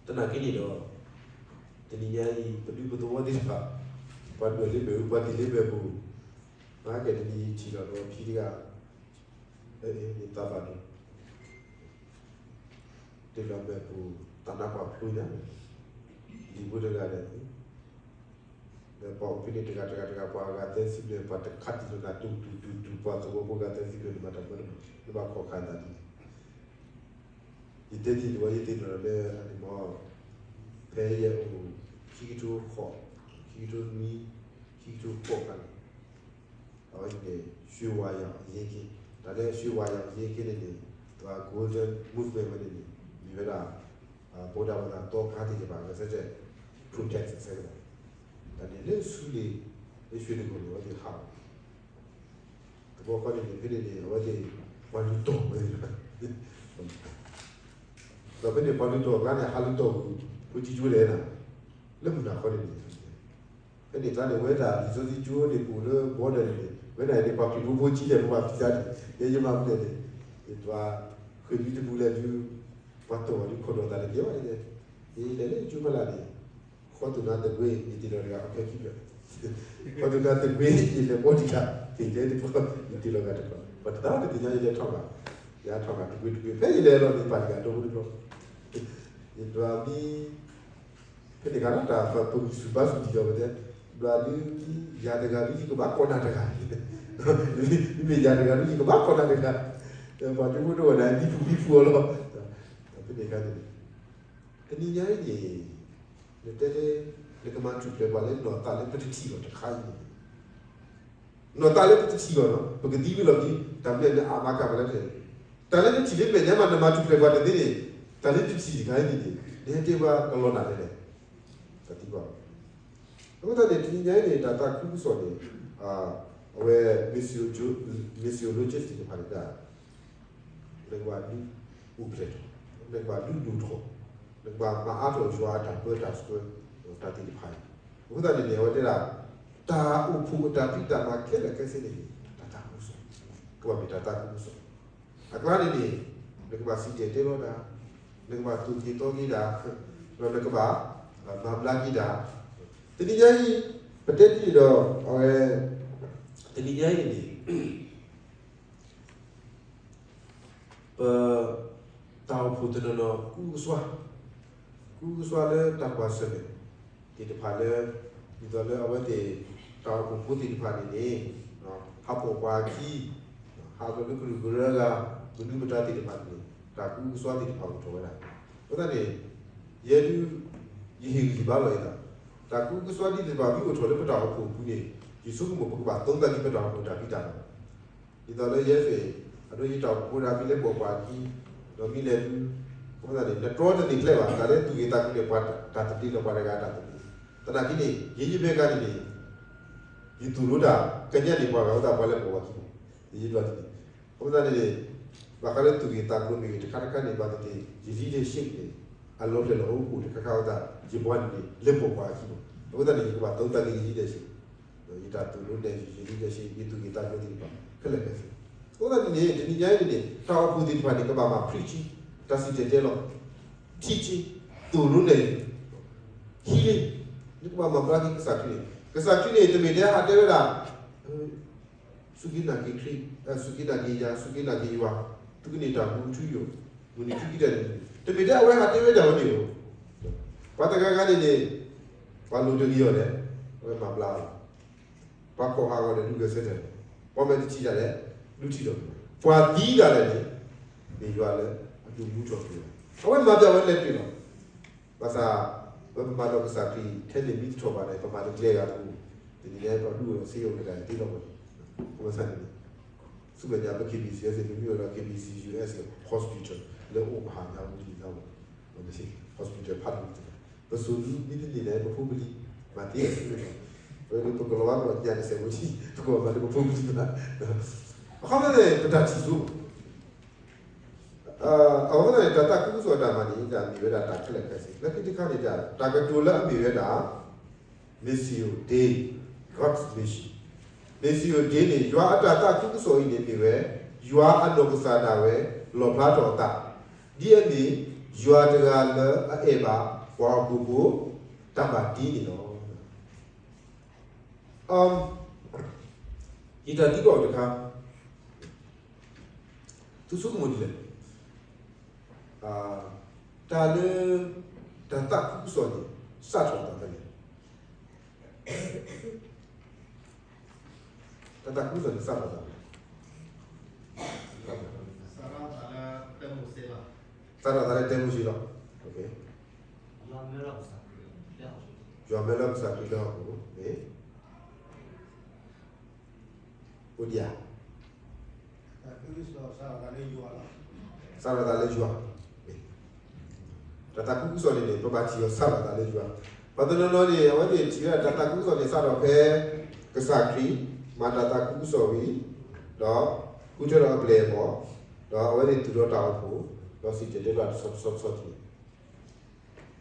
သနာ်က့န့ၣ်ဒီး တနံၤညါအံၤ ပဒူပသဝီသ့ၣ်တဖၣ် ပှၤဒွဲၣ်လၢမဲာ်အူ ပှၤတ့ၢ်လၢမဲာ်ပူၤ, မၤကဲၣ်တနံၤထံၣ်လီၤဒီးဖံတဂၤ အ့ မ့ၢ်သးဘၣ်ဒီး တ့ၢ်လီၤမဲာ်ပူၤ သးနါပှၢ်ဖျိညါ လံာ်ဖိတဂၤဒီး ဒီးပှၤအိၣ်ဖဲန့ၣ်တဂၤတဂၤတဂၤ ပှၤဂၤသၢဆံဘျဲၣ် ပှၤတခးတံၢ်လိာ်သး တူၢ်တူၢ်တူၢ်တူၢ် ပှၤသဝီဖိဂၤသၢဆံဘျဲၣ်န့ၣ် မၤတၢ်မၢတမး နဘၣ်ခိးခးသးဒ်န့ၣ် ယတဲဒ်န့ၣ်ဝဲ ယသ့ၣ်နီၣ်လၢအန့ၣ်မ့ၢ် ဖဲယအိၣ် ခံကထိဃိး ခံကထိနွံ ခံကထိဃိးခါန့ၣ် အဝဲန့ၣ် ရွှေဝါရောင်အရေးအခင်း တၢ်လၢ ရွှေဝါရောင်အရေးအခင်း န့ၣ်န့ၣ် ပှၤ Golden Movement ဝဲန့ၣ်န့ၣ် မ့ၢ်ဝဲဒၣ် ဗုဒ္ဓဘာသာ သီခါသ့ၣ်တဖၣ် ကဆၢတဲာ် protest ဆၢကတီၢ် တၢ်န့ၣ်လၢဆူလံာ် လၢရွှေတိဂုံန့ၣ် အဝဲသ့ၣ်ဟး တဘျီဃီန့ၣ်န့ၣ် ဖဲန့ၣ်န့ၣ် အဝဲသ့ၣ် ပှၤလုၢ်တီၢ်ဝဲသ့ၣ်တဖၣ် ဒီးဖဲန့ၣ် ပှၤလုၢ်တီၢ်အကျါန့ၣ် ဟးလုၢ်တီၢ်ဝဲ ဖိကၠံကၠိလဲၣ်နၤ လၢမုၢ်နၤခီန့ၣ်န့ၣ် ဖဲန့ၣ်ကျါန့ၣ် ဝဲဒၣ်လံာ်စီဆှံကၠိန့ၣ် ပအိၣ်လၢ border န့ၣ်န့ၣ် ဝဲဒၣ်န့ၣ် ပှၤခရံာ်ဖိဖိဆံးလဲၣ် ပဘၣ်ဖံးသးန့ၣ် ယဲယမါမုၣ်လဲၣ်န့ၣ် ယတွၤဃ့ၢ်ဒုတပူၤလဲၣ်ဒု ပှၤတီၢ်ဝဲဒု ခိၣ်ဒီးသးတကဲဘၣ်န့ၣ် ယလဲၤလၢကၠိဖးလၢ်န့ၣ် ဃီသူၣ်နါတကွ့ ယတ့ၢ်လီၤတဂၤ အဖဲခံဖျၢၣ် ဃီသူၣ်နါတကွ့ ယလဲၤဘီတံၢ်တၢ် ယတဲတကွ့ ယတ့ၢ်လီၤဂၤတကွ့ ပှၤတသးတသ့ၣ်ညါ ယလဲၤထီၣ်ဘၣ် ယဟးထီၣ်ဘၣ်တကွ့တကွ့ ဖဲယလဲၤလီၤန့ၣ် ပာ်တဂၤဒီဖိတဘျီ ယတွၤမံ ဖဲန့ၣ်ခါလီၤ တၢ်ပဂံၢ်ဆူၣ်ဘါဆူၣ်ဒံးဒီး ပတဲ ဒွးဒု ယၤတဂၤဒု ယကဘၣ်ကိးနၤတဂၤ မ့မ့ၢ်ယၤတဂၤဒု ယကဘၣ်ကိးနၤတဂၤ ပှၤဒုဖိတအိၣ်နၤ မံဖုမံဖုအီၤလီၤ ဖဲန့ၣ်ခါန့ၣ် တနံၤညါအံၤန့ၣ် နတဲလၢ နကမၤထူၣ်ဖျဲးပှၤလၢနီၢ်သးလၢပတထံၣ်အီၤတခါအံၤန့ၣ် နီၢ်သးလၢပတထံၣ်အီၤနီၤ ပကသံဝံၤလီၢ်ခံ တၢ်မနုၤလၢအါမးကမၤလၢပျၢၤ တၢ်လၢနထံၣ်လၢမဲာ်ညါမး နမၤထူၣ်ဖျဲးပှၤတသ့န့ၣ် တၢ်လၢနထံၣ်တခါအံၤန့ၣ် နဟဲတဲပှၤကလီၤနၤလဲၣ်လဲၣ် တၢ်သံကွၢ် အဃိသတးန့ၣ် တနံၤညါအံၤန့ၣ် တၢ်သးခုကစီၣ်န့ၣ် အ အဝဲ missiologist သ့ၣ်တဖၣ်န့ၣ် နကဘၣ်ဒုးအိၣ်ဖျဲၣ်ထီၣ်, နကဘၣ်ဒုးဒိၣ်ထီၣ်, နကဘၣ်မၤအါထီၣ်ယွၤအတၢ်ပၢတၢ်ဆှၢ တၢ်သ့ၣ်တဖၣ်အံၤ. အဃိသတးန့ၣ်န့ၣ် အဝဲတဲဒၣ် တၢ်အိၣ်ဖှိၣ်အတၢ်ဖံးတၢ်မၤခဲလၢာ်ခဲဆ့န့ၣ် တၢ်သးခုကစီၣ်, ကဘၣ်မ့ၢ်တၢ်သးခုကစီၣ်. အကျါန့ၣ်န့ၣ် နကဘၣ်စံၣ်တဲၤတဲလီၤတၢ်, နကဘၣ်သူၣ်က့ၤသီက့ၤတၢ်, ဒီးနကဘၣ်မၤဘျါက့ၤတၢ်. တနံၤညါအံၤ ပတဲဒ်န့ၣ်ဒီး အဝဲ တနံၤညါအံၤန့ၣ် ပ တၢ်အိၣ်ဖှိၣ်တနီၤနီၤ ကူကစွါ, ကူကစွါလၢတၢ်ကွၢ်ဆၢၣ်မဲာ်သ့ၣ်တဖၣ်လၢ ဒ်သိးလၢအဝဲသ့ၣ် တၢ်အိၣ်ဖှိၣ်ဖိသ့ၣ်တဖၣ်န့ၣ်န့ၣ် ဟးပိာ်ပှၤအခံ, ဟးလီၤလၢကရူၢ်ကရၢအဂၤ, မနုၤမတၤသ့ၣ်တဖၣ်န့ၣ် တၢ်ကူကစွါသ့ၣ်တဖၣ်အိၣ်ထီၣ်ဝဲဒၣ်. အဃိသတးန့ၣ် ယဲဒၣ် ယဟ့ၣ်ဂံၢ်ဟ့ၣ်ဘါလီၤယသး, တၢ်ကူကစွါသ့ၣ်တဖၣ်မ့ၢ်အိၣ်ထီၣ်လၢပတၢ်အိၣ်ဖှိၣ်အပူၤန့ၣ် ယဆိကမိၣ်ပကဘၣ်သုံးသပ်က့ၤပတၢ်အိၣ်ဖှိၣ်တၢ်ဖံးတၢ်မၤ ဒ်သိးလၢယဲသ့ၣ် အဒိ ယတၢ်အိၣ်ဖှိၣ်ဖိတၢ်ဖံးလဲၢ်ပိာ်ပှၤအခံ, ဒီးမ့ၢ်လဲၤဒုး, အဃိသတးန့ၣ် နတြီတန့ၢ်ကျဲဘၣ်, တၢ်လၢသူၣ်ဂ့ၤသးကျိၤန့ၣ် ပှၤတၢ်တသ့ဒီးပှၤတဂၤအတၢ်သဘျ့. သနာ်က့န့ၣ် ယဲယမဲာ်ညါန့ၣ်န့ၣ် ယသူၣ်လိတၢ်ကညးန့ၢ်ပှၤဂၤအဃိသတး ပှၤလဲၤပိာ်ပှၤအခံန့ၣ် ယဲယဒွးန့ၣ် အဃိသတးန့ၣ်န့ၣ် ဘၣ်ဃးလၢသူၣ်ဂ့ၤသးကျိၤမ့ၢ်ဂ့ၤ တခါတခါန့ၣ် ဘၣ်သ့ၣ်သ့ၣ် ယ leadership န့ၣ် အလီၤဖျဲၣ်လီၤအိၣ်အိၣ်တခါခါအဃိသတး ယပှၤန့ၣ်န့ၣ် လဲၤပိာ်ပှၤအခံန့ၣ်. အဃိသတးန့ၣ် ယကဘၣ်သုံးသပ်က့ၤယ leadership ယတၢ်သိၣ်လိန့ၣ် ယ leadership ယသူၣ်ဂ့ၤသးကျိၤသ့ၣ်တဖၣ် ခဲလၢာ်ခဲဆ့. အဃိသတးန့ၣ်န့ၣ် တနံၤညါအံၤန့ၣ်န့ၣ် တၢ်အိၣ်ဖှိၣ်သ့ၣ်တဖၣ်န့ၣ် ကဘၣ်မၤ preaching တၢ်စံၣ်တဲၤတဲလီၤ, teaching သိၣ်လိနဲၣ် healing နကဘၣ်မၤဘျါက့ၤကစၢ်ခရံာ်န့ၣ်. ကစၢ်ခရံာ်န့ၣ် တမ့ၢ်ထဲဟးတဲဝဲဒၣ် စူၢ်က့ၤနာ်က့ၤခရံာ်, စူၢ်က့ၤနာ်က့ၤယၤ, စူၢ်က့ၤနာ်က့ၤယွၤ, သုကန့ၢ်တၢ်မူထူယိာ်, မုၢ်နံၤခံကတၢၢ်န့ၣ်, တမ့ၢ်ထဲအဝဲဟးတဲဝဲဒၣ်ဝဲန့ၣ်ဧိၤ. ပှၤတဂၤဂၤန့ၣ်န့ၣ် ပှၤလိၤတဂ့ၤအီၤလဲၣ်, အဝဲမၤဘျါအီၤ, ပှၤကိးဟးဂီၤန့ၣ် ဒုးဂဲၤဆၢထၢၣ်, ပှၤမဲာ်တထံၣ်ဒၣ်လဲာ် ဒုးထံၣ်ထီၣ်, ပှၤသံဒၣ်လဲာ်န့ၣ် မ့ၢ်ယွၤလၢအဒုးမူထီၣ်က့ၤဝဲ, အဝဲမၤဘျါဝဲလဲၤတ့ၢ်လီၤ. ဘၣ်ဆၣ် ပမၤလိကစၢ်ခရံာ်ထဲန့ၣ်မ့ၢ်တထီၣ်ဘၣ်န့ၣ် ပမၤတကျဲဂၤတပူၤ, တနံၤညါပှၤဒူၣ်အိၣ်ဒီးစ့အိၣ်တဂၤန့ၣ် သ့လီၤဝဲန့ၣ်, အဃိသတးန့ၣ် ဆူမဲာ်ညါပ K B C S န့ၣ် ပမ့ၢ်အိၣ်ဒီး K B C U S hospital လၢအိၣ်ပဟးညါဝံၤလံလီၤ, hospital ဖးဒိၣ်တဂၤ, ပစိၤဒုမ့ၢ်တန့ၢ်န့ၣ် ပဖိပလံၤ မၤသ့အစုန့ၣ်, ပကလီၤဘၣ်ပညၣ်တစဲးဖိထံ ပကဘၣ်မၤလၢပဖိပလံၤဘၣ်, အခီပညီန့ၣ် ပတၢ်ထံၣ်စိ အဃိသတးန့ၣ် တၢ်သးခုကစီၣ်တၢ်မၤန့ၣ် တၢ်မ့ၢ်ဝဲဒၣ်တၢ်ခဲလၢာ်ခဲဆ့, လၢခံတခါန့ၣ် တၢ်ကတိၤလၢအမ့ၢ်ဝဲဒၣ် Missio Dei, God's mission. Missio Dei န့ၣ် ယွၤအတၢ်သးခုကစီၣ်အံၤန့ၣ်မ့ၢ်ဝဲ ယွၤအနီၢ်ကစၢ်ဒၣ်ဝဲ လီၣ်ဖျါထီၣ်အသး ဒ်အမ့ၢ် ယွၤတဂၤလၢအအဲၣ်ဘၣ်ပှၤဟီၣ်ခိၣ်ဖိ တၢ်ဘၣ်တ့န့ၣ်လီၤ. ယတၢ်သံကွၢ်အီၤတခါ သုဆိကမိၣ်ဒ်လဲၣ်, တၢ်လၢ တၢ်သးခုကစီၣ်န့ၣ် စးထီၣ်အသးဖဲလဲၣ်. တၢ်သးခုကစီၣ်န့ၣ် စးထီၣ်အသးဖဲလဲၣ်. စးထီၣ်အသးလၢတဲမိၤၡ့လီၤ. ယွၤမၢလီၤကစၢ်ခရံာ်လၢဟီၣ်ခိၣ်န့ၣ် အိၣ်ဒံးဧါ. စးထီၣ်အသးလၢယွၤ, တၢ်သးခုကစီၣ်န့ၣ်န့ၣ် ပဘၣ်ထံၣ်အီၤစးထီၣ်အသးလၢယွၤ, ပှၤတနီၤနီၤန့ၣ် အဝဲသ့ၣ်ထံၣ်ဝဲဒၣ်တၢ်သးခုကစီၣ်န့ၣ် စးထီၣ်ဖဲ ကစၢ်ခရံာ် မၤတၢ်သးခုကစီၣ်ဝံၤ ဒီး ဃုထၢထီၣ်အပျဲၢ်အဘီၣ်, ဒီးအဝဲသ့ၣ်သူၣ်ထီၣ်တၢ်အိၣ်ဖှိၣ်, ဒီးစံၣ်တဲၤတဲလီၤတဆီတဆီတဆီန့ၣ်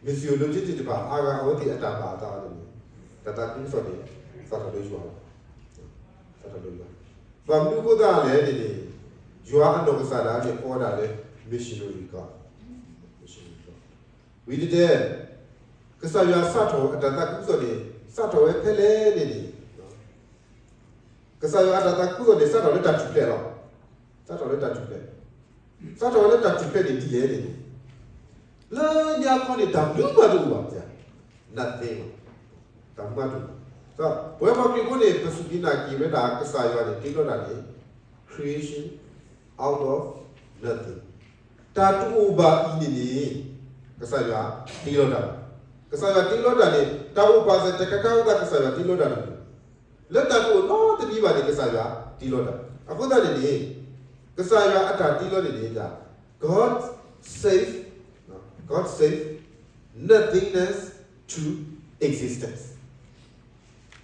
missiologist သ့ၣ်တဖၣ်အါဂၤ အဝဲသ့ၣ်အတၢ်ဘၣ်အသးန့ၣ် တၢ်သးခုကစီၣ်န့ၣ် စးထီၣ်လၢယွၤလီၤ. စးထီၣ်လၢယွၤ, ဘၣ်မနုၤအဃိသတးလဲၣ်န့ၣ်န့ၣ် ယွၤအနီၢ်ကစၢ်ဒၣ်န့ၣ် ကိးဝဲဒၣ်လၢ missionary God, missionary God. ဝံၤတတဲ ကစၢ်ယွၤစးထီၣ်အတၢ်သးခုကစီၣ်န့ၣ် စးထီၣ်ဝဲဖဲလဲၣ်န့ၣ်န့ၣ် ကစၢ်ယွၤအတၢ်သးခုကစီၣ်န့ၣ် စးထီၣ်လၢတၢ်ထူၣ်ဖျဲးလီၤ. စးထီၣ်လၢတၢ်ထူၣ်ဖျဲး, စးထီၣ်ဝဲလၢတၢ်ထူၣ်ဖျဲးန့ၣ်ဒ်လဲၣ်န့ၣ်န့ၣ် လၢညါခီန့ၣ် တၢ်မနုၤမးတအိၣ်ဘၣ်, nothing, တၢ်မနုၤမးတအိၣ်ဘၣ်. ပဝဲပှၤခရံာ်ဖိန့ၣ် ပစူၢ်က့ၤနာ်က့ၤဝဲဒၣ် ကစၢ်ယွၤန့ၣ် တ့လီၤတၢ်န့ၣ် creation out of nothing. တၢ်တအိၣ်ဘၣ်အံၤန့ၣ်န့ၣ် ကစၢ်ယွၤတ့လီၤတၢ်, ကစၢ်ယွၤတ့လီၤတၢ်န့ၣ် တၢ်အိၣ်ပာ်စၢၤတခါခါအဃိသတး ကစၢ်ယွၤတ့လီၤတၢ်န့ၣ် လၢတၢ်တအိၣ်နီတမံၤဘၣ်န့ၣ် ကစၢ်ယွၤတ့လီၤတၢ်. အဃိသတးန့ၣ်န့ၣ် ကစၢ်ယွၤအတၢ်တ့လီၤန့ၣ်န့ၣ် God save, God save nothingness to existence.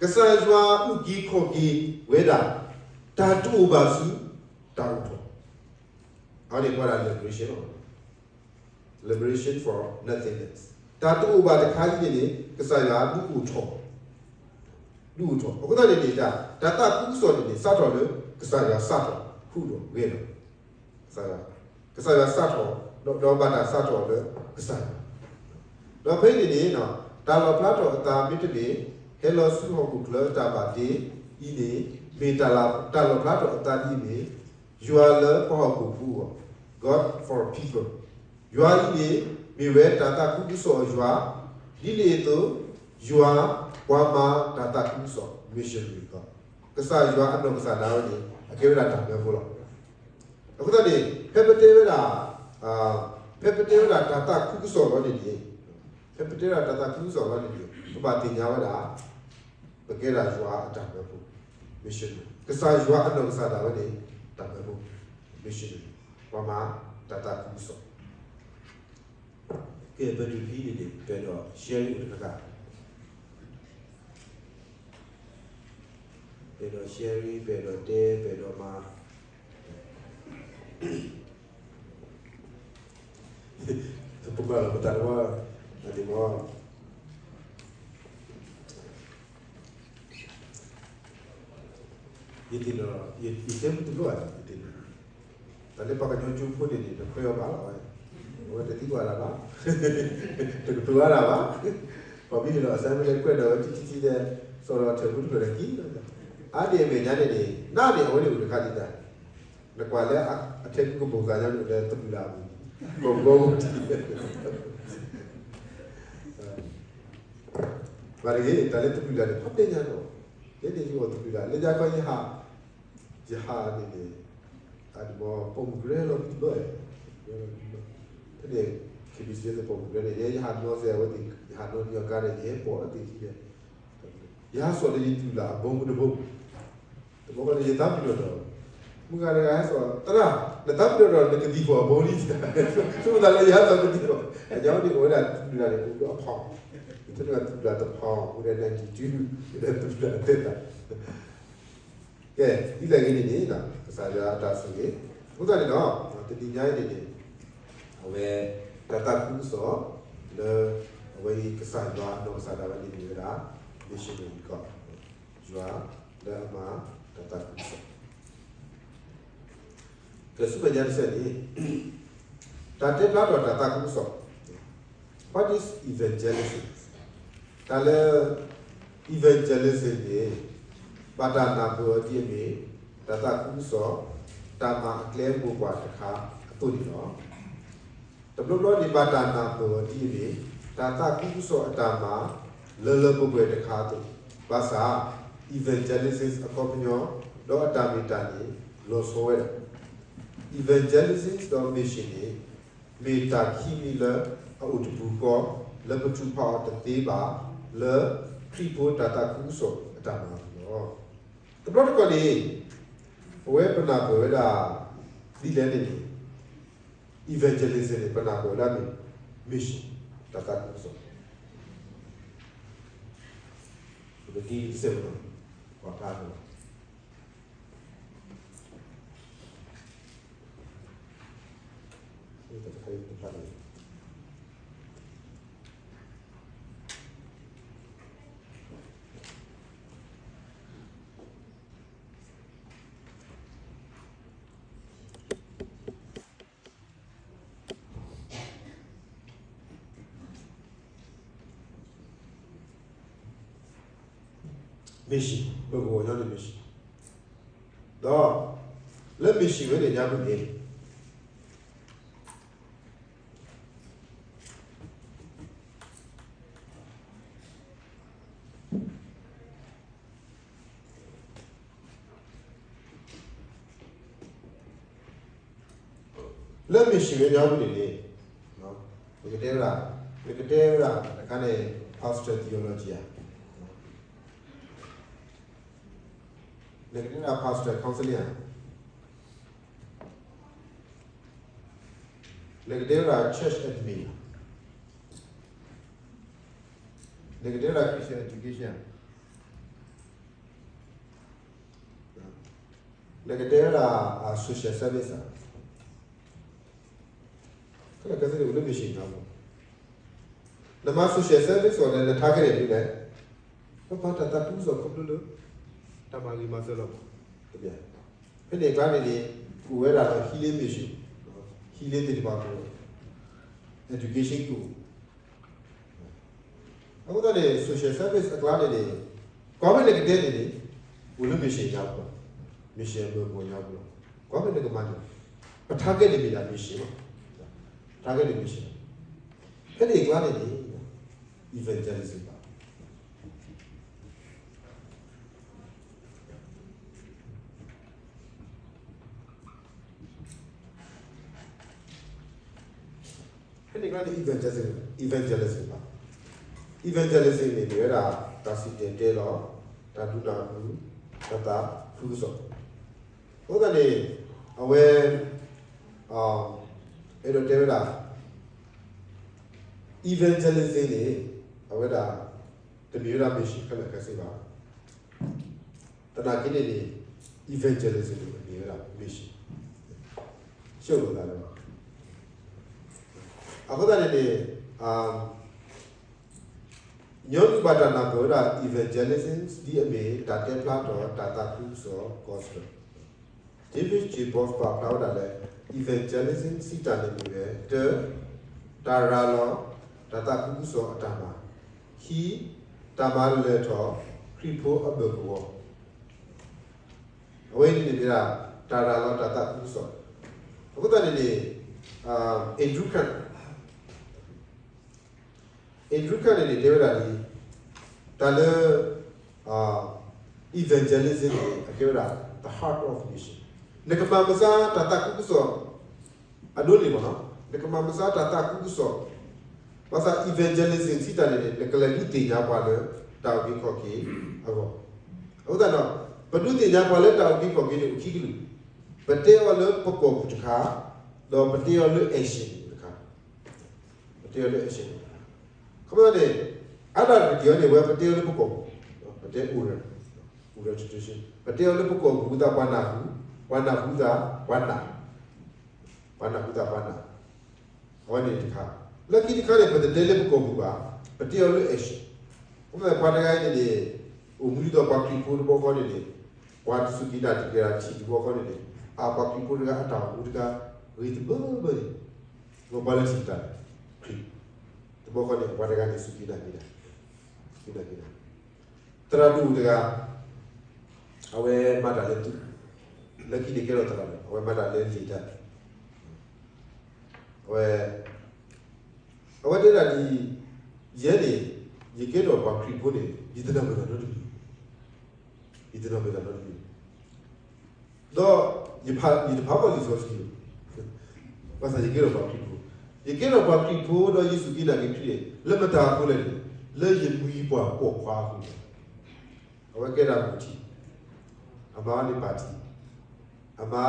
ကစၢ်ယွၤအုၣ်က့ၤခီၣ်က့ၤဝဲဒၣ် တၢ်တအိၣ်ဘၣ်ဆူ တၢ်အိၣ်ထီၣ်, အဝဲန့ၣ်ပှၤဒၣ် liberation လီၤ. Liberation from nothingness. တၢ်တအိၣ်ဘၣ်တခါအံၤန့ၣ်န့ၣ် ကစၢ်ယွၤဒုးအိၣ်ထီၣ်, ဒုးအိၣ်ထီၣ်. အဃိသတးန့ၣ်န့ၣ် တၢ် တၢ်သးခုကစီၣ်န့ၣ်န့ၣ် စးထီၣ်လၢ ကစၢ်ယွၤစးထီၣ်ဟူးဒီးဂဲၤလီၤ. ကစၢ်ယွၤ, ကစၢ်ယွၤစးထီၣ်, ဒီး ဒီးဘၣ်တၢ်စးထီၣ်လၢကစၢ်ယွၤ. ဒီးဖဲန့ၣ်န့ၣ် တၢ်လီၣ်ဖျါထီၣ်အသးမ့တမ့ၢ် ဟဲလီၤဆူဟီၣ်ခိၣ်ချၢတၢ်ဘၣ်တ့အံၤန့ၣ် မ့ၢ်တၢ်လီၣ်ဖျါထီၣ်အသးဒ်အမ့ၢ် ယွၤလၢပှၤဟီၣ်ခိၣ်ဖိအဂီၢ်, God for people. ယွၤအံၤန့ၣ် မ့ၢ်ဝဲတၢ်သးခုကစီၣ်အယွၤ, ဒ်န့ၣ်အသိး ယွၤပှၤမၤတၢ်သးခုကစီၣ် missionary အဂီၢ်, ကစၢ်ယွၤအနီၢ်ကစၢ်ဒၣ်ဝဲန့ၣ် အကဲဝဲဒၣ်တၢ်မၢဖိလီၤ. အဃိသတးန့ၣ် ဖဲပတဲဝဲဒၣ်, ဖဲပတဲဝဲဒၣ်တၢ်သးခုကစီၣ်လီၤန့ၣ်န့ၣ်, ဖဲပတဲဝဲဒၣ်တၢ်သးခုကစီၣ်လီၤန့ၣ်န့ၣ် ပဘၣ်သ့ၣ်ညါဝဲဒၣ် ပကဲဒၣ်ယွၤအတၢ်မၢဖိ missionary, ကစၢ်ယွၤအနီၢ်ကစၢ်ဒၣ်ဝဲန့ၣ် တၢ်မၢဖိ missionary, ပှၤမၤတၢ်သးခုကစီၣ်. ကဲ ပတုၤဖဲန့ၣ်န့ၣ် ပအဲၣ်ဒိး share အိၣ်တခါခါ, ပအဲၣ်ဒိး share, ပအဲၣ်ဒိးတဲ, ပအဲၣ်ဒိးမၤ ပကွၢ်လီၤပသးတဝီ, အန့ၣ်မ့ၢ် ယသ့ၣ်နီၣ်, ယတဲမုၢ်တဘျီဧါ, ယသ့ၣ်နီၣ်, တၢ်လၢပှၤကညီကၠိဖိန့ၣ်န့ၣ် တခွဲးအီၤဘၣ်လီၤဝဲ, အဝဲတသံကွၢ်တၢ်ဘၣ်, တကတိၤအါတၢ်ဘၣ်, ပှၤမ့ၢ်ဟ့ၣ်လီၤ assignment န့ၣ် ကွဲးဒီးဝဲထံထံထံဒီး စီၤလီၤထဲးမုၢ်တဖျၢၣ်ဒီးက့ၤ, အါန့ၢ်အမဲာ်ညါန့ၣ်န့ၣ် နၤန့ၣ် အဝဲန့ၣ်အိၣ်တခါဒ်တၢ် နကွၢ်လၢအထဲးမုၢ်ကဘိၣ်သးညီန့ၣ် အိၣ်လၢသပူၤလၢ်အပူၤ, ကိးဘီမုၢ်ထံး ဘၣ်တဂ့ၤ တၢ်လၢသပူၤလၢ်န့ၣ် ဖးတဲညါနီၤ, ယဲန့ၣ်ယအိၣ်သပူၤလၢ် လၢညါခီယဟး, ယဟးန့ၣ်န့ၣ်, အဒမီ pomegranate လီၤတဘျီ, ဖဲန့ၣ် ခ့ဘံစ့ pomegranate န့ၣ် ယဲယဟးနီၤစဲးအဝဲသ့ၣ် ယဟးနီၤနံၤအီၤကါန့ၣ် ယဟဲပိာ်အဝဲသ့ၣ်ခံန့ၣ်, ယဟးစိာ်လၢယသပူၤလၢ်အဘီမုၢ်တဘီမုၢ် တဘျီဃီန့ၣ် ယသးပ့ၤနီၣ်ဒီး, မုၢ်ဂၤတဂၤဟဲစိာ် သရၣ်, နသးပ့ၤနီၣ်ဒီးနကသံၣ်ဖီၣ်အဘီလံ, ဆိမိၣ်သးလၢယဟဲစိာ်ကသံၣ်ဖီၣ်, အညါဝဲန့ၣ်အိၣ်ဝဲဒၣ်သပူၤလၢ်န့ၣ် အိၣ်ဒီးအဖီၣ်, ယသ့ၣ်ညါသပူၤလၢ်တဖီၣ် အိၣ်ဒီးနံၣ်တတုၤ အိၣ်ဒီးသပူၤလၢ်အသဲသး, ကဲ, ဒ်လဲၣ်ဂ့ၤန့ၣ်န့ၣ် ကစၢ်ယွၤအတၢ်ဆိၣ်ဂ့ၤ, အဃိသတးန့ၣ်ဒီး တနံၤညါအံၤန့ၣ်န့ၣ် အဝဲ တၢ်သးခုကစီၣ် လၢ အဝဲအံၤ ကစၢ်ယွၤအနီၢ်ကစၢ်ဒၣ်ဝဲန့ၣ်မ့ၢ်ဝဲဒၣ် missionary ကီၢ်, ယွၤလၢအမၤတၢ်သးခုကစီၣ်, ကဆူမဲာ်ညါတစဲးန့ၣ် တၢ်တဲဖျါထီၣ်တၢ်သးခုကစီၣ်, What is evangelism? တၢ်လၢ evangelism န့ၣ် ဘၣ်တၢ်နၢ်ပၢၢ်အီၤဒ်အမ့ၢ် တၢ်သးခုကစီၣ် တၢ်မၤအကျဲမိၢ်ပှၢ်တခါအသိးန့ၣ်လီၤ. တဘျီဘျီန့ၣ် ဘၣ်တၢ်နၢ်ပၢၢ်အီၤဒ်အမ့ၢ် တၢ်သးခုကစီၣ်အတၢ်မၤ လၢလၢပှဲၤပှဲၤတခါအသိး, ဘၣ်ဆၣ် evangelism အခီပညီ ဒီးအတၢ်မ့ၢ်တၢ်န့ၣ် လီၤဆီဝဲဒၣ် evangelism ဒီး mission န့ၣ် မ့ၢ်တၢ်ခံမံၤလၢအအိၣ်တပူၤဃီ လၢပထုးဖးအီၤတသ့ဘၣ် လၢခရံာ်ဖိတၢ်သးခုကစီၣ်အတၢ်မၤအပူၤလီၤ. တဘျီတခီၣ်န့ၣ် ပဝဲပနၢ်ပၢၢ်ဝဲဒၣ် ဒ်လဲၣ်န့ၣ်န့ၣ် evangelism န့ၣ် ပနၢ်ပၢၢ်ဝဲဒၣ်မ့ၢ် mission တၢ်သးခုကစီၣ် ပကသံတစဲးဖိနီၤ ကွၢ်ဖျါန့ၣ်လီၤ. Mission, ပကဝီၤညီန့ၣ် mission, ဒီး လၢ mission ဝဲန့ၣ်ညါပူၤန့ၣ် လၢ mission ဝဲညါပူၤန့ၣ်န့ၣ် ပကတဲဝဲဒၣ်, ပကတဲဝဲဒၣ်တခါန့ၣ် pastor theology ဧါ, နကတဲဝဲဒၣ် pastor counseling ဧါ, နကတဲဝဲဒၣ် church admin ဧါ, နကတဲဝဲဒၣ် Christian education ဧါ. နကတဲဝဲဒၣ် social service ဧါ, ခဲလၢာ်ခဲဆ့န့ၣ် အိၣ်လၢ mission ညါပူၤ, နမၤ social service အီၤန့ၣ် န target န့ၣ် ဒ်လဲၣ်, ပမၤတၢ်သးခုကစီၣ်ခီဖျိလၢ တၢ်မၤဂ့ၤမၤစၢၤလီၤမး, တမ့ၢ်, ဖဲန့ၣ်အကျါန့ၣ်န့ၣ် အိၣ်ဝဲဒၣ်ဒီး ဟံးလၢ mission, ဟံးလၢသ့ၣ်တဖၣ်အပူၤ, education ကအိၣ် အဃိသတးန့ၣ် social service အကျါန့ၣ်န့ၣ် ကွၢ်ဖဲနကတဲန့ၣ်န့ၣ် အိၣ်လၢ mission ညါပူၤ, mission အမၢပူၤညါပူၤလီၤ. ကွၢ်ဖဲနကမၤန့ၣ် ပ target န့ၣ်မ့ၢ်ဒၣ် mission လီၤ. ပ target န့ၣ် mission လီၤ. ဖဲန့ၣ်အကျါန့ၣ်န့ၣ် evangelism ဘၣ် ဖဲန့ၣ်အကျါန့ၣ် evangelism, evangelism ဘၣ်. evangelism န့ၣ် မ့ၢ်ဝဲဒၣ် တၢ်စံၣ်တဲၤတဲလီၤ, တၢ်ဒုးနၢ်ဟူ, တၢ်သးခုကစီၣ်. အဃိသတးန့ၣ် အဝဲ အဲၣ်ဒိးတဲဝဲဒၣ် evangelism န့ၣ် အဝဲဒၣ် တမ့ၢ်ဝဲဒၣ် mission ခဲလၢာ်ခဲဆ့ဘၣ်. သနာ်က့န့ၣ်န့ၣ် evangelism န့ၣ် မ့ၢ်ဝဲဒၣ် mission ဆိလိာ်သးလၢ အဃိသတးန့ၣ်န့ၣ် ညီနုၢ်ဘၣ်တၢ်နၢ်ပၢၢ်ဝဲဒၣ် evangelism ဒ်အမ့ၢ်တၢ်တဲဖျါထီၣ်တၢ်သးခုကစီၣ် gospel. David J. Boff ပာ်ဖျါဝဲဒၣ်လၢ evangelism စံးတၢ်န့ၣ်မ့ၢ်ဝဲ တၢ, တၢ်ရၤလီၤတၢ်သးခုကစီၣ်အတၢ်မၤ, ခံ, တၢ်မၤလၢာ်ထီၣ်ခရံာ်ဖိအဘၢၣ်ကဝီၤ. အဝဲန့ၣ်န့ၣ်မ့ၢ်ဒၣ် တၢ်ရၤလီၤတၢ်သးခုကစီၣ်. အဃိသတးန့ၣ်န့ၣ် Andrew Carr Andrew Carr န့ၣ်န့ၣ် တဲဝဲဒၣ်ဒ်အံၤ, တၢ်လၢ evangelism န့ၣ် အကဲဝဲဒၣ် the heart of mission. နကမၤမဆါတၢ်သးခုကစီၣ် အဒိန့ၣ်မ့ၢ်နီၤ, နကမၤမဆါတၢ်သးခုကစီၣ်, ဘၣ်ဆၣ် evangelism စံးတၢ်န့ၣ်န့ၣ် နကလဲၤဒုးသ့ၣ်ညါပှၤလၢတၢ်အုၣ်က့ၤခီၣ်က့ၤအဂီၢ်. အဃိသတးဒီး ပဒုးသ့ၣ်ညါပှၤလၢတၢ်အုၣ်က့ၤခီၣ်က့ၤန့ၣ် အိၣ်ခံကလုာ်, ပတဲအီၤလၢပကိာ်ပူၤတခါ, ဒီးပတဲအီၤလၢ action ပူၤတခါ ပတဲအီၤလၢ action န့ၣ်, ခီဖျိန့ၣ် အါဒၣ်တက့ၢ်အီၤန့ၣ် အဝဲပတဲအီၤလၢပကိာ်ပူၤ, ပတဲ oral, oral tradition ပတဲအီၤလၢပကိာ်ပူၤ ဝံသးပှၤနၢ်ဟူ, ပှၤနၢ်ဟူသးပှၤနာ်, ပှၤနၢ်ဟူသးပှၤနာ်, အဝဲန့ၣ်တခါ, လၢခံတခါန့ၣ် ပတတဲလၢပကိာ်ပူၤဘၣ်, ပတဲအီၤလၢ action. ခီဖျိပှၤတဂၤအံၤန့ၣ်န့ၣ် အိၣ်မူဒ်သိးပှၤခရံာ်ဖိတဘျီဃီန့ၣ်န့ၣ်, ပှၤတစူၢ်က့ၤနာ်က့ၤတၢ်ထံၣ်တဘျီဃီန့ၣ်န့ၣ်, အပှၤခရံာ်ဖိတဂၤအတၢ်အိၣ်မူတခါ ဂ့ၤတဘၢဘၢန့ၣ်, ပှၤလၢထံၣ်တၢ်ခရံာ်, တဘျီဃီန့ၣ် ပှၤတဂၤန့ၣ် စူၢ်က့ၤနာ်က့ၤတၢ်, စူၢ်က့ၤနာ်က့ၤတၢ်, သရၣ်ဒိၣ်တဂၤ, အဝဲမၤတၢ်လၢသုး, လၢခံန့ၣ်ကဲထီၣ်သရၣ်ဒိၣ်, အဝဲမၤတၢ်လၢလံာ်တၢ်, အဝဲ, အဝဲတဲဒၣ်ဒ်အံၤ, ယဲန့ၣ်, ယကဲထီၣ်ပှၤခရံာ်ဖိန့ၣ် ယတနၢ်ပၢၢ်တၢ်နီတမံၤ, ယတနၢ်ပၢၢ်တၢ်နီတမံၤ, ဒီးယဖး, ယတဖးဘၣ်လံာ်စီဆှံ, ဘၣ်ဆၣ်ယကဲထီၣ်ပှၤခရံာ်ဖိ, ယကဲထီၣ်ပှၤခရံာ်ဖိဒီးယစူၢ်က့ၤနာ်က့ၤခရံာ်န့ၣ် လၢမတၤအဃိလဲၣ်န့ၣ်, လၢယမံၤပှၢ်ပိာ်ခွါအဃိန့ၣ်, အဝဲကဲဒၣ်မူထံ, အမၤအီၤန့ၣ်ပၣ်ထံ, အမၤ,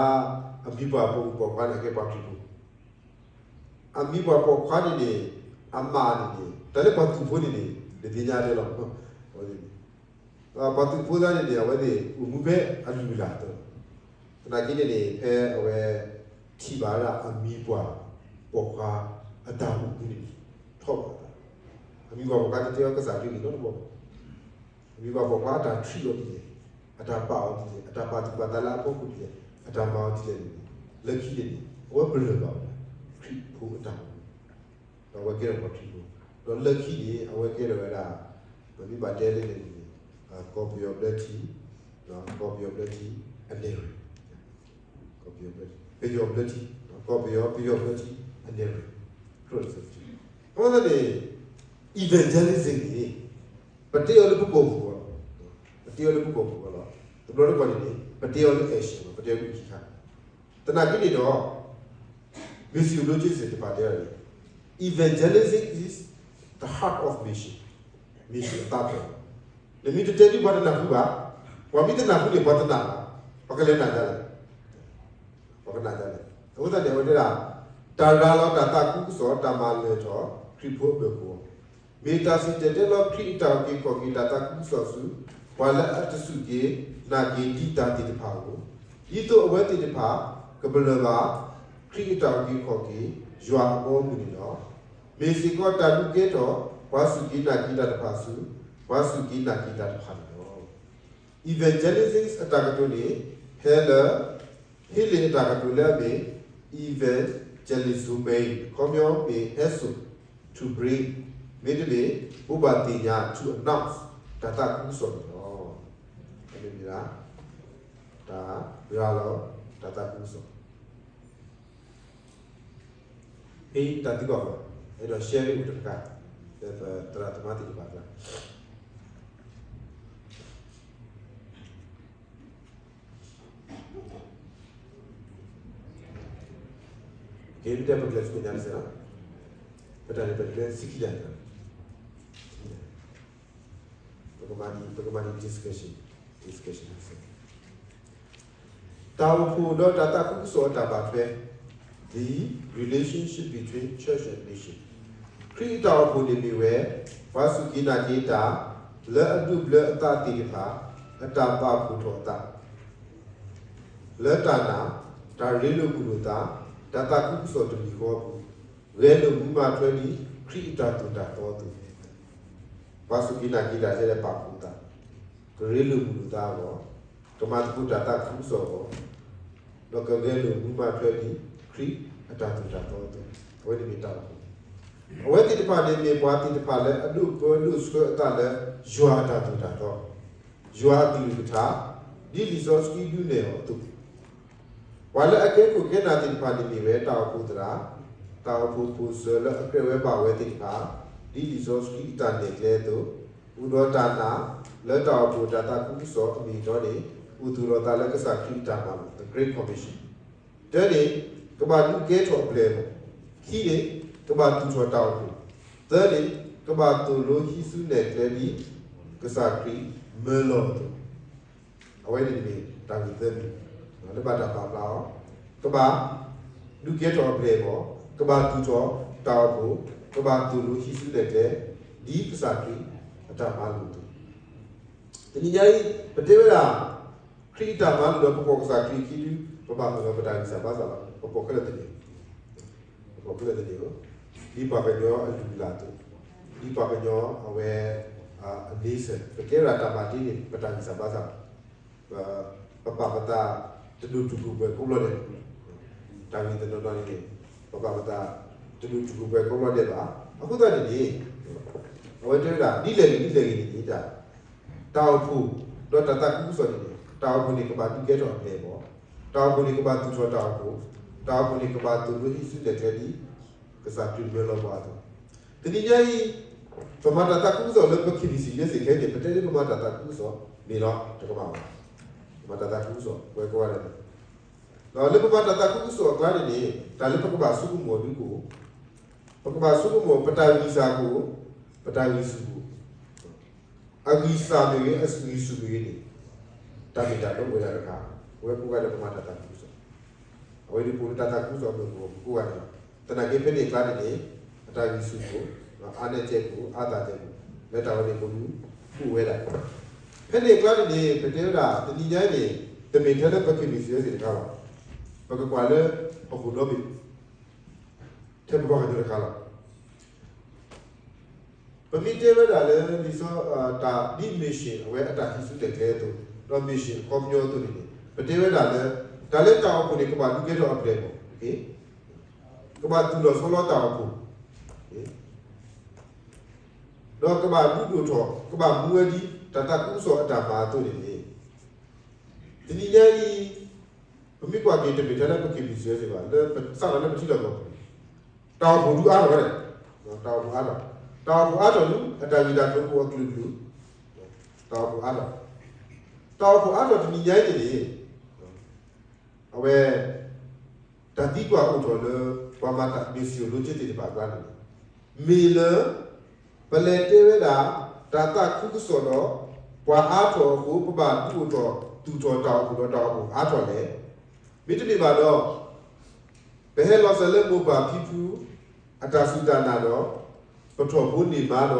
အမံၤပှၢ်ပိာ်မုၣ်ပိာ်ခွါန့ၣ် အကဲပှၤခရံာ်ဖိ, အမံၤပှၢ်ပိာ်ခွါန့ၣ်န့ၣ်, အမါန့ၣ်န့ၣ် တၢ်လၢပှၤသုးဖိန့ၣ်န့ၣ် နသ့ၣ်ညါဒဲးလီၤ, ပှၤသုးဖိသ့ၣ်န့ၣ်န့ၣ် အဝဲသ့ၣ်အိၣ်မူဖဲအလုၢ်အလၢ်အသိး, သနာ်က့န့ၣ်န့ၣ် ဖဲအဝဲ ထံၣ်ဘၣ်ဝဲဒၣ်အမံၤပှၢ်ပိာ်ခွါအတၢ်အိၣ်မူန့ၣ်န့ၣ် ထီၣ်ဘၣ်အသး, အမံၤပှၢ်ပိာ်ခွါတတဲအီၤကစၢ်ခရံာ်န့ၣ်နီတဘျီဘၣ်, အမံၤပှၢ်ပိာ်ခွါအတၢ် treat အီၤဒ်လဲၣ်, အတၢ်ပာ်အီၤဒ်လဲၣ်, အတၢ်ပာ်သူၣ်ပာ်သးလၢအဖီခိၣ်ဒ်လဲၣ်, အတၢ်မၤအီၤဒ်လဲၣ်န့ၣ်န့ၣ် လၢခံန့ၣ်န့ၣ် အဝဲပလၢၢ်ဘၣ်ဝဲဒၣ် ခရံာ်ဖိအတၢ်အိၣ်မူ, ဒီးအဝဲကဲထီၣ်ပှၤခရံာ်ဖိ, ဒီးလၢခံန့ၣ် အဝဲကဲထီၣ်ဝဲဒၣ် ပမ့ၢ်ဘၣ်တဲလဲၣ်န့ၣ်န့ၣ် ကီၢ်ပယီၤဘျၢထံ, ကီၢ်ပယီၤဘျၢထံအနဲၣ်ရွဲၣ်, ကီၢ်ပယီၤဘျၢထံ, ပယီၤဘျၢထံ, ကီၢ်ပယီၤ ပယီၤဘျၢထံအနဲၣ်ရွဲၣ်, အဃိသတးန့ၣ် evangelism န့ၣ် ပတဲအီၤလၢပကိာ်ပူၤအဂီၢ်လီၤ, ပတဲအီၤလၢပကိာ်ပူၤအဂီၢ်လီၤ, တဘျီတခီၣ်န့ၣ်န့ၣ် ပတဲအီၤလၢ action လီၤ, ပတဲအီၤလၢခံခါ သနာ်က့န့ၣ်ဒီး မ့ၢ်စံးဘျုးက့စ့ၢ်တဖၣ်တဲအီၤန့ၣ် evangelism is the heart of mission, mission အသးဖျၢၣ်, နမ့ၢ်တတဲဒ်ပှၤတနၢ်ဟူဘၣ်, ပှၤမ့ၢ်တနၢ်ဟူန့ၣ် ပှၤတနာ်ဘၣ်, ပှၤကလဲၤနာ်ဒ်လဲၣ်, ပှၤကနာ်ဒ်လဲၣ်, အဃိသတးန့ၣ် အဝဲတဲဒၣ် တၢ်ရၤလီၤတၢ်သးခုကစီၣ် တၢ်မၤလၢာ်ထီၣ် ခရံာ်ဖိအဘၢၣ်ကဝီၤ မ့ၢ်တၢ်စံၣ်တဲၤတဲလီၤခရံာ်အတၢ်အုၣ်က့ၤခီၣ်က့ၤတၢ်သးခုကစီၣ်ဆူ ပှၤလၢအတစူၢ်က့ၤနာ်က့ၤဒံးတၢ်သ့ၣ်တဖၣ်အအိၣ်, ဒ်သိးအဝဲသ့ၣ်တဖၣ် ကပလၢၢ်ဘၣ် ခရံာ်အတၢ်အုၣ်က့ၤခီၣ်က့ၤ ယွၤအဘီအမုၢ်န့ၣ်လီၤ. မ့ၢ်စ့ၢ်ကီးတၢ်ဒုးကဲထီၣ် ပှၤစူၢ်က့ၤနာ်က့ၤတၢ်တဖၣ်ဆူ ပှၤစူၢ်က့ၤနာ်က့ၤတၢ်တဖၣ်န့ၣ်လီၤ. Evangelism အတၢ်ကတိၤန့ၣ် ဟဲလၢ ဟ့လ့ၣ်အတၢ်ကတိၤလၢအမ့ၢ် evangelizomai အခီပညီမ့ၢ် ဟဲစိာ် to bring မ့တမ့ၢ် ဘိးဘၣ်သ့ၣ်ညါ to announce တၢ်သးခုကစီၣ်န့ၣ်လီၤ. အမ့ၢ်မ့ၢ်ဒၣ် တၢ်ရၤလီၤ တၢ်သးခုကစီၣ် မ့ၢ်တၢ်သံကွၢ်ဘၣ်, အဲၣ်ဒိး share လၢအိၣ်တက့ၢ်, လၢပသရၣ်သမါသ့ၣ်တဖၣ်အကျါ ကဲ ပတဲပကျဲၤစူညါတစဲးလီၤ, ပတၢ်န့ၣ်ပကျဲၤစံခံဒၣ်န့ၣ်လီၤ, ပကမၤဒံး ပကမၤဒံး discussion, discussion တစဲး တၢ်အိၣ်ဖှိၣ်ဒီးတၢ်သးခုကစီၣ်အတၢ်ဘၣ်ထွဲ, the relationship between church and mission. ခရံာ်အတၢ်အိၣ်ဖှိၣ်န့ၣ်မ့ၢ်ဝဲ ပှၤစူၢ်က့ၤနာ်က့ၤတၢ် လၢအဒိးဘျၢအသးသ့ၣ်တဖၣ် အတၢ်ပာ်ဖှိၣ်ထီၣ်အသး လၢတၢ်နာ်, တၢ်ရ့လိာ်မုာ်လိာ်သး, တၢ်သးခုကစီၣ်တမံၤဃီအပူၤ, ဂဲၤလိာ်မုာ်မၤထွဲဒ်ခရံာ်အတၢ်သိၣ်တၢ်သီအသိး, ပှၤစူၢ်က့ၤနာ်က့ၤတၢ်ထဲလဲၣ်ပာ်ဖှိၣ်အသး, ကရ့လိာ်မုာ်လိာ်သးအဂီၢ်, ကမၤသကိးတၢ်သးခုကစီၣ်အဂီၢ်, ဒီးကဂဲၤလိာ်မုာ်မၤထွဲဒ်ခရံာ်အတၢ်သိၣ်တၢ်သီအသိး, အဝဲန့ၣ်မ့ၢ်တၢ်အိၣ်ဖှိၣ်, အဝဲသ့ၣ်တဖၣ်န့ၣ်မ့ၢ်ပှၤသ့ၣ်တဖၣ်လၢအဒိးပၢဒိးဆှၢအသးလၢယွၤအတၢ်သိၣ်တၢ်သီ, ယွၤအကလုၢ်ကထါ, ဒ်လံာ်စီဆှံဒုးနဲၣ်အီၤအသိး ပှၤလၢအကဲခိၣ်ကဲနၢ်သ့ၣ်တဖၣ်န့ၣ်မ့ၢ်ဝဲတၢ်အိၣ်ဖှိၣ်သရၣ်, တၢ်အိၣ်ဖှိၣ်ဖိၣ်စၢၤလၢအကြၢးဝဲဘၣ်ဝဲသ့ၣ်တဖၣ်, ဒ်လံာ်စီဆှံအတၢ်နဲၣ်ကျဲအသိး, အိၣ်ဒီးတၢ်နာ်လၢတၢ်အိၣ်ဖှိၣ်တၢ်သးခုကစီၣ်အမ့ၢ်အတီန့ၣ်, အိၣ်သူၣ်လီၤသးလၢကစၢ်ခရံာ်အတၢ်မၤလိာ် the Great Commission. တၢန့ၣ်, ကဘၣ်ဒုးကဲထီၣ်အပျဲၢ်အဘီၣ်, ခံန့ၣ်, ကဘၣ်သူၣ်ထီၣ်တၢ်အိၣ်ဖှိၣ်, သၢန့ၣ်, ကဘၣ်သိၣ်လိဟံးစုနဲၣ်ကျဲဒ် ကစၢ်ခရံာ်မၢလီၤအသိး အဝဲန့ၣ်မ့ၢ်တၢ်ဂ့ၢ်သၢမံၤ လၢဘၣ်တၢ်ပာ်ဖျါအီၤ, ကဘၣ်ဒုးကဲထီၣ်အပျဲၢ်အဘီၣ်, ကဘၣ်သူၣ်ထီၣ်တၢ်အိၣ်ဖှိၣ်, ကဘၣ်သိၣ်လိဟံးစုနဲၣ်ကျဲ ဒ်ကစၢ်ခရံာ်အတၢ်မၤလိာ်အသိး, တနံၤညါအံၤ ပတဲဝဲဒၣ် ခရံာ်အတၢ်မၤလိာ်ဒီး ပပိာ်ကစၢ်ခရံာ်အခံဒု ပဘၣ်မုာ်လီၤပတၢ်ဂံၢ်စၢ်ဘါစၢ်လီၤ. ပပိာ်ခဲလၢာ်သန့ၤ, ပပိာ်ခဲလၢာ်သန့ၤဧိၤ, ဒ်ပှၤကညီအလုၢ်အလၢ်အသိး, ဒ်ပှၤကညီအဝဲ အန့ဆၢၣ် ပကဲဝဲဒၣ်တၢ်မၤတ့ၢ်န့ၣ် ပတၢ်ဂံၢ်စၢ်ဘါစၢ်လီၤ. ပပာ်ပသးတဒိၣ်တုာ်ခိၣ်ပှဲၤကိးဘျီဒဲး, တၢ်ဂ့ၢ်တနီၤနီၤန့ၣ် ပပာ်ပသးတဒိၣ်တုာ်ခိၣ်ပှဲၤကိးဘျီဒဲးဘၣ်. အဃိသတးန့ၣ်န့ၣ် အဝဲတဲဝဲဒၣ် ဒ်လဲၣ်ဂ့ၤဒ်လဲၣ်ဂ့ၤန့ၣ်န့ၣ် တၢ်အိၣ်ဖှိၣ်ဒီးတၢ်သးခုကစီၣ်န့ၣ်န့ၣ် တၢ်အိၣ်ဖှိၣ်န့ၣ်ကဘၣ်ဒုးကဲထီၣ်အပျဲၢ်အဘီၣ်, တၢ်အိၣ်ဖှိၣ်န့ၣ်ကဘၣ်သူၣ်ထီၣ်တၢ်အိၣ်ဖှိၣ်, တၢ်အိၣ်ဖှိၣ်န့ၣ်ကဘၣ်သိၣ်လိဟံးစုနဲၣ်ကျဲဒ် ကစၢ်ခရံာ်မၢလီၤပှၤအသိး, တနံၤညါအံၤ ပမၤတၢ်သးခုကစီၣ်လၢပ K B C ယဲၢ်စ့ၢ်ကီးန့ၣ် ပတဲလၢပမၤတၢ်သးခုကစီၣ်မ့ၢ်လီၤ တကမၣ်ဘၣ်. ပမၤတၢ်သးခုကစီၣ် ပဝဲကိးဂၤဒဲးန့ၣ် ဒီးလၢပမၤတၢ်သးခုကစီၣ်အကျါန့ၣ်န့ၣ် တၢ်လၢပကဘၣ်ဆိကမိၣ်ဒုကအိၣ်, ပကဘၣ်ဆိကမိၣ် ပတၢ်ဂံၢ်စၢ်ကအိၣ်, ပတၢ်ဂံၢ်ဆူၣ်ကအိၣ်, အဂံၢ်စၢ်မ့ၢ်ဂ့ၤ အဂံၢ်ဆူၣ်မ့ၢ်ဂ့ၤန့ၣ် တၢ်မ့ၢ်တၢ်တီအိၣ်ဝဲဒၣ်တခါ, ပဝဲကိးဂၤဒဲးပမၤတၢ်သးခုကစီၣ် အဝဲဒၣ်ပအိၣ်လၢတၢ်သးခုကစီၣ်အမုၢ်အဂီၢ် ပကိးဂၤဒဲးလီၤ. သနာ်က့ဖဲန့ၣ်အကျါန့ၣ်န့ၣ် အတၢ်ဂံၢ်ဆူၣ်ကအိၣ်, အါနဲကဲကအိၣ်, အါသးကဲကအိၣ်, လၢတၢ်ဝဲန့ၣ် ပကဒုးအိၣ်ဝဲဒၣ်. ဖဲန့ၣ်အကျါန့ၣ်န့ၣ် ပတဲဝဲဒၣ် တနံၤညါအံၤန့ၣ် တမ့ၢ်ထဲလၢပ K B C စ့ၢ်တခါဘၣ်. ပကကွၢ်လၢဟီၣ်ခိၣ်ဒီဘ့ၣ် ထဲပပှၤကညီတခါလီၤ. ပမ့ၢ်တဲဝဲဒၣ်လၢ လံာ်စီဆှံ တၢ်ဒ် mission အဝဲအတၢ်ဟံးစုနဲၣ်ကျဲအသိး, ဒီး mission အခီပညီအသိးန့ၣ်န့ၣ် ပတဲဝဲဒၣ်လၢ တၢ်လၢတၢ်အိၣ်ဖှိၣ်န့ၣ် ကဘၣ်ဒုးကဲထီၣ်အပျဲၢ်အဘီၣ်, ကဘၣ်သူၣ်လီၤဆီလီၤတၢ်အိၣ်ဖှိၣ်, ဒီးကဘၣ်ဒုးဒိၣ်ထီၣ် ကဘၣ်မူဝဲဒ် တၢ်သးခုကစီၣ်အတၢ်မၤအသိးန့ၣ်န့ၣ် တနံၤညါအံၤ ပမ့ၢ်ကွၢ်က့ၤတမ့ၢ်ထဲလၢပ K B C စ့ၢ်ဘၣ်, လၢပစးထီၣ်လၢပထံလီၢ်ကီၢ်ပူၤန့ၣ် တၢ်အိၣ်ဖှိၣ်ဒုးအါထီၣ်ဝဲ, တၢ်အိၣ်ဖှိၣ်အါထီၣ်, တၢ်အိၣ်ဖှိၣ်အါထီၣ်ဒုး အတၢ်ဂ့ၢ်တၢ်ကျိၤဖိအကလုာ်ကလုာ်, တၢ်အိၣ်ဖှိၣ်အါထီၣ်, တၢ်အိၣ်ဖှိၣ်အါထီၣ်တနံၤညါအံၤန့ၣ်န့ၣ် အဝဲ တၢ်သံကွၢ်အိၣ်ထီၣ်လၢ ပှၤမၤတၢ် missiology သ့ၣ်တဖၣ်အကျါန့ၣ်န့ၣ် မ့ၢ်လၢ ပလဲၤတဲဝဲဒၣ် တၢ်သးခုကစီၣ်ဒီး ပှၤအါထီၣ်အဃိ ပဘၣ်ဒုးအိၣ်ထီၣ်သူၣ်ထီၣ်တၢ်အိၣ်ဖှိၣ်ဒီးတၢ်အိၣ်ဖှိၣ်အါထီၣ်လဲၣ်. မ့တမ့ၢ်ဘၣ်ဒီး ပဟဲလီၤစၢၤလၢမိၢ်ပၢ်ဖံဖု အတၢ်စူၢ်တၢ်နာ်ဒီး ပထီၣ်ဖိန့ၢ်မါဒီး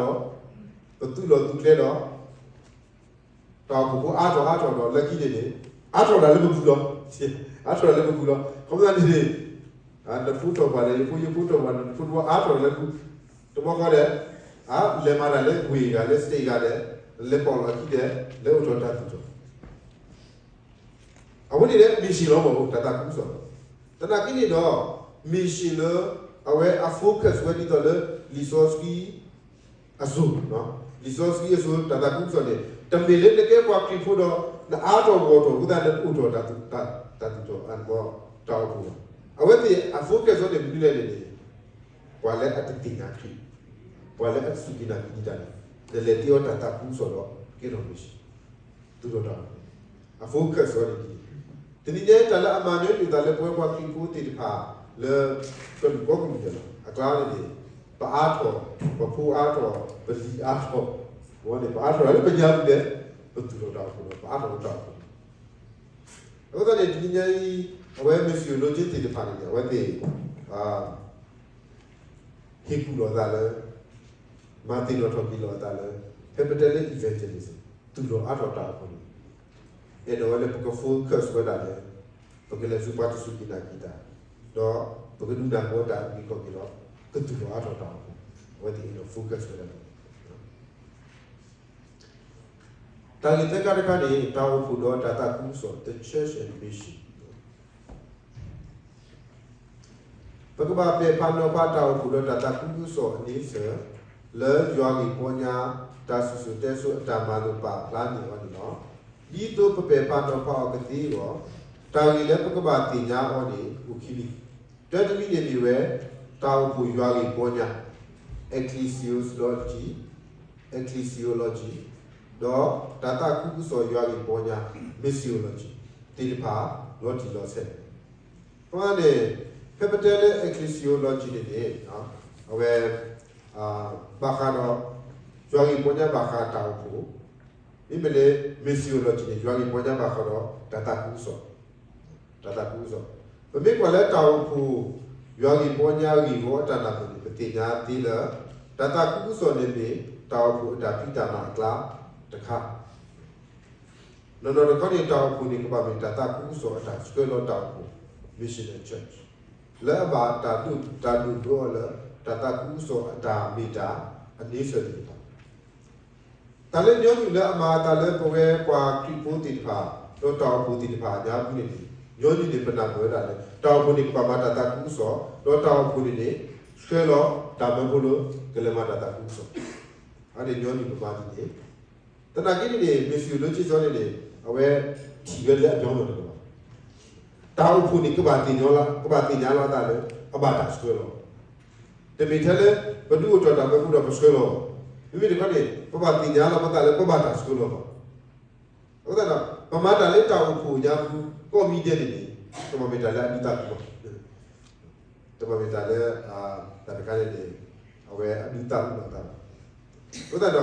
ပသူၣ်လီၤသူၣ်ကျဲဒီး တၢ်အိၣ်ဖှိၣ်ဖိအါထီၣ်အါထီၣ်ဒီး လၢခံန့ၣ်န့ၣ် အါထီၣ်တၢ်လၢပပူၤလီၤ. အါထီၣ်တၢ်လၢပပူၤလီၤ. ခီဖျိန့ၣ် နဖိထီၣ်ပှၤဒီး ယဖိ ယဖိထီၣ်ပှၤ နဖိတဝီအါထီၣ်တၢ်လၢပူၤ, တဘျီဃီဒီး လဲၤမၤတၢ်လၢဝ့ၢ်ဂၤ လၢ state ဂၤဒီး လဲၤပိာ်လီၤအခံဒီး လဲၤအိၣ်ထီၣ်တၢ်သူၣ်ထီၣ် အဝဲန့ၣ်ဒီး mission လီၤမး တၢ်သးခုကစီၣ်လီၤ. သနာ်က့န့ၣ်ဒီး mission လၢ အဝဲအ focus ဝဲဒ်သိးလၢ လံာ်စီဆှံအစိၤ, လံာ်စီဆှံအစိၤ တၢ်သးခုကစီၣ်န့ၣ် တမ့ၢ်လၢနကဲပှၤခရံာ်ဖိဒီး နအါထီၣ်ဂီၢ်ထီၣ်အဃိသတး နအိၣ်ထီၣ်တၢ်သူၣ်ထီၣ် တၢ်အိၣ်ဖှိၣ်လီၤ. အဝဲသ့ၣ်အ focus န့ၣ် မနုၤလဲၣ်န့ၣ်န့ၣ် ပှၤလၢအတသ့ၣ်ညါခရံာ်, ပှၤလၢအစူၢ်က့ၤနာ်က့ၤဒံးတၢ်န့ၣ် နလဲၤတ့အီၤတၢ်သးခုကစီၣ်ဒီး ကဲထီၣ် mission သူၣ်ထီၣ်တၢ်အိၣ်ဖှိၣ်, အ focus ဝဲန့ၣ်ဒ်န့ၣ်. တနံၤညါအံၤ တၢ်လၢအမၤညီနုၢ်အသးလၢပဝဲပှၤခရံာ်ဖိသ့ၣ်တဖၣ်လၢ ကလူးကိးကလုာ်ဒဲးလီၤ. အကျါန့ၣ်န့ၣ် ပအါထီၣ်, ပဖိအါထီၣ်, ပလံၤအါထီၣ်, ဝဲန့ၣ် ပအါထီၣ်တၢ်လၢပညါပူၤဒဲး ပသူၣ်ထီၣ်တၢ်အိၣ်ဖှိၣ်ဒီး ပအါထီၣ်လၢတၢ်အိၣ်ဖှိၣ်န့ၣ် အဃိသတးန့ၣ် တနံၤညါအံၤ အဝဲ missiology သ့ၣ်တဖၣ်န့ၣ်န့ၣ် အဝဲသ့ၣ် ဟ့ၣ်ကူၣ်လိာ်အသးလၢ မၤသ့ၣ်နီၣ်ထီၣ်က့ၤလိာ်အသးလၢ ဖဲပတဲလၢ evangelism သူၣ်ထီၣ်အါထီၣ်တၢ်အိၣ်ဖှိၣ်န့ၣ် အဲၣ်ဒိးဝဲလၢပက focus ဝဲဒၣ်လၢ ပကလဲၤဆူပှၤတစူၢ်က့ၤနာ်က့ၤတၢ်, ဒီးပကဒုးနၢ်ပၢၢ်တၢ်အဂ့ၢ်ကီၢ်က့ၤဒီး ကသူၣ်ထီၣ်အါထီၣ်တၢ်အိၣ်ဖှိၣ်, အဝဲသ့ၣ်အဲၣ်ဒိး focus ဝဲဒၣ်လၢ တၢ်ဂ့ၢ်သၢခါတခါန့ၣ် တၢ်အိၣ်ဖှိၣ်ဒီးတၢ်သးခုကစီၣ် the church and mission. ပကဘၣ်ပဲာ်ဖးနီၤဖးတၢ်အိၣ်ဖှိၣ်ဒီးတၢ်သးခုကစီၣ်အန့ဆၢၣ် လၢယွၤဂ့ၢ်ပီညါ တၢ်စံၣ်စိၤတဲစိၤအတၢ်မၤလိာ်ပာ်ဖျါန့ၢ်အီၤန့ၣ်လီၤ. ဒ်သိးပပဲာ်ဖးနီၤဖးအီၤကသ့အဂီၢ် တၢ်ဂ့ၢ်လၢပကဘၣ်သ့ၣ်ညါအီၤန့ၣ် အိၣ်ခံမံၤ, တၢတမံၤန့ၣ်မ့ၢ်ဝဲ တၢ်အိၣ်ဖှိၣ်ယွၤဂ့ၢ်ပီညါ ecclesiology, ecclesiology ဒီးတၢ်သးခုကစီၣ်ယွၤဂ့ၢ်ပီညါ missiology သ့ၣ်တဖၣ် လီၤတံၢ်လီၤဆဲးန့ၣ်, အဃိန့ၣ် ဖဲပတဲလၢ ecclesiology န့ၣ်န့ၣ် အဝဲ ဘၣ်ဃးဒီး ယွၤဂ့ၢ်ပီညါဘၣ်ဃးတၢ်အိၣ်ဖှိၣ်, မ့မ့ၢ်လၢ missiology န့ၣ် ယွၤဂ့ၢ်ပီညါဘၣ်ဃးဒီးတၢ်သးခုကစီၣ်, တၢ်သးခုကစီၣ်, ပမ့ၢ်ကွၢ်လၢတၢ်အိၣ်ဖှိၣ် ယွၤဂ့ၢ်ပီညါဂ့ၢ်ဝီအတၢ်နၢ်ပၢၢ်န့ၣ် ပသ့ၣ်ညါသ့လၢ တၢ်သးခုကစီၣ်န့ၣ်မ့ၢ် တၢ်အိၣ်ဖှိၣ်အတၢ်ဖံးတၢ်မၤအကျါတခါ နီၢ်နီၢ်တခီန့ၣ် တၢ်အိၣ်ဖှိၣ်န့ၣ် ကဘၣ်မ့ၢ်တၢ်သးခုကစီၣ်အတၢ်ဆှၢလီၤတၢ်အိၣ်ဖှိၣ် mission and church လၢအဘၣ်တၢ်ဒိၣ်တၢ်ဒိၣ်ဒိအီၤလၢ တၢ်သးခုကစီၣ်အတၢ်မ့ၢ်တၢ်အန့ဆၢၣ်သ့ၣ်တဖၣ်, တၢ်လၢညီနုၢ်လၢအမၤအသးလၢပဝဲပှၤခရံာ်ဖိသ့ၣ်တဖၣ် ဒီးတၢ်အိၣ်ဖှိၣ်သ့ၣ်တဖၣ်အညါပူၤန့ၣ်န့ၣ် ညီနုၢ်န့ၣ်ပနၢ်ပၢၢ်ဝဲဒၣ်လၢ တၢ်အိၣ်ဖှိၣ်န့ၣ်ကဘၣ်မၤတၢ်သးခုကစီၣ် ဒီးတၢ်အိၣ်ဖှိၣ်န့ၣ်န့ၣ် ဆှၢလီၤတၢ်မၢဖိလၢ ကလဲၤမၤတၢ်သးခုကစီၣ်, အန့ၣ်ညီနုၢ်ပမၤဒ်န့ၣ် သနာ်က့န့ၣ်န့ၣ် missiology န့ၣ်န့ၣ် အဝဲထံၣ်ဝဲလၢအညီမ့ၢ်တကဘၣ်, တၢ်အိၣ်ဖှိၣ်န့ၣ် ကဘၣ်သ့ၣ်ညါလီၤ ကဘၣ်သ့ၣ်ညါလီၤအသးလၢ အဘၣ်တၢ်ဆှၢလီၤ, တမ့ၢ်ထဲလၢ ပဒုးအိၣ်ထီၣ်တၢ်မၢဖိဒီးပဆှၢလီၤ, မ့မ့ၢ်တခီန့ၣ် ပဘၣ်သ့ၣ်ညါလီၤပသးလၢပဘၣ်တၢ်ဆှၢလီၤဘၣ်, အဃိသတးဒီး ပမၤတၢ်လၢတၢ်အိၣ်ဖှိၣ်ညါပူၤ ကိးမံၤဒဲးန့ၣ်န့ၣ် ကမ့ၢ်တၢ်လၢအဒုးသးဘၣ် တဘၣ်မ့ၢ်တၢ်လၢ တၢ်တခါန့ၣ်န့ၣ် အဝဲအဒုးသးအိၣ်လီၤသးဘၣ်, အဃိသတးဒီး ပဘၣ်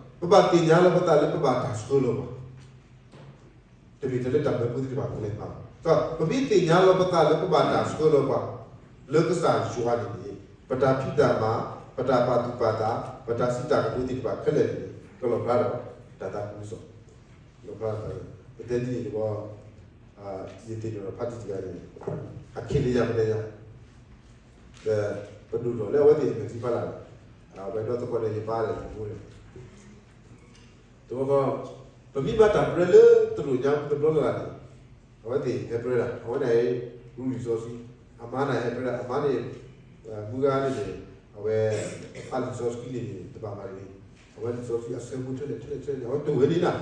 သ့ၣ်ညါလီၤပသးလၢပဘၣ်တၢ်ဆှၢလီၤဘၣ်, တမ့ၢ်ထဲလၢတၢ်မၢဖိသ့ၣ်တဖၣ်ကလဲၤမၤဘၣ်, ဒီးပမ့ၢ်သ့ၣ်ညါလီၤပသးလၢပဘၣ်တၢ်ဆှၢလီၤဘၣ် လၢကစၢ်ယွၤန့ၣ်န့ၣ် ပတၢ်ဖံးတၢ်မၤ ပတၢ်ပာ်သူၣ်ပာ်သး ပတၢ်စံးတၢ်ကတိၤသ့ၣ်တဖၣ်ခဲလၢာ်န့ၣ် ကလီၣ်ဖျါဒီးတၢ်သးခုကစီၣ် လီၣ်ဖျါ, ပတဲဒ်န့ၣ်တဘျီ ယသ့ၣ်နီၣ်ဒီးဖါတံၢ်တဂၤန့ၣ် အခံလၢယၤပတဲယၤ, ဒီးပဒိၣ်ထီၣ်လၢအဝဲသ့ၣ်အမဲာ်ထံဖးလၢ်, အဝဲဒီသကိးဒီးယပၢ်ဒီးယမိၢ်န့ၣ်, တဘျီဃီ ပမ့ၢ်မၤတၢ်ပြၢလၢတရူးညါတဘျီလၢ်လၢ်န့ၣ်, အဝဲသ့ၣ်ဟဲပြၢဒၣ် အဝဲန့ၣ် ရူလံာ်စီဆှံ, အမါန့ၣ်ဟဲပြၢဒၣ် အမါန့ၣ် မုၢ်ဂၤန့ၣ်န့ၣ် အဝဲ အလံာ်စီဆှံန့ၣ်န့ၣ် တဘၣ်မၤတဂ့ၤ, အဝဲလံာ်စီဆှံအဆၢဖိထဲလဲၣ်ထဲလဲၣ်ထဲလဲၣ်န့ၣ် အဝဲတဝဲန့ၣ်နၤ,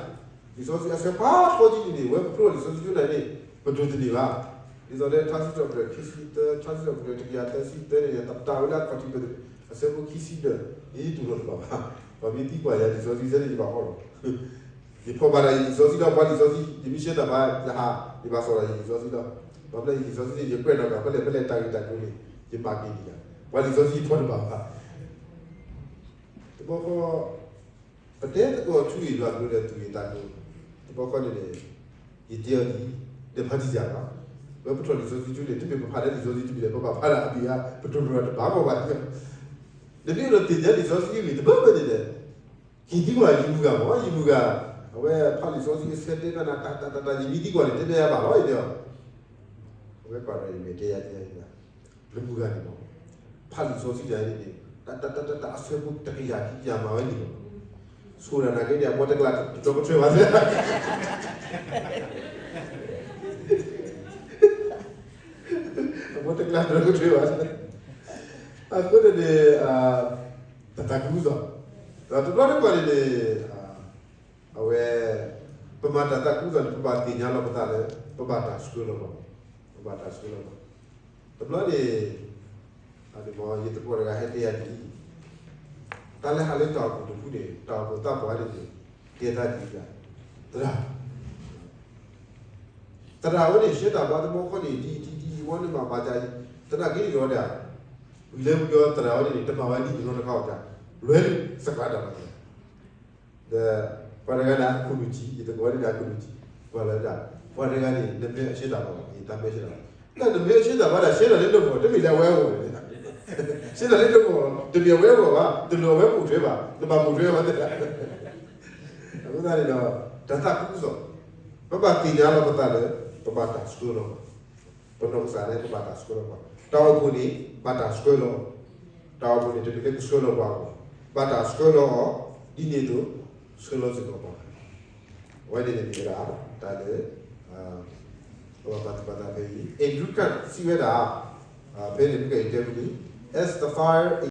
လံာ်စီဆှံအဆၢဖးဖီကံန့ၣ်န့ၣ် အဝဲပဖျိလံာ်စီဆှံကၠိနၤန့ၣ် ပဒိးသန့ၤဘၣ်, ဒ်သိးလၢထါစံးထီၣ်ပတြၢၤခံဆံသၢ ထါစံးထီၣ်ပတြၢၤတကယၤသၢဆံသၢန့ၣ် တၢ်ဝဲလၢအခီၣ်ထံးပတြၢၤ အဆၢဖိခံဆံဒီး ယတူၢ်လိာ်တဘၣ်ဘၣ်, ပှၤမ့ၢ်သံကွၢ်ယၤလံာ်စီဆှံဆၢန့ၣ်ယဘၣ်ဟီၣ်လီၤ ယဖီၣ်ဘၣ်တၢ်ယလံာ်စီဆှံဒီးပှၤလံာ်စီဆှံ ယမ့ၢ်ရှဲတၢ်ဘၣ်ယဟး ယဘၣ်စီၣ်တၢ်ယလံာ်စီဆှံဒီး ဘၣ်မနုၤယလံာ်စီဆှံန့ၣ် ယကွဲးနီၣ်ကၣ်ဖဲလဲၣ်ဖဲလဲၣ်တၢ်ဂ့ၢ်တၢ်ကျိၤန့ၣ် ယမၤက့ၤန့ၣ်ယၤ ပှၤလံာ်စီဆှံယဖီၣ်တဘၣ်ဘၣ် တဘျီဃီ ပတဲသကိးဆူယွၤကျိၤဒီးသူၣ်ဂ့ၢ်သးကျိၤ တဘျီဃီန့ၣ်န့ၣ် ယတဲအီၤဒ်အံၤ ဒီးဖါတံၢ်ယၤဘၣ် ဝဲပထီၣ်လံာ်စီဆှံကၠိန့ၣ် တမ့ၢ်ပဖးလၢလံာ်စီဆှံတမံၤဒီး ပဘၣ်ဖးဒၣ်အဘ့ၣ်အါ ပတိၤတိၤတဘၣ်ကီဘၣ်ဒ်အံၤ နမ့ၢ်အိၣ်ဒီးသ့ၣ်ညါလံာ်စီဆှံဂ့ၢ်တဘၣ်ဘၣ်န့ၣ်ဒီး က့ၤသံကွၢ်ယမုၢ်ဂၤမ့ၢ် ယမုၢ်ဂၤ အဝဲဖးလံာ်စီဆှံအဆၢတဲဘၣ်နၤ တၢ်တၢ်တၢ်တၢ် ယမံသံကွၢ်န့ၣ် တဲဘၣ်ယၤဘၣ်လီၤ ယတဲအီၤ. အဝဲကွၢ်ဒီးယမဲာ်တဲယၤတဲယၤ လၢမုၢ်ဂၤန့ၣ်လီၤ. ဖးလံာ်စီဆှံတၢ်န့ၣ်န့ၣ် တၢ်တၢ်တၢ်တၢ်တၢ် အဆၢဖိတကယၤခံကယၤမၤဝဲန့ၣ်လီၤ. ဆိဒၣ်နာ်က့န့ၣ် အမိၢ်တကျးတဒီကထၢဘၣ် အမိၢ်တကျးတဒီကထၢဘၣ်. အဃိန့ၣ်န့ၣ် တၢ်သးခုကစီၣ်, ဒီးတဘျီတခီၣ်န့ၣ်န့ၣ် အဝဲ ပမၤတၢ်သးခုကစီၣ်န့ၣ် ပဘၣ်သ့ၣ်ညါလီၤပသးလၢ ပဘၣ်တၢ်ဆှၢလီၤပှၤ, ပဘၣ်တၢ်ဆှၢလီၤပှၤ. တဘျီန့ၣ် ယသကိးတဂၤဟဲတဲယၤဒ်အံၤ, တၢ်လၢဟးလၢတၢ်အိၣ်ဖှိၣ်တဖုန့ၣ် တၢ်အိၣ်ဖှိၣ်သးပှၢ်န့ၣ်န့ၣ် တဲသးဒ်အံၤ, သရၣ် သရၣ်ဝဲန့ၣ် ဆှၢတၢ်ပှၤတဘျီဃီန့ၣ် ဒ်ဒ်ဒ်ဝဲန့ၣ်မၤမၤဒ်အံၤ, သနာ်က့န့ၣ်ဒီး ဝံၤလၢပယီၤသရၣ်ဝဲန့ၣ်န့ၣ် တမၤဝဲဒ်တဘျီတခီၣ်ဒၣ်, လွဲၤလၢသကျးတၢ်မၤ ဒီးပှၤတဂၤန့ၣ် အခိၣ်နူာ်ကံ, ယသကိးန့ၣ် အခိၣ်နူာ်ကံ, ပှၤလၢဒၣ် ပှၤတဂၤန့ၣ် နမ့ၢ်အဆှၢတၢ်ဘၣ်ဘၣ်, ယတၢ်မ့ၢ်ဆှၢတၢ်ဘၣ်, တၢ်နမ့ၢ်အဆှၢတၢ်ဘၣ်ဒၣ် ဆှၢတၢ်လၢနဂီၢ်, တမ့ၢ်လၢအဝဲအဂီၢ်န့ၣ်, ဆှၢတၢ်လၢနဂီၢ်လီၤ, တမ့ၢ်အဝဲအဂီၢ်ဘၣ်, တလိၣ်အဝဲပိာ်ထွဲဘၣ်, နဘၣ်ပိာ်ထွဲအဝဲသ့ၣ်, အဃိသတးန့ၣ်ဒီး တၢ်သးခုကစီၣ်, ပဘၣ်သ့ၣ်ညါလီၤပသးလၢ ပဘၣ်တၢ်ဆှၢလီၤ ပနီၢ်ကစၢ်န့ၣ် ပဘၣ်တၢ်ဆှၢလီၤပှၤ, တၢ်အိၣ်ဖှိၣ်န့ၣ် ဘၣ်တၢ်ဆှၢလီၤ, တၢ်အိၣ်ဖှိၣ်န့ၣ် တမ့ၢ်လၢကဆှၢလီၤပှၤအဂီၢ်, ဘၣ်တၢ်ဆှၢလီၤအီၤ, ဒ်န့ၣ်အသိး ဆှၢလီၤစ့ၢ်ကီးပှၤ, အဝဲန့ၣ်န့ၣ်မ့ၢ်ဝဲဒၣ် တၢ်လၢ ပဘၣ်ပာ်သူၣ်ပာ်သးဖဲအံၤ, Andrew Cunn စံးဝဲဒၣ်, ဖဲန့ၣ်မ့ၢ်ကတဲဝဲန့ၣ်, as the fire